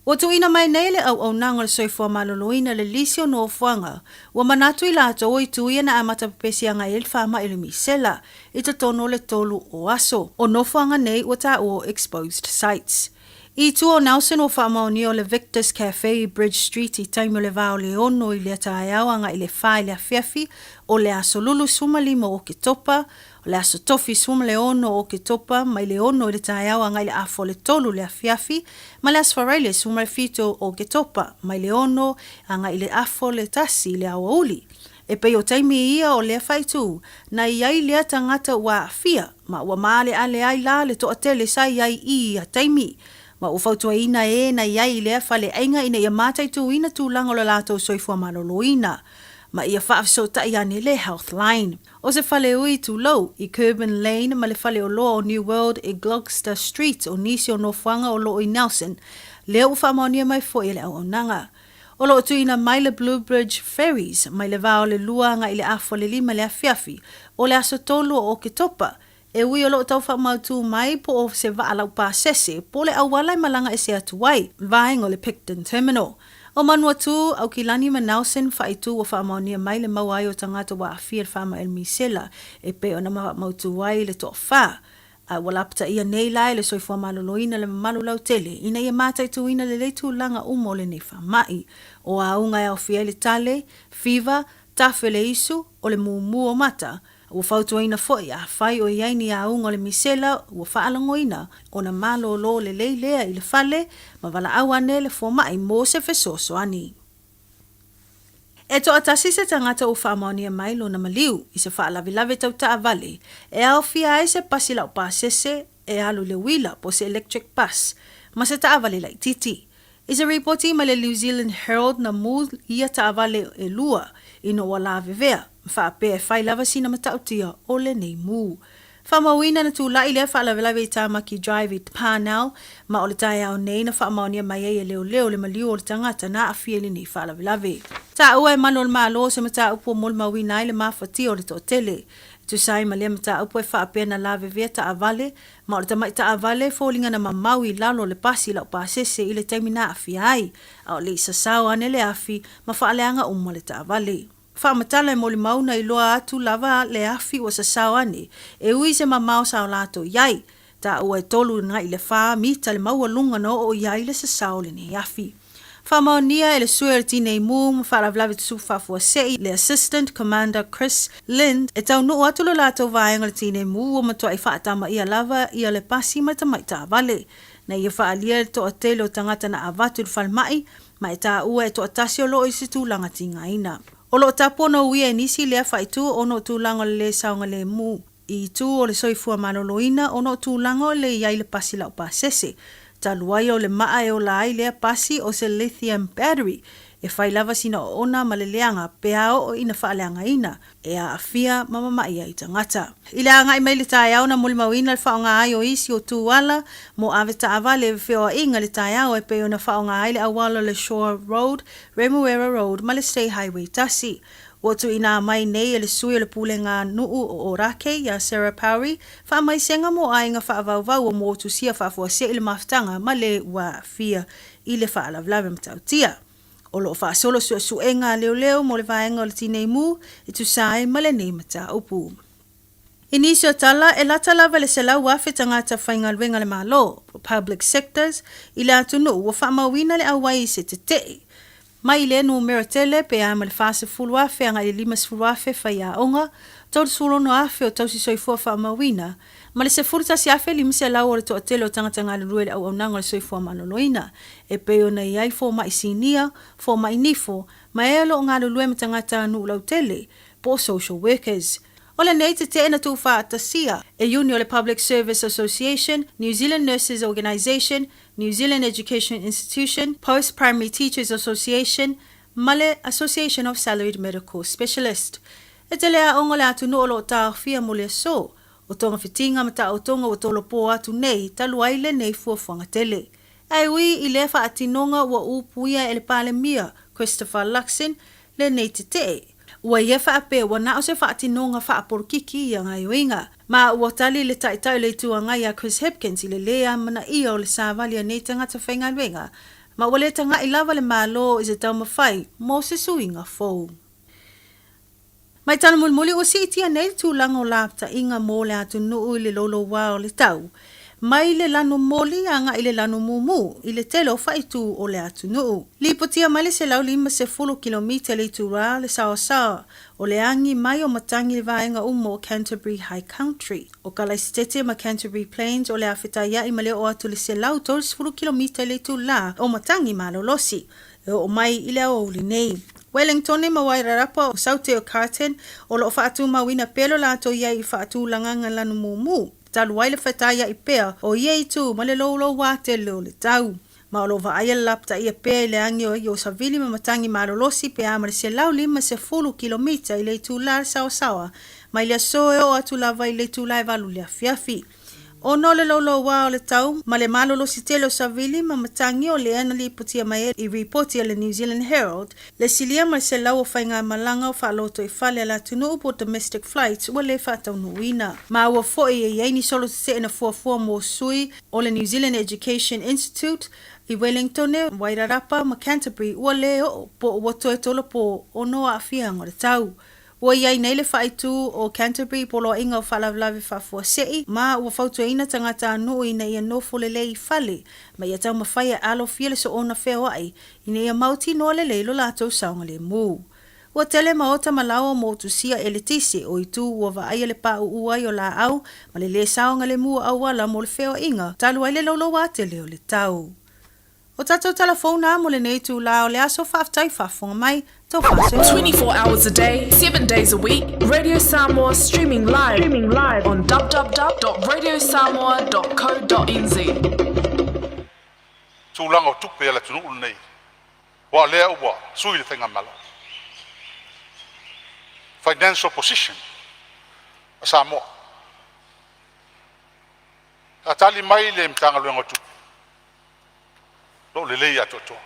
Ua tuuina mai nei le auaunaga o le soifua maloloina le lisi o nofoaga ua manatu i latou o itu ia na amata pepesi agai ai le faamai o le misela i totonu o le tolu o aso. O nofoaga nei ua taua o exposed sites. I tua o Nelson ua faamaonia o le Victor's Cafe i Bridge Street i taimi o le va o le 6 i lea taeao agai i le 4 i le afiafi o le aso Lulu 15 o Oketopa, o le aso Tofi 16 o Oketopa mai le 6 i le taeao agai i le afa o le 3 i le afiafi, ma le aso Faraile 17 o Oketopa mai le 6 agai i le afa o le 1 i le aoauli. E pei o taimi ia o lea faaitu, na i ai lea tagata ua aafia, ma ua maaleale ai la le toatele sa i ai i ia taimi. Ma ua fautuaina e na i ai i lea faleaiga ina ia mataituina tulaga o lo latou soifua maloloina, ma ia faafesootai ane le Healthline. O se faleui tulou, i Curban Lane ma le faleoloa o New World i Gloucester Street o nisi o nofoaga o lo o i Nelson, lea ua faamaonia mai foi e le auaunaga. O lo o tuuina mai le Blue Bridge Ferries mai le va o le 2 agai i le afa o le 5 i le afiafi o le aso 3 o Oketopa, e ui o lo o tau faamautu mai po o se vaa laupasese po o le auala e malaga ese atu ai, vaega o le Picton Terminal. O Manuatū, Aukilani ma Nelson faaitu ua faamaonia mai le maua ai o tagata ua aafia i le faamai o le misela e pei ona maumautu ai le toafa. A ua lapataia nei la e le soifua maloloina le mamalu lautele ina ia mataituina lelei tulaga uma o lenei faamai. O auga e aofia ai le tale, fiva, tafe le isu, o le mumu o mata. Ua fautuaina foi, afai o i ai ni auga o le misela ua faalogoina, ona malolo lelei lea i le fale ma valaau ane le fomai mo se fesoasoani. E toatasi se tagata ua faamaonia mai lona maliu i se faalavelave tau taavale e aofia ai se pasi laupasese e alu i le uila po o se electric bus ma se taavale laitiiti. I se ripoti mai le New Zealand Herald na mū ia taavale e lua ina ua lavevea ma faapea e fai lava sina matautia o lenei mū. Faamauina na tulai lea faalavelave i Tamaki Drive i Parnell, ma o le taeao nei na faamaonia mai ai e leoleo le maliu o le tagata na aafia i lenei faalavelave. Taua e malu o le Malo se mataupu ua molimauina ai le mafatia o le toatele. E tusa ai ma lea mataupu e faapea na lavevea taavale, ma o le tamai taavale e foliga na mamau i lalo o le pasi laupasese i le taimi na aafia ai, a o le i sasao ane le afi ma faaleaga uma le taavale. Faamatala e molimau na iloa atu lava le afi ua sasao ane, e ui se mamao sa o latou i ai. Taua e tolu agai i le fa mita le maualuga na oo i ai le sasao o lenei afi. Faamaonia e le sui o le Tinei Mu ma Faalavelave Tutupu Faafuasei le Assistant Commander Chris Lind e taunuu atu lo latou vaega o le Tinei Mu ua matuai faatamaia lava ia le pasi ma le tamai taavale. Na ia faaalia le toatele o tagata na avatu i le falemai ma e taua e toatasi o lo o i se tulaga tigaina. O lo o tapu ona uia e nisi lea faaitu ona o tulaga o le lē saogalemu i itu o le soifua maloloina ona o tulaga o le i ai le pasi laupasese talu ai o le maa e ola ai lea pasi o se lithium battery e fai lava sina oona ma le leaga pe a oo ina faaleagaina e aafia ma mama'i ai tagata. I le agai mai le taeao na molimauina le faaaoga ai o isi o tu ala mo ave taavale e feoaiga i le taeao e pei ona faaaoga ai le auala o le Shore Road, Remuera Road ma le State Highway 1. Ua tuuina mai nei e le sui o le pulega nuu o Ōrākei iā Sarah Powery faamaisega mo aiga faavauvau o motusia faafuasei le mafutaga ma le ua aafia i le faalavelave matautia. O lo o faasolo suesuega a leoleo mo le vaega o le Tinei Mu e tusa ai ma lenei mataupu. I nisi o tala, e lata lava i le 100,000 tagata faigaluega a le Malo, public sectors, i le atunuu ua faamauina le auai i se tetee. Mai lea numera tele pe a ma le 40,000 agai i le 50,000 faiaoga, 36,000 o tausi soifua faamauina, ma le 11,500 o le toatele o tagata galulue i le auaunaga o le soifua maloloina, e pei ona i ai fomai sinia, fomai nifo, ma e o lo o galulue ma tagata nuu lautele, po o social workers. O lenei tetee na tuufaatasia e iuni o le Public Service Association, New Zealand Nurses Organisation, New Zealand Education Institution, Post Primary Teachers Association ma le Association of Salaried Medical Specialist. E tele aoga o le atunuu o lo o taofia mo le aso o togafitiga ma taotoga ua tolopo atu nei talu ai lenei fuafuaga tele. Ae ui i lea faatinoga ua upuia e le Palemia Christopher Luxon lenei tetee, ua ia faapea ua na o se faatinoga faapolokiki ia gaoioiga. Ma ua tali le Taitai o le Itu Agai ia Chris Hipkins i le lē amanaia o le savali a nei tagata faigaluega, ma ua lē taga'i lava le Malo i se taumafai mo se suiga fou. Mai tala mulimuli ua siitia nei le tulaga o lapataiga mo le atunuu i le louloua o le tau, mai le lanu moli agai i le lanu mumu i le tele o faaitu o le atunuu. Lipotia mai le 150 kilomita i le itulā le saoasaoa o le agi mai o matagi i le vaega uma o Canterbury High Country. O Kalaisitete ma Canterbury Plains o le a fetaiaʻi ma le oo atu i le 130 kilomita i le itulā o matagi malolosi e oo mai i le aoauli nei. Wellingtone ma Wairarapa o Saute o Carton o lo o faatumauina pea lo latou i ai i faatulagaga lanu mumu, talu ai le fetaiaʻi pea o ia itu ma le loulouā tele o le tau. Ma o lo o vaaia le lapataia pea i le agi o Iosavili ma matagi malolosi pe a ma le 150 kilomita i le itulā le saoasaoa mai le aso e oo atu lava i le itulā e 8 i le afiafi. Ona o le loulouā o le tau ma le malolosi tele o savili ma matagi o lea na lipotia mai ai i ripoti a le New Zealand Herald, le silia ma le 100 o faigamalaga o faalotoifale a le atunuu po o domestic flights ua le faataunuuina. Ma ua foi e i ai ni solo tetee na fuafua mo sui o le New Zealand Education Institute i Wellingtone, Wairarapa ma Canterbury ua le oo po o ua toe tolopo ona o aafiaga o le tau. Ua i ai nei le faaitu o Canterbury i poloaiga o faalavelave faafuasei, ma ua fautuaina tagata nuu ina ia nofo lelei i fale, ma ia taumafai e alofia le soona feoai ina ia mautinoa lelei lo latou saogalemu. Ua tele maota ma laoa motusia eletise o itu ua vaaia le pauu ai o laau ma le lē saogalemu o auala mo le feoaiga talu ai le louloua tele o le tau. O tatou tala fou na mo lenei itulā o le aso, faafetai faafofoga mai, tau faasoa. 24 hours a day, 7 days a week, Radio Samoa streaming live, streaming live on www.radiosamoa.co.nz. Tulaga o tupe a le atunuu lenei, aua o lea ua sui le faigamalo. Financial position a Samoa. A tali mai le Matagaluega o Tupe, lo o lelei atoatoa.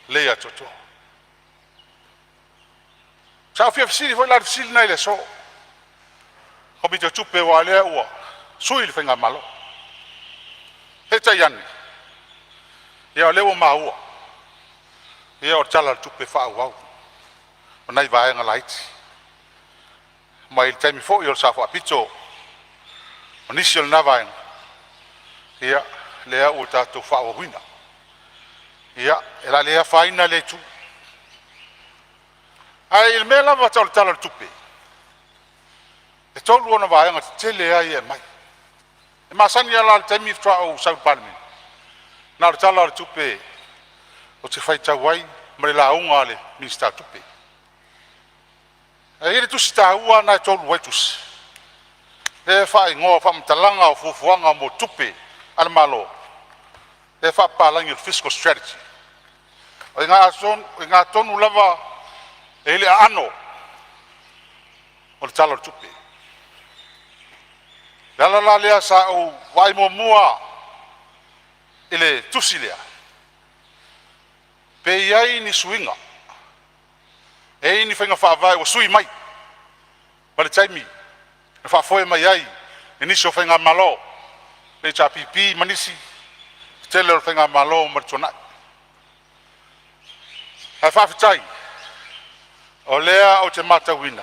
Lelei atoatoa. Sa ou fia fesili foi la i le fesili na i le aso. Komiti o Tupe aua lea ua sui le faigamalo. Peitai ane, ia o lea ua maua, ia o le Tala o le Tupe faaauau o nai vaega laiti. Mai le taimi foi o le sao faapito o nisi o lena vaega, ia lea ua tatou faaauauina. Ia, e le a afaina lea itu. Ae i le mea lava tau le Tala o le Tupe, e tolu ona vaega tetele lava ia e aumai. E masani lava la i le taimi faatoa ou sau i le Palemene, na o le Tala o le Tupe ou te faitau ai ma le lauga a le Minisita o Tupe. Ae i ai le tusi taua lena e tolu ai tusi, lea e faaigoa o Faamatalaga o Fuafuaga mo Tupe a le Malo, lea e faapapalagi o le Fiscal Strategy. O i ina tonu lava e i ai le aano o le Tala o le Tupe. O le ala la lea sa ou vaai muamua i le tusi lea, pe i ai ni suiga. E i ai ni faiga faavae ua sui mai ma le taimi na faafoe mai ai e nisi o faigamalo, le HRPP ma nisi, tele o faigamalo mai le tuanai. Ae faafetai o lea ou te matauina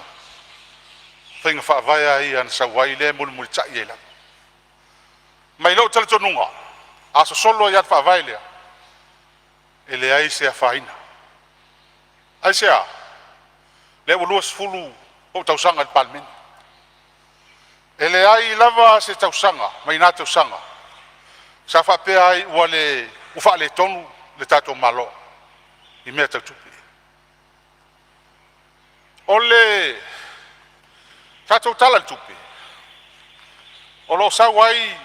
faiga faavae lava ia na sau ai lea e mulimulitai ai lava. Ma i lou talitonuga, a sosolo ai lava le faavae lea, e leai se afaina. Aisea? Lea ua 20 ou tausaga i le Palemene, e leai lava se tausaga mai na tausaga sa faapea ai ua faaletonu le tatou Malo i mea tau tupe. O le tatou Tala i le Tupe, o lo o sau ai le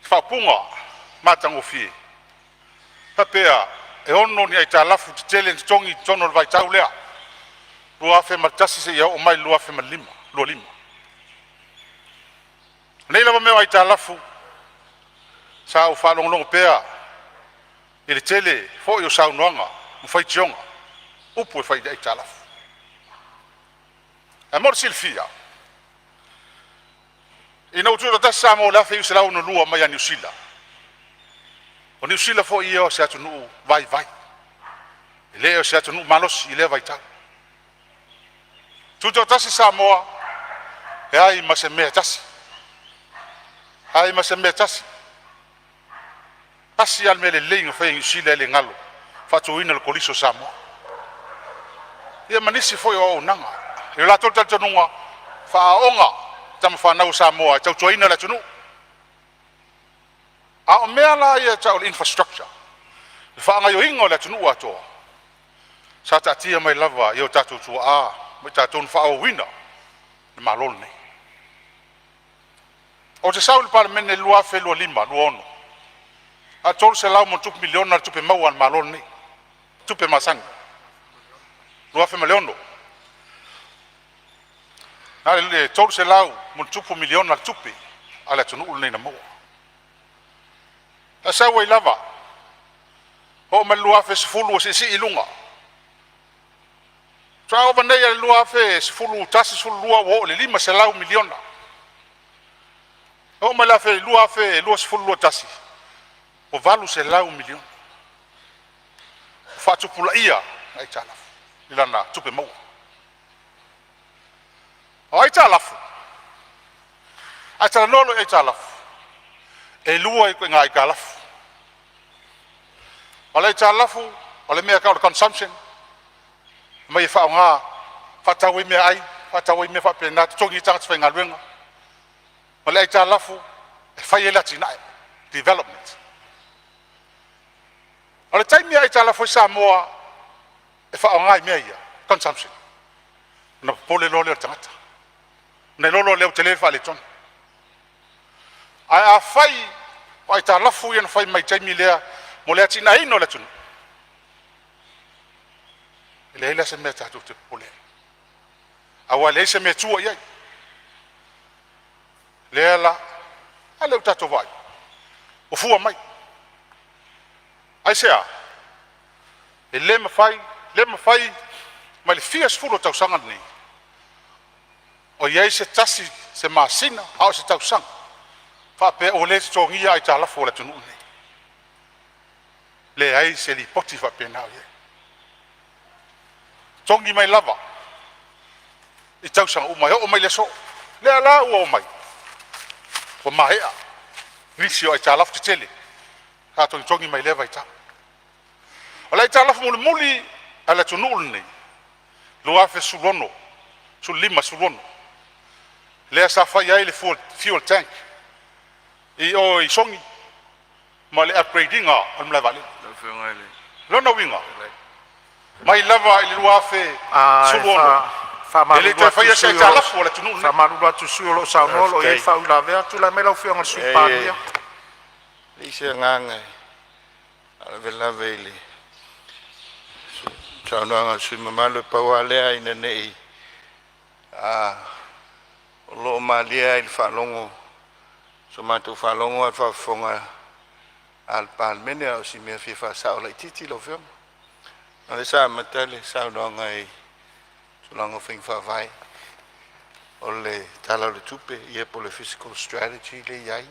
faaupuga matagofie, e faapea e 6 ni aitalafu tetele na totogi i totonu o le vaitau lea 2001 seia oo mai i le 2025. O nei lava mea o aitalafu, sa ou faalogologo pea i le tele foi o saunoaga ma faitioga, upu e fai i aitalafu. Ae mo le silafia, ina ua tutoatasi Samoa i le 1962 mai ia Niu Sila, o Niu Sila foi ia o se atunuu vaivai, e le o se atunuu malosi i lea vaitau. Tutoatasi Samoa, e leai ma se mea e tasi, leai ma se mea e tasi. Tasi lava le mea lelei na fai e Niu Sila e le galo, faatuina le Kolisi o Samoa. Ia ma nisi foi o auaunaga. I lo latou talitonuga, faaaooga tama fanau a Samoa e tautuaina le atunuu. A o mea la ia e tau o le infrastructure, le faagaoioiga o le atunuu atoa, sa taatia mai lava i o tatou tuaa ma i tatou na faaauauina le Malo lenei. Ou te sau i le Palemene i le 2025/2026, na o le $300+ miliona le tupe maua a le Malo lenei, tupe masani 2006. Na o le $300+ miliona le tupe a le atunuu lenei na maua, ae sau ai lava, oo mai le 2010 ua siisii i luga, faatoa oo mai nei i le 2011/2012 ua oo i le $500 miliona. Oo mai le 2020/2021 ua $800 miliona. Ua faatupulaia aitalafu i lana tupe maua. O aitalafu, a e talanoa loa i aitalafu, e lua ituaiga aitalafu. O le aitalafu o le mea e tau o le consumption, aumai e faaaoga e faatau ai meaai, faatau ai mea faapena, totogi ai tagata faigaluega. O le aitalafu e fai ai le atinae, development. O le taimi e aitalafu ai Samoa e faaaoga i mea ia consumption, ona popole loa lea o le tagata, ona iloa loa lea ua tele le faaletonu. Ae afai o aitalafu ia na fai mai le taimi lea mo le atinaeina o le atunuu, e leai la se mea tatou te popole ai, aua e leai se mea e tua i ai. Lea la, a lea ua tatou vaai i ai? Ua fua mai. Aisea? E le mafai, le mafai mai le fia sefulu o tausaga lenei o i ai se tasi se masina a o se tausaga faapea ua le totogia aitalafu a le atunuu lenei. Leai se lipoti faapena o i ai. Totogi mai lava i tausaga uma e oo mai le aso. Lea la ua omai ua maea nisi o aitalafu tetele sa togitogi mai lea vaitau. O le aitalafu mulimuli a le atunuu lenei 2016, 15, 16 lea sa fai ai le fuel tank i o i Sogi ma le upgrade ina o le malae vaalele. O lona uiga, mai lava i le 2016 e le i Faamalulu toe faia se aitalafu a le atunuu lenei. atu i le sui usufono o lo o saunoa o lo o i ai le faauilavea. Tulai mai lau Afioga i le Sui Palemia. E leai se agaga e faalavelave i le saunoaga a le sui usufono mamalu, e pau lava lea ina ne i o lo o malie lava i le faalogo, so matou faalogo a o le faafofoga a le Palemene. A o si mea e fia faasao laitiiti lau Afioga, o lea sa amata le saunoaga i tulaga o faiga faavae o le Tala o le Tupe ia po o le Fiscal Strategy lea e i ai.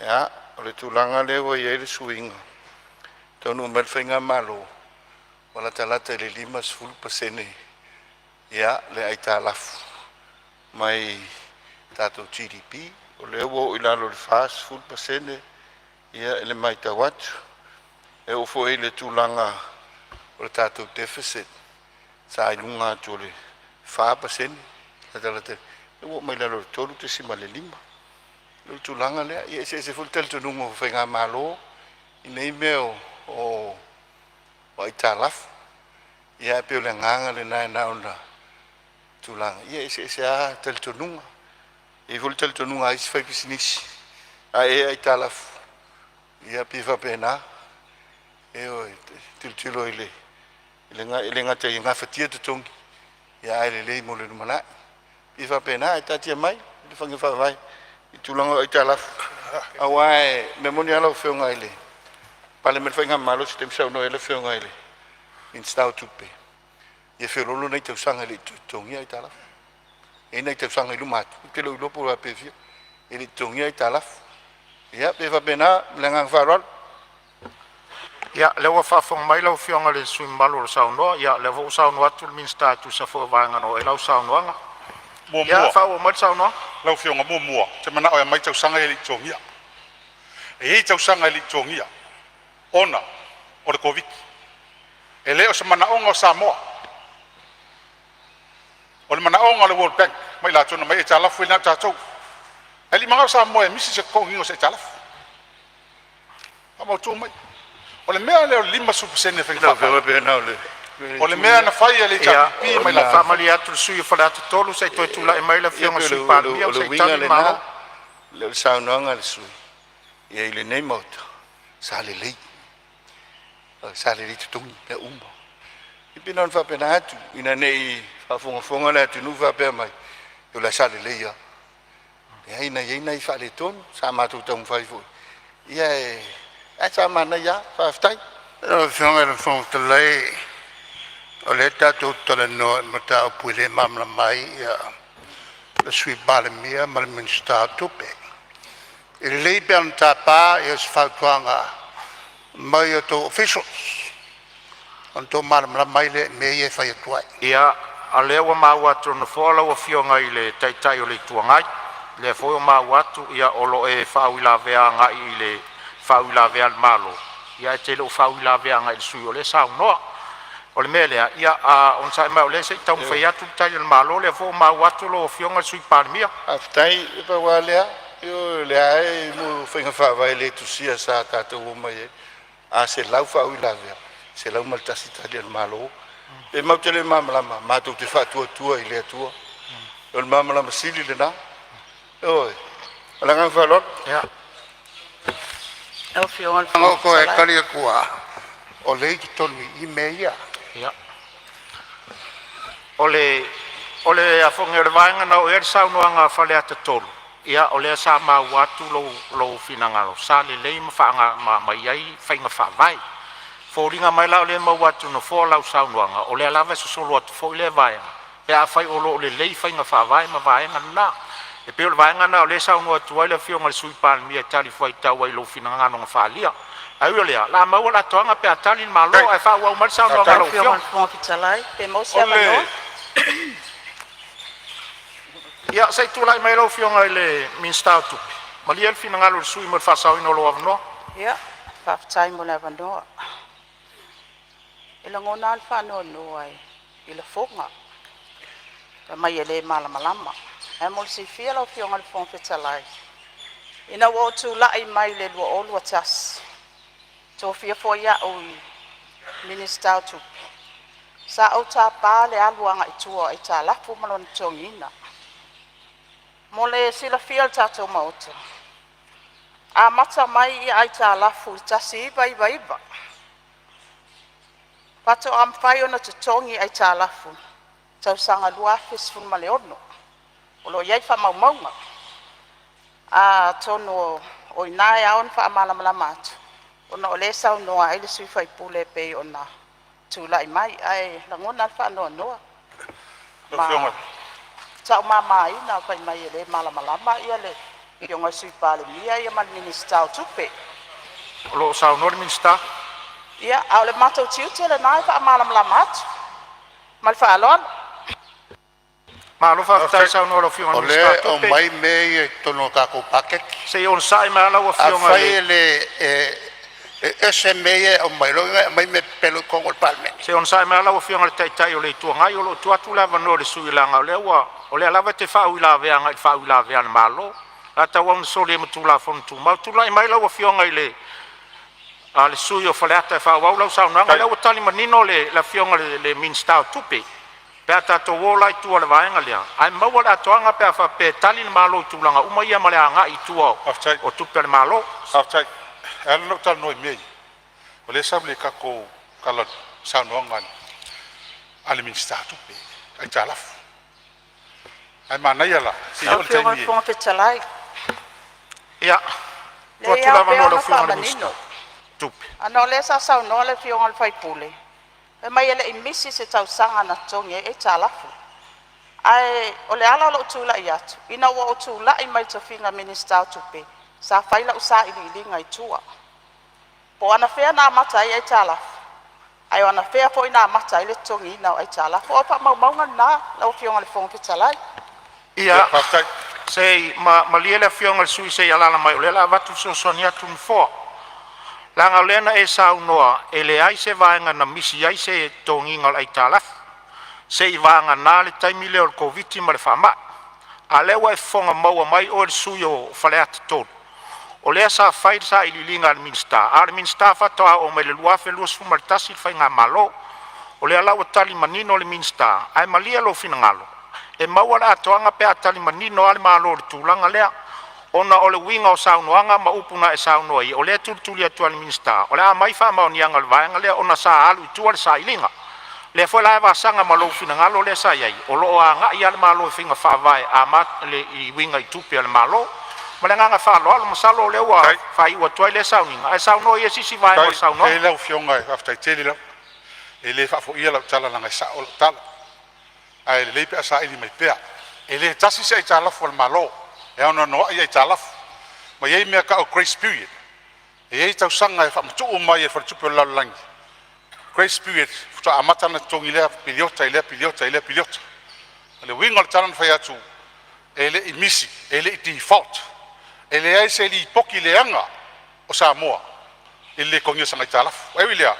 Ia, o le tulaga lea ua i ai le suiga, e taunuu mai le faigamalo ua latalata i le 50% ia le aitalafu mai tatou GDP. O lea ua oo i lalo i le 40% ia i le matau atu. E oo foi i le tulaga o le tatou deficit sa i luga atu o le 4% latalata, ua oo mai lalo i le 3.5. O le tulaga lea, ia e eseese foi le talitonuga o faigamalo i nei mea o aitalafu. Ia ae pei o le agaga lena e na ona tulaga, ia e eseese lava talitonuga. E i ai foi le talitonuga a isi faipisinisi, a e aitalafu, ia pei e faapena. Ioe, e tilotilo i le e le gata ia gafatia totogi, ae lelei mo le lumanai. E faapena, ae taatia mai le faiga faavae i tulaga o aitalafu, aua o le mea moni lava lau Afioga i le pale mai le faigamalo, se taimi saunoa ai le Afioga i le Minisita o Tupe, ia feoloolo nai tausaga e le i toe totogia aitalafu. E i ai nai tausaga i luma atu, ou te le o iloa po o a pe fia, e le i totogia aitalafu. Ia pei e faapena ma le agaga faaaloalo. Ia, o lea ua faafofoga mai lau Afioga i le sui usufono mamalu o lo o saunoa. Ia, o lea foi ua saunoa atu le Minisita e tusa foi o vaega na oo i ai lau saunoaga. Ia Muamua, faaauau mai le saunoaga. Lau Afioga, muamua, ou te manao e aumai tausaga ia e le i totogia. E i ai tausaga e le i totogia ona o le Koviti. E le o se manaoga o Samoa, o le manaoga o le World Bank ma i latou na aumai aitalafu e le na o tatou. Ae le i manao Samoa e misi se totogiina o se aitalafu. Faamautu mai. O le mea lea o le 50% o faiga Lau Afioga faavae, pe na o le o le mea na fai e le Ia, HRPP ma i e latou na faia. faamalie atu i le sui usufono o Faleata 3 se i toe tulai mai le Ia Afioga i pei le o Sui le Palemia o le se i uiga tali le lena, Malo. o le saunoaga a le sui usufono, ia i lenei Maota, sa lelei, sa lelei totogi mea uma. E pei na ona faapena atu ina ne i faafogafoga le atunuu faapea mai, o la e sa lelei lava. Leai na i ai nai faaletonu sa matou taumafai foi, ae sa manaia lava. Faafetai. Lau Afioga i le Fofoga Fetalai, o lea tatou te talanoa i le mataupu e le malamalama ai le Sui Palemia ma le Minisita o Tupe. E lelei pe ana tapa se fautuaga mai a outou officials ona outou malamalama ai lea i mea ia e fai atu ai. Ia, o lea ua maua atu e le Nofoa lau Afioga i le Taitai o le Itu Agai, o lea foi ua maua atu o lo o e faauilavea agai i le faauilavea a le Malo, ae e te le o faauilavea agai i le sui usufono o lea e saunoa. O le mea lea, ia onosai mai o lea se i taumafai atu le tali a le Malo, o lea foi ua maua atu lau Afioga i le Sui Palemia. Faafetai. Na pau lava lea, ioe, o lea lava e i faiga faavae le tusia sa tatou omai ai, a 100 faauilavea, e 101 tali a le Malo. Pe matou te le malamalama, matou te faatuatua i le Atua. O le malamalama sili lena. Ioe. Ma le agaga faaaloalo. Lau Afioga i le Ou Fofoga toe Fetalai. tali atu lava, o lea e i totonu i i mea ia. Ia. O le a foi le vaega na oo i ai le saunoaga a Faleata 3, ia o lea sa maua atu lou finagalo sa lelei ma ma i ai faiga faavae. E foliga mai la o lea e maua atu e le Nofoa lau saunoaga, o lea lava e sosolo atu foi lea vaega pe afai o lo o lelei faiga faavae ma vaega na. E pei o le vaega lena o lea e saunoa atu ai le Afioga i le Sui Palemia e talifuaitau ai i lou finagalo na faaalia. Ae ui o lea, o le a maua le atoaga pe a tali le Malo, ae faaauau mai le saunoaga a Lau lau Afioga i Afioga. le Fofoga Fetalai, pe maua se O avanoa? le Ia, se i tulai mai lau Afioga i le Minisita o Tupe. Malie le finagalo o le sui usufono mo le faasaoina o lou avanoa. Ia, faafetai mo le avanoa. E lagona lava le faanoanoa i lafoga fai mai e le malamalama. Ae mo le silafia lau Afioga i le Fofoga Fetalai, ina ua ou tulai mai i le 2021, tofia foi au i le Minisita o Tupe, sa ou tapa le alu agai tua o aitalafu ma lona totogiina. Mo le silafia e le tatou Maota, amata mai aitalafu i le 1999, faatoa mafai ona totogi aitalafu i le tausaga 2016. O lo o i ai faamaumauga. Atonu o i ina e ao ona faamalamalama atu ona o lea e saunoa ai le sui usufono e pei ona tulai mai. Ae lagona lava le faanoanoa. Afioga. Taumamaina fai mai e le malamalama ia le Afioga i le Sui Palemia ia ma le Minisita o Tupe. O lo o saunoa le Minisita. Ia, a o le matou tiute lena e faamalamalama atu. Ma le faaaloalo. Malo faafetai saunoa i lau Afioga i O le Minisita lea o e Tupe. aumai mea ia i totonu o le tatou paketi. Se i onosai mai lava lau Afioga Afai i le e le e ese mea ia e aumai, o lona uiga e aumai mea pepelo i totonu o le Palemene. Se i onosai mai lava lau Afioga i le Taitai o le Itu Agai, o lo o tuu atu le avanoa i le sui usufono leaga o lea lava e te faauilavea agai i le faauilavea a le Malo. O le a tauau ina soli ai ma Tulafono Tumau. Tulai mai lau Afioga i le sui usufono mo Faleata e faaauau lau saunoaga. O lea ua tali manino le Afioga i le Minisita o Tupe pe a tatou o la i tua i le vaega lea, ae maua le atoaga pe a faapea e tali le Malo i tulaga uma ia ma le agai i tua o tupe a le Malo. Faafetai. E ala ona ou talanoa i mea ia, o lea e sau i le tatou tala saunoaga a le Minisita o Tupe, aitalafu. Ae manaia la, se i Lau oo i le Afioga i taimi le e Fofoga Fetalai, Ia, tuu e atu le ao pea avanoa i lau ona Afioga i le Minisita faamanino, o Tupe. ona o lea sa saunoa le Afioga i le sui usufono fai mai e le i misi se tausaga na totogi ai aitalafu. Ae o le ala o lou tulai atu, ina ua ou tulai mai i le tofiga Minisita o Tupe, sa fai lau sailiiliga i tua, po o anafea na amata ai aitalafu, ae o anafea foi na amata ai le totogiina o aitalafu. O faamaumauga na lau Afioga i le Fofoga Fetalai. Ia, se i malie le Afioga i le sui usufono se i alaala mai o lea o le a avatu le fesoasoani atu a le Nofoa. Leaga o lea na e saunoa e leai se vaega na misi ai se totogiina o le aitalafu, seiavagana le taimi lea o le Koviti ma le faamai. A o lea ua e fofoga mai oe le sui usufono o Faleata 3, o lea sa fai le sailiiliga a le Minisita, a o le Minisita faatoa oo mai le 2021 le faigamalo. O lea la ua tali manino le Minisita, ae malie lou finagalo, e maua le atoaga pe a tali manino lava le Malo i le tulaga lea, ona o le uiga o saunoaga ma upu na e saunoa ai, o lea e tulituli atu lava e le Minisita o le a aumai faamaoniaga o le vaega lea ona sa alu i tua le sailiga. O lea foi la e vasaga ma lou finagalo lea sa i ai, o lo o agai lava le Malo i faiga faavae e uiga i tupe a le Malo. Ma le agaga faaaloalo masalo o lea ua faaiu atu ai lea sauniga, ae saunoa ia i se isi vaega o le saunoaga. Faafetai lau Afioga, faafetai tele lava. E le faafoia lau tala leaga e sao lau tala, ae lelei pe a saili mai pea. E le tasi se aitalafu a le Malo, e anoanoai aitalafu, ma e i ai mea e tau o grace period. E i ai tausaga e faamatuu mai e le Faletupe o le Lalolagi grace period faatoa amata ona totogi i lea piliota i lea piliota i lea piliota. O le uiga o le tala na fai atu, e le i misi, e le i default, e leai se lipoti leaga o Samoa i le lē totogia o sana aitalafu. Ae ui i lea,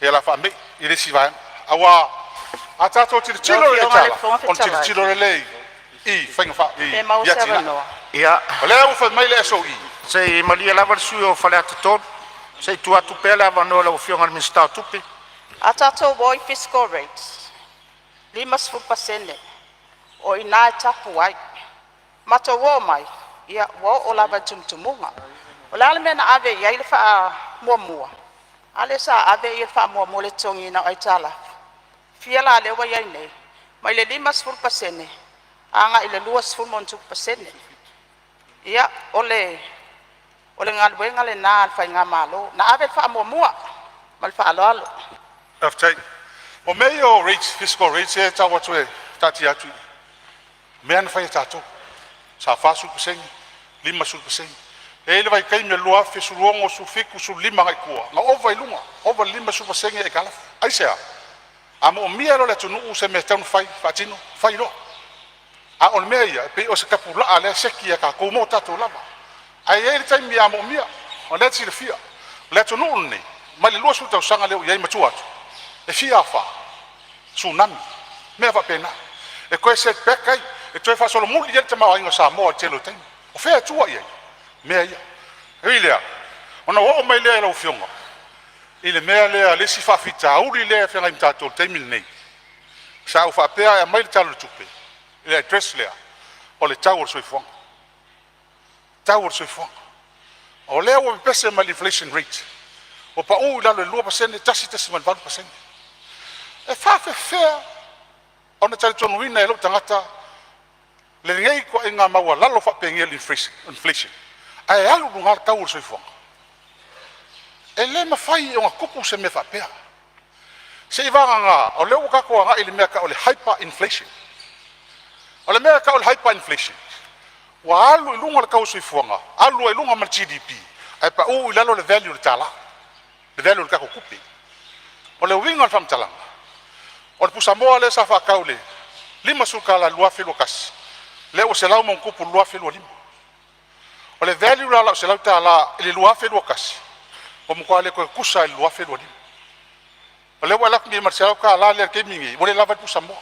ia o le a faame'i i le isi vaega, aua a tatou Lau tilotilo i Afioga i le aitalafu, Fofoga ona Fetalai, tilotilo lea i faiga pe maua i se atinae. avanoa. Ia, O lea ua fai mai le SOE, se i malie lava le sui usufono o Faleata 3, se i tuu atu pea le avanoa i lau Afioga i le Minisita o Tupe. A tatou o i fiscal rates, 50% o i ina e tapu ai. Matou o mai, ia ua oo lava i le tumutumuga. O le a le mea na ave i ai le faamuamua? A lea sa ave le faamuamua i le totogiina o aitalafu. Fia la lea ua i ai nei? Mai le 50% agai i le 20+%. Ia, o le galuega lena a le faigamalo, na ave le faamuamua. Ma le faaaloalo. Faafetai. O mea ia o rates, fiscal rates ia e tau atu e taatia atu i i, o mea lava na fai e tatou. Sa 40%, 50%. E i ai le vaitaimi o le 2016, 2017, 2015 agai i tua, na ova i luga, ova i le 50% aitalafu. Aisea? A moomia e loa e le atunuu se mea e tatau ona fai, faatino, fai loa. A o le mea ia, e pei o se tapulaa lea e seki ia tatou mo tatou lava. Ae i ai le taimi a moomia, o lea e te silafia, o le atunuu lenei mai le 20 tausaga lea ua i ai ma tua atu, e fia afa, tsunami, mea faapena, e toe set back ai, e toe faasolomuli ai le tamaoaiga o Samoa i le tele o taimi. O fea e tua i ai? Mea ia. E ui i lea, ona ou oo mai lea i lau Afioga i le mea lea, le isi faafitauli lea e feagai ma tatou i le taimi lenei. Sa ou faapea e aumai le Tala o le Tupe i le address lea, o le tau o le soifuaga, tau o le soifuaga. O lea ua pepese mai le inflation rate ua pau i lalo i le 2%, 1.8%. E faafefea ona talitonuina e lou tagata lenei ituaiga maualalo faapenei o le inflation ae alu i luga le tau o le soifuaga? E le mafai ona tupu se mea faapea, seiavagana o lea ua tatou agai i le mea e tau o le hyper inflation. O le mea e tau o le hyperinflation, ua alu i luga le tau o le soifuaga, alu ai i luga ma le GDP, ae pau i lalo le value o le tala, le value o le tatou tupe. O le uiga o le faamatalaga, o le pusamoa lea sa faatau i le $50 i le 2021, lea ua 100+ i le 2025. O le value la o lau $100 i le 2021, ua matua le toe tutusa lava i le 2025. O lea ua e alu atu nei ma le $100 lea i le taimi lenei, ua le lava ai le pusamoa.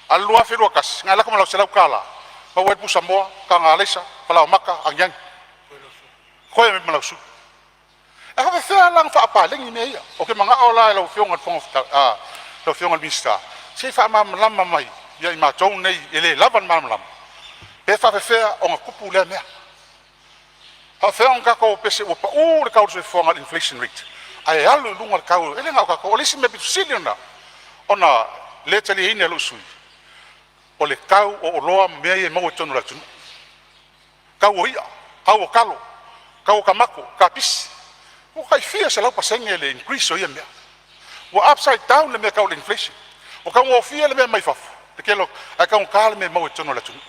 A o le 2021, na e alu atu ma lau $100, maua ai le pusamoa, taga alaisa, falaoamata, aniani, totoe ai ma lau sui. E faapefea la ona faapaleni mea ia? Ou te manao la lau Afioga i le Minisita, se i faamalamalama mai ia i matou nei e le lava le malamalama, pe faapefea ona tupu lea mea. E faapefea ona tatou o pese ua pau le tau o le soifuaga le inflation rate ae alu i luga le tau? E le na o tatou. O le isi mea aupito sili ona le taliaina e lou sui usufono, o le tau o oloa ma mea ia e maua i totonu o le atunuu, tau o i'a, tau o talo, tau o tamato, kapisi, ua tai fia selau pasene le increase o ia mea. Ua upside down le mea e tau o le inflation. Ua taugofie le mea mai fafo ae taugata le mea e maua i totonu o le atunuu,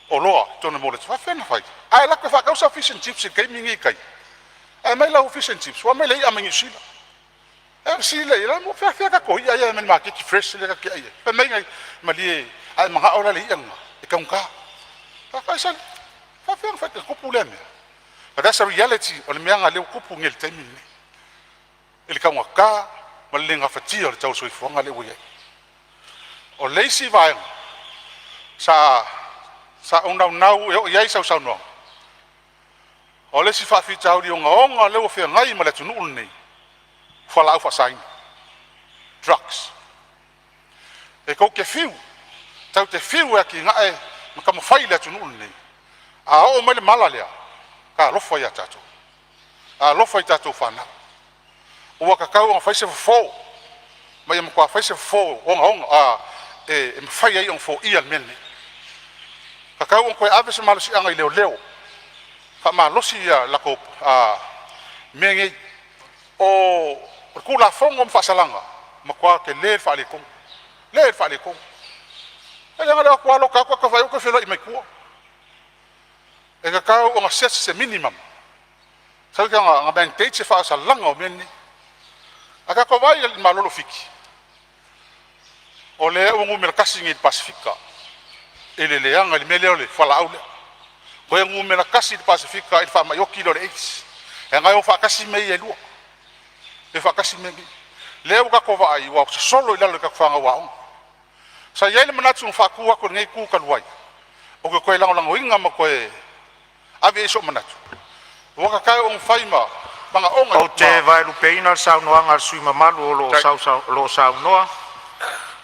oloa i totonu o le atunuu. E faafefea ona fai? A e alu atu e faatau sau fish and chips i le taimi lenei i tai, ae aumai lau fish and chips ua aumai le i'a mai Niu Sila. E fesili lea i ai, po o fea a tatou i'a ia e aumai le maketi fresh lea tatou te ai ai? Fai mai, malie a e manao la i le i'a lena, e taugata. Ai sole, e faafefea ona tupu lea mea? But that's a reality o le mea lena o lea ua tupu nei i le taimi lenei i le taugata ma le le gafatia o le tau o le soifuaga lea ua i ai. O le isi vaega sa ou naunau e oo i ai sau saunoaga, o le isi faafitauli ogaoga lea ua feagai ma le atunuu lenei, o fualaau faasaina, drugs. E tou te fiu, tatou te fiu e atinae ma taumafai le atunuu lenei, a oo mai le mala lea, talofa ia tatou, talofa i tatou fanau. Ua tatau ona fai se fofo ma ia matua fai se fofo ogaoga e mafai ai ona foia le mea lenei. E tatau ona toe ave se malosiaga i leoleo, faamalosi a latou mea nei. O le Tulafono ma faasalaga, ua matua tele le faaletonu, tele le faaletonu. E leaga le o atu lava loka atu ae toe vaai atu ua toe feloai mai tua. E tatau ona set se minimum, tatau ona mandate se faasalaga o mea nei. A tatou vaai i le Malo o Fiti, o lea ua numera tasi nei i le Pasefika i le leaga i le mea lea o le fualaau lea. Toe numera tasi i le Pasefika i le faamai oti lea o le AIDS. Leaga e o faatasi mea ia e lua, e o faatasi mea nei. Lea ua tatou vaai ua sosolo i lalo i tatou fanau aoga. Sa i ai le manatu na faatu atu e lenei Itu talu ai, ou te toe lagolagoina ma toe ave i ai sou manatu, ua tatau ona fai ma manaoga. Ou te vaelupeina le saunoaga a le sui usufono mamalu o lo o saunoa,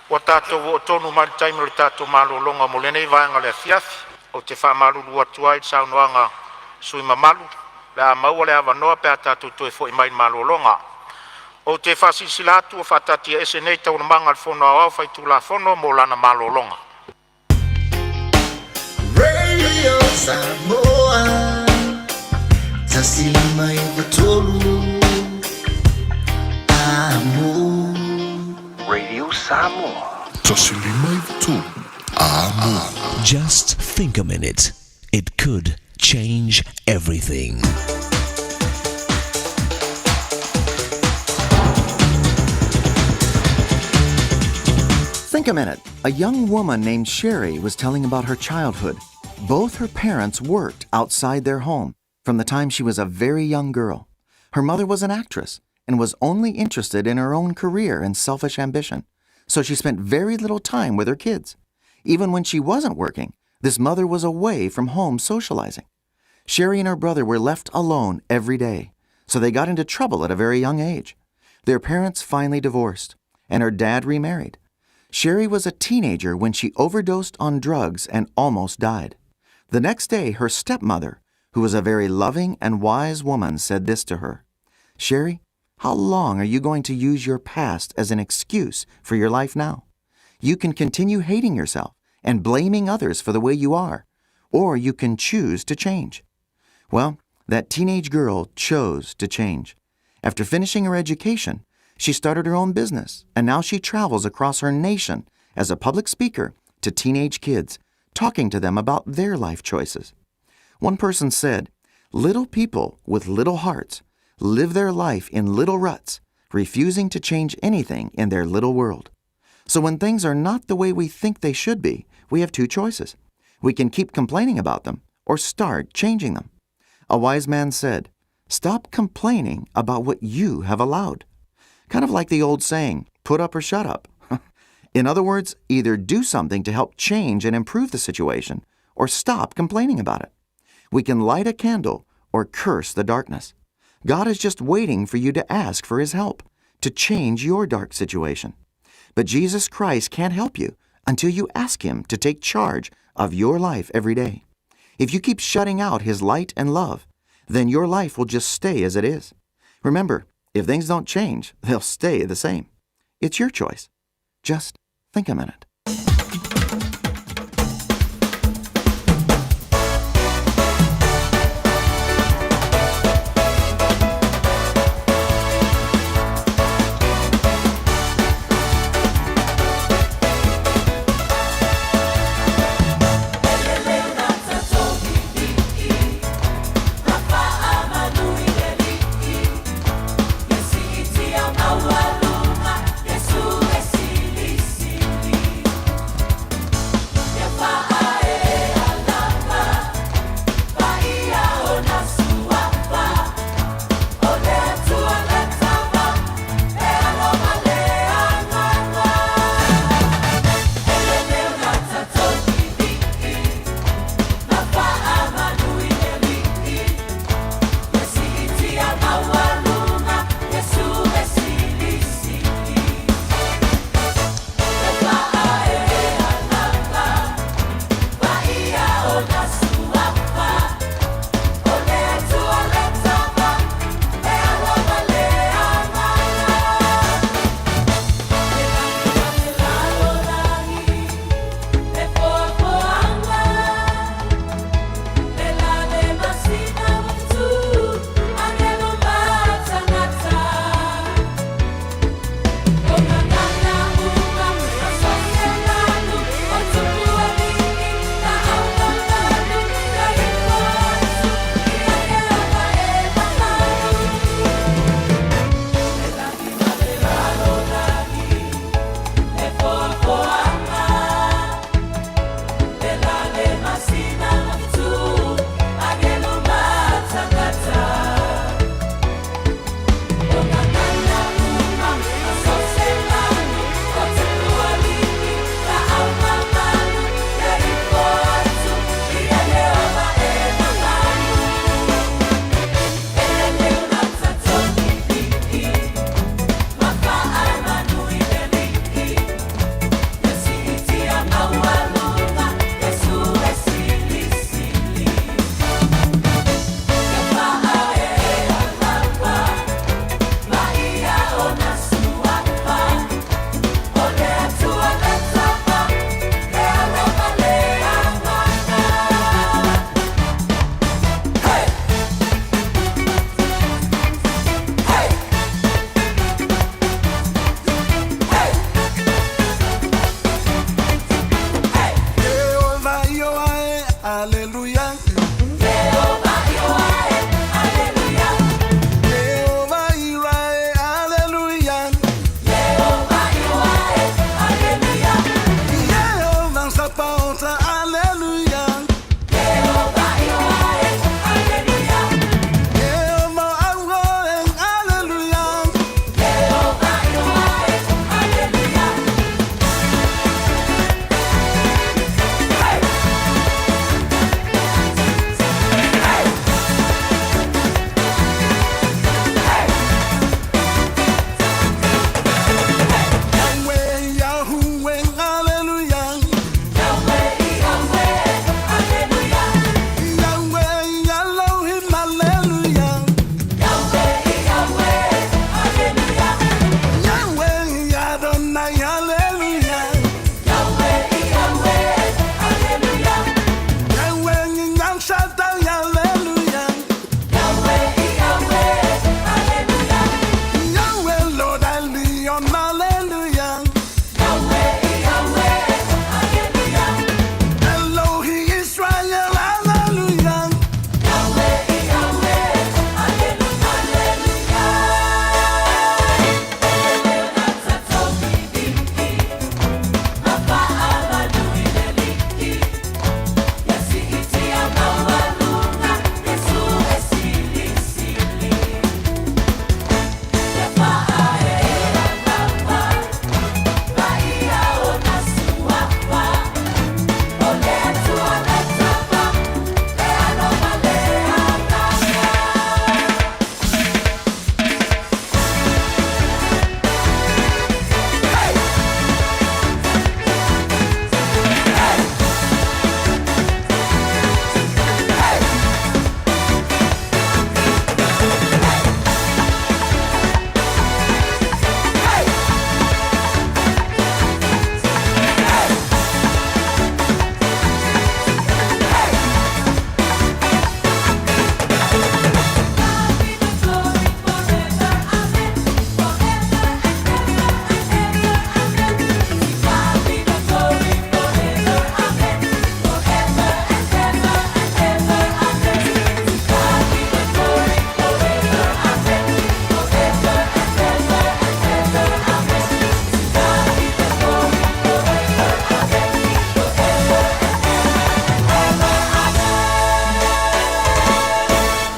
ua tatou oo tonu mai i le taimi o le tatou malologa mo lenei vaega o le afiafi. Ou te faamalulu atu ai i le saunoaga a le sui usufono mamalu, o le a maua le avanoa pe a tatou toe foi mai i le malologa. Ou te faasilasila atu ua faataatiaese nei Taualumaga a le Fono Aoao Faitulafono mo lana malologa. Just think a minute. It could change everything. Think a minute. A young woman named Sherry was telling about her childhood. Both her parents worked outside their home from the time she was a very young girl. Her mother was an actress and was only interested in her own career and selfish ambition, so she spent very little time with her kids. Even when she wasn't working, this mother was away from home socializing. Sherry and her brother were left alone every day, so they got into trouble at a very young age. Their parents finally divorced, and her dad remarried. Sherry was a teenager when she overdosed on drugs and almost died. The next day, her stepmother, who was a very loving and wise woman, said this to her Sherry, how long are you going to use your past as an excuse for your life now? You can continue hating yourself and blaming others for the way you are, or you can choose to change. Well, that teenage girl chose to change. After finishing her education, she started her own business, and now she travels across her nation as a public speaker to teenage kids, talking to them about their life choices. One person said, Little people with little hearts live their life in little ruts, refusing to change anything in their little world. So when things are not the way we think they should be, we have two choices. We can keep complaining about them or start changing them. A wise man said, Stop complaining about what you have allowed. Kind of like the old saying, put up or shut up. In other words, either do something to help change and improve the situation or stop complaining about it. We can light a candle or curse the darkness. God is just waiting for you to ask for His help to change your dark situation. But Jesus Christ can't help you until you ask Him to take charge of your life every day. If you keep shutting out His light and love, then your life will just stay as it is. Remember, if things don't change, they'll stay the same. It's your choice. Just think a minute. Hey!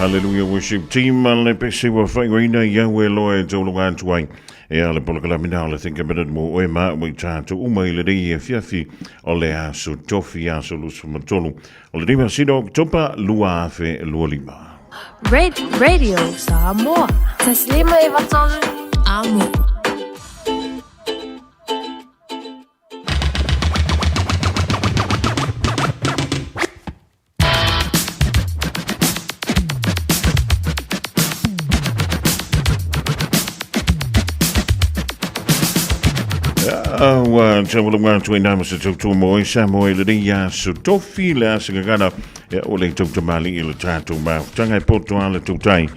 Hallelujah Worship Team ma le pese ua faaigoaina i au e loa e taulaga atu ai. E a le polokalame na o le Think a Minute mo oe ma au i tātou uma i lenei afiafi o le aso Tofi aso 23 o le masina o Oketopa 2025. Radio Samoa. 153 Amo. Ua taualaga atu ai nā ma se tautua mo oe sa mo e lenei aso tofi le aso gagana ia o le tautamali i le tātou mafutaga e poto a le tautai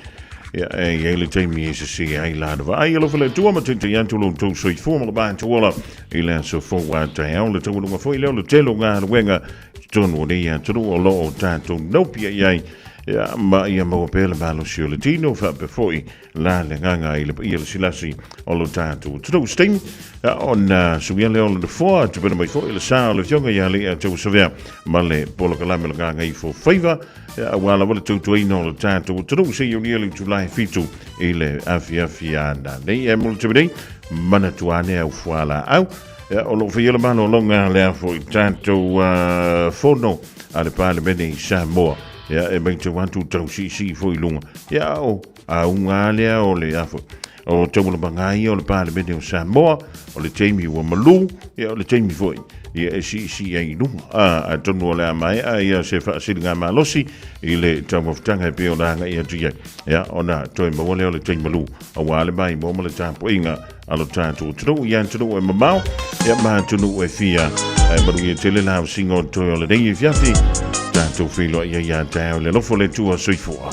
ia e i ai le taimi e sese ai la na vaai alofa le Atua ma taitai atu lo tou soifua ma le matou ola i le aso fou a taeao le taualuga foi lea o le tele o galuega totonu o nei atunuu o lo o tatou naupia i ai ia, ma ia maua pea le malosi o le tino faapea foi la le agaga i le paia le silasi o lo tatou atunuu. Se taimi ona suia lea o le nofoa tupena mai foi le sa o le afioga ia Alii Tauasavea ma le polokalame o le Gagaifo Faiva aua lava le tautuaina o le tatou atunuu seia ulia le itula e 7 i le afiafi a nanei. E mo le taimi nei, manatua ane au fualaau o lo o faia le malologa lea foi tatou fono a le Palemene i Samoa. Ia, e matau atu tau siisii foi i luga. Ia, o auga lea o le a foi o taualamaga ia o le Palemene o Samoa, o le taimi ua malu, ia o le taimi foi ia e siisii ai i luga. A, atonu o le a maea ia se faasiliga malosi i le taumafataga e pei ona agai atu i ai. Ia, ona toe maua lea o le taimi malu, aua le maimoa ma le tapuaiga a lo tatou atunuu i atunuu e mamao, ia ma atunuu e fia. Ae manuia tele la ausiga o toe o lenei afiafi. Tatou feiloai ai ia taeao i le alofa o le Atua. Soifua.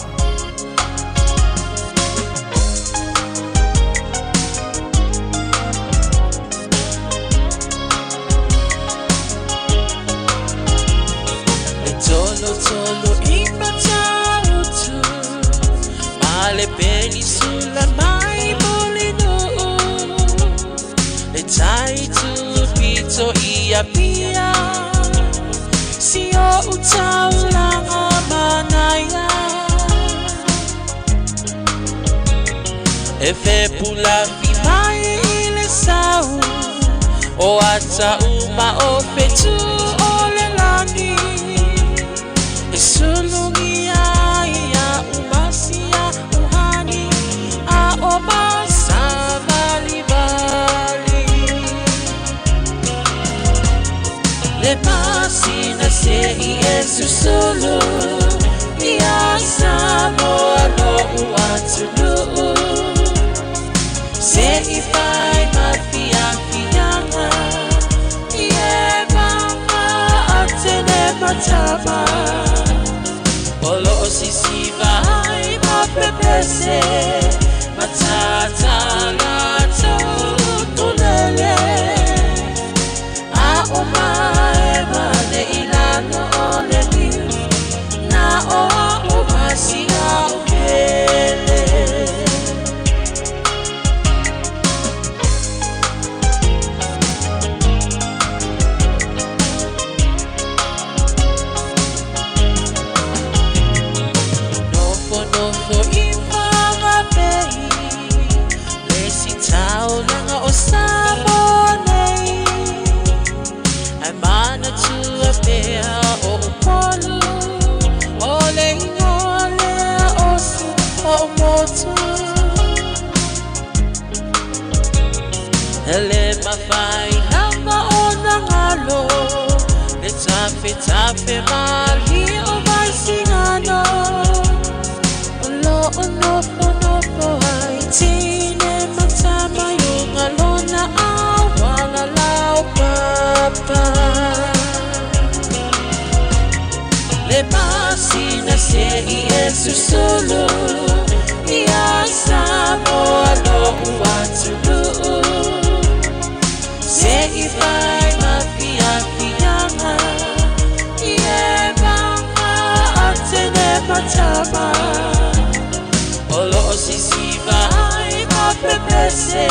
E tolo tolo i Matautu Ma le penisula mai Mulinuu Le tai tupito i Apia Si o utaulanga manaia E fepulafi mai i le sau O ata uma o fetu o le lani E sulugia ia umasia uhani A o masavalivali Le masina se i e susulu Ia Samoa lo atunuu Se i fai ma fiafiaga I e mama atene matama O lo o sisiva ai ma pepese Matata latou tulele A o mae mane i lalo o le liu Na o a o masia o mele. Nofo nofo i Whanganui Le sitaulaga o Samoa nei Ae manatua pea o Upolu O le ingoa lea o si o motu E le mafai lava ona galo Le tafetafe malie o Vaisigano O lo o nofonofo ai tine ma tama i uga lona auala laupapa Le masina se i e susulu Ia Samoa lo'u atunuu Se i fai ma fiafiaga I e mama atene matama O lo o sisiva ai ma pepese.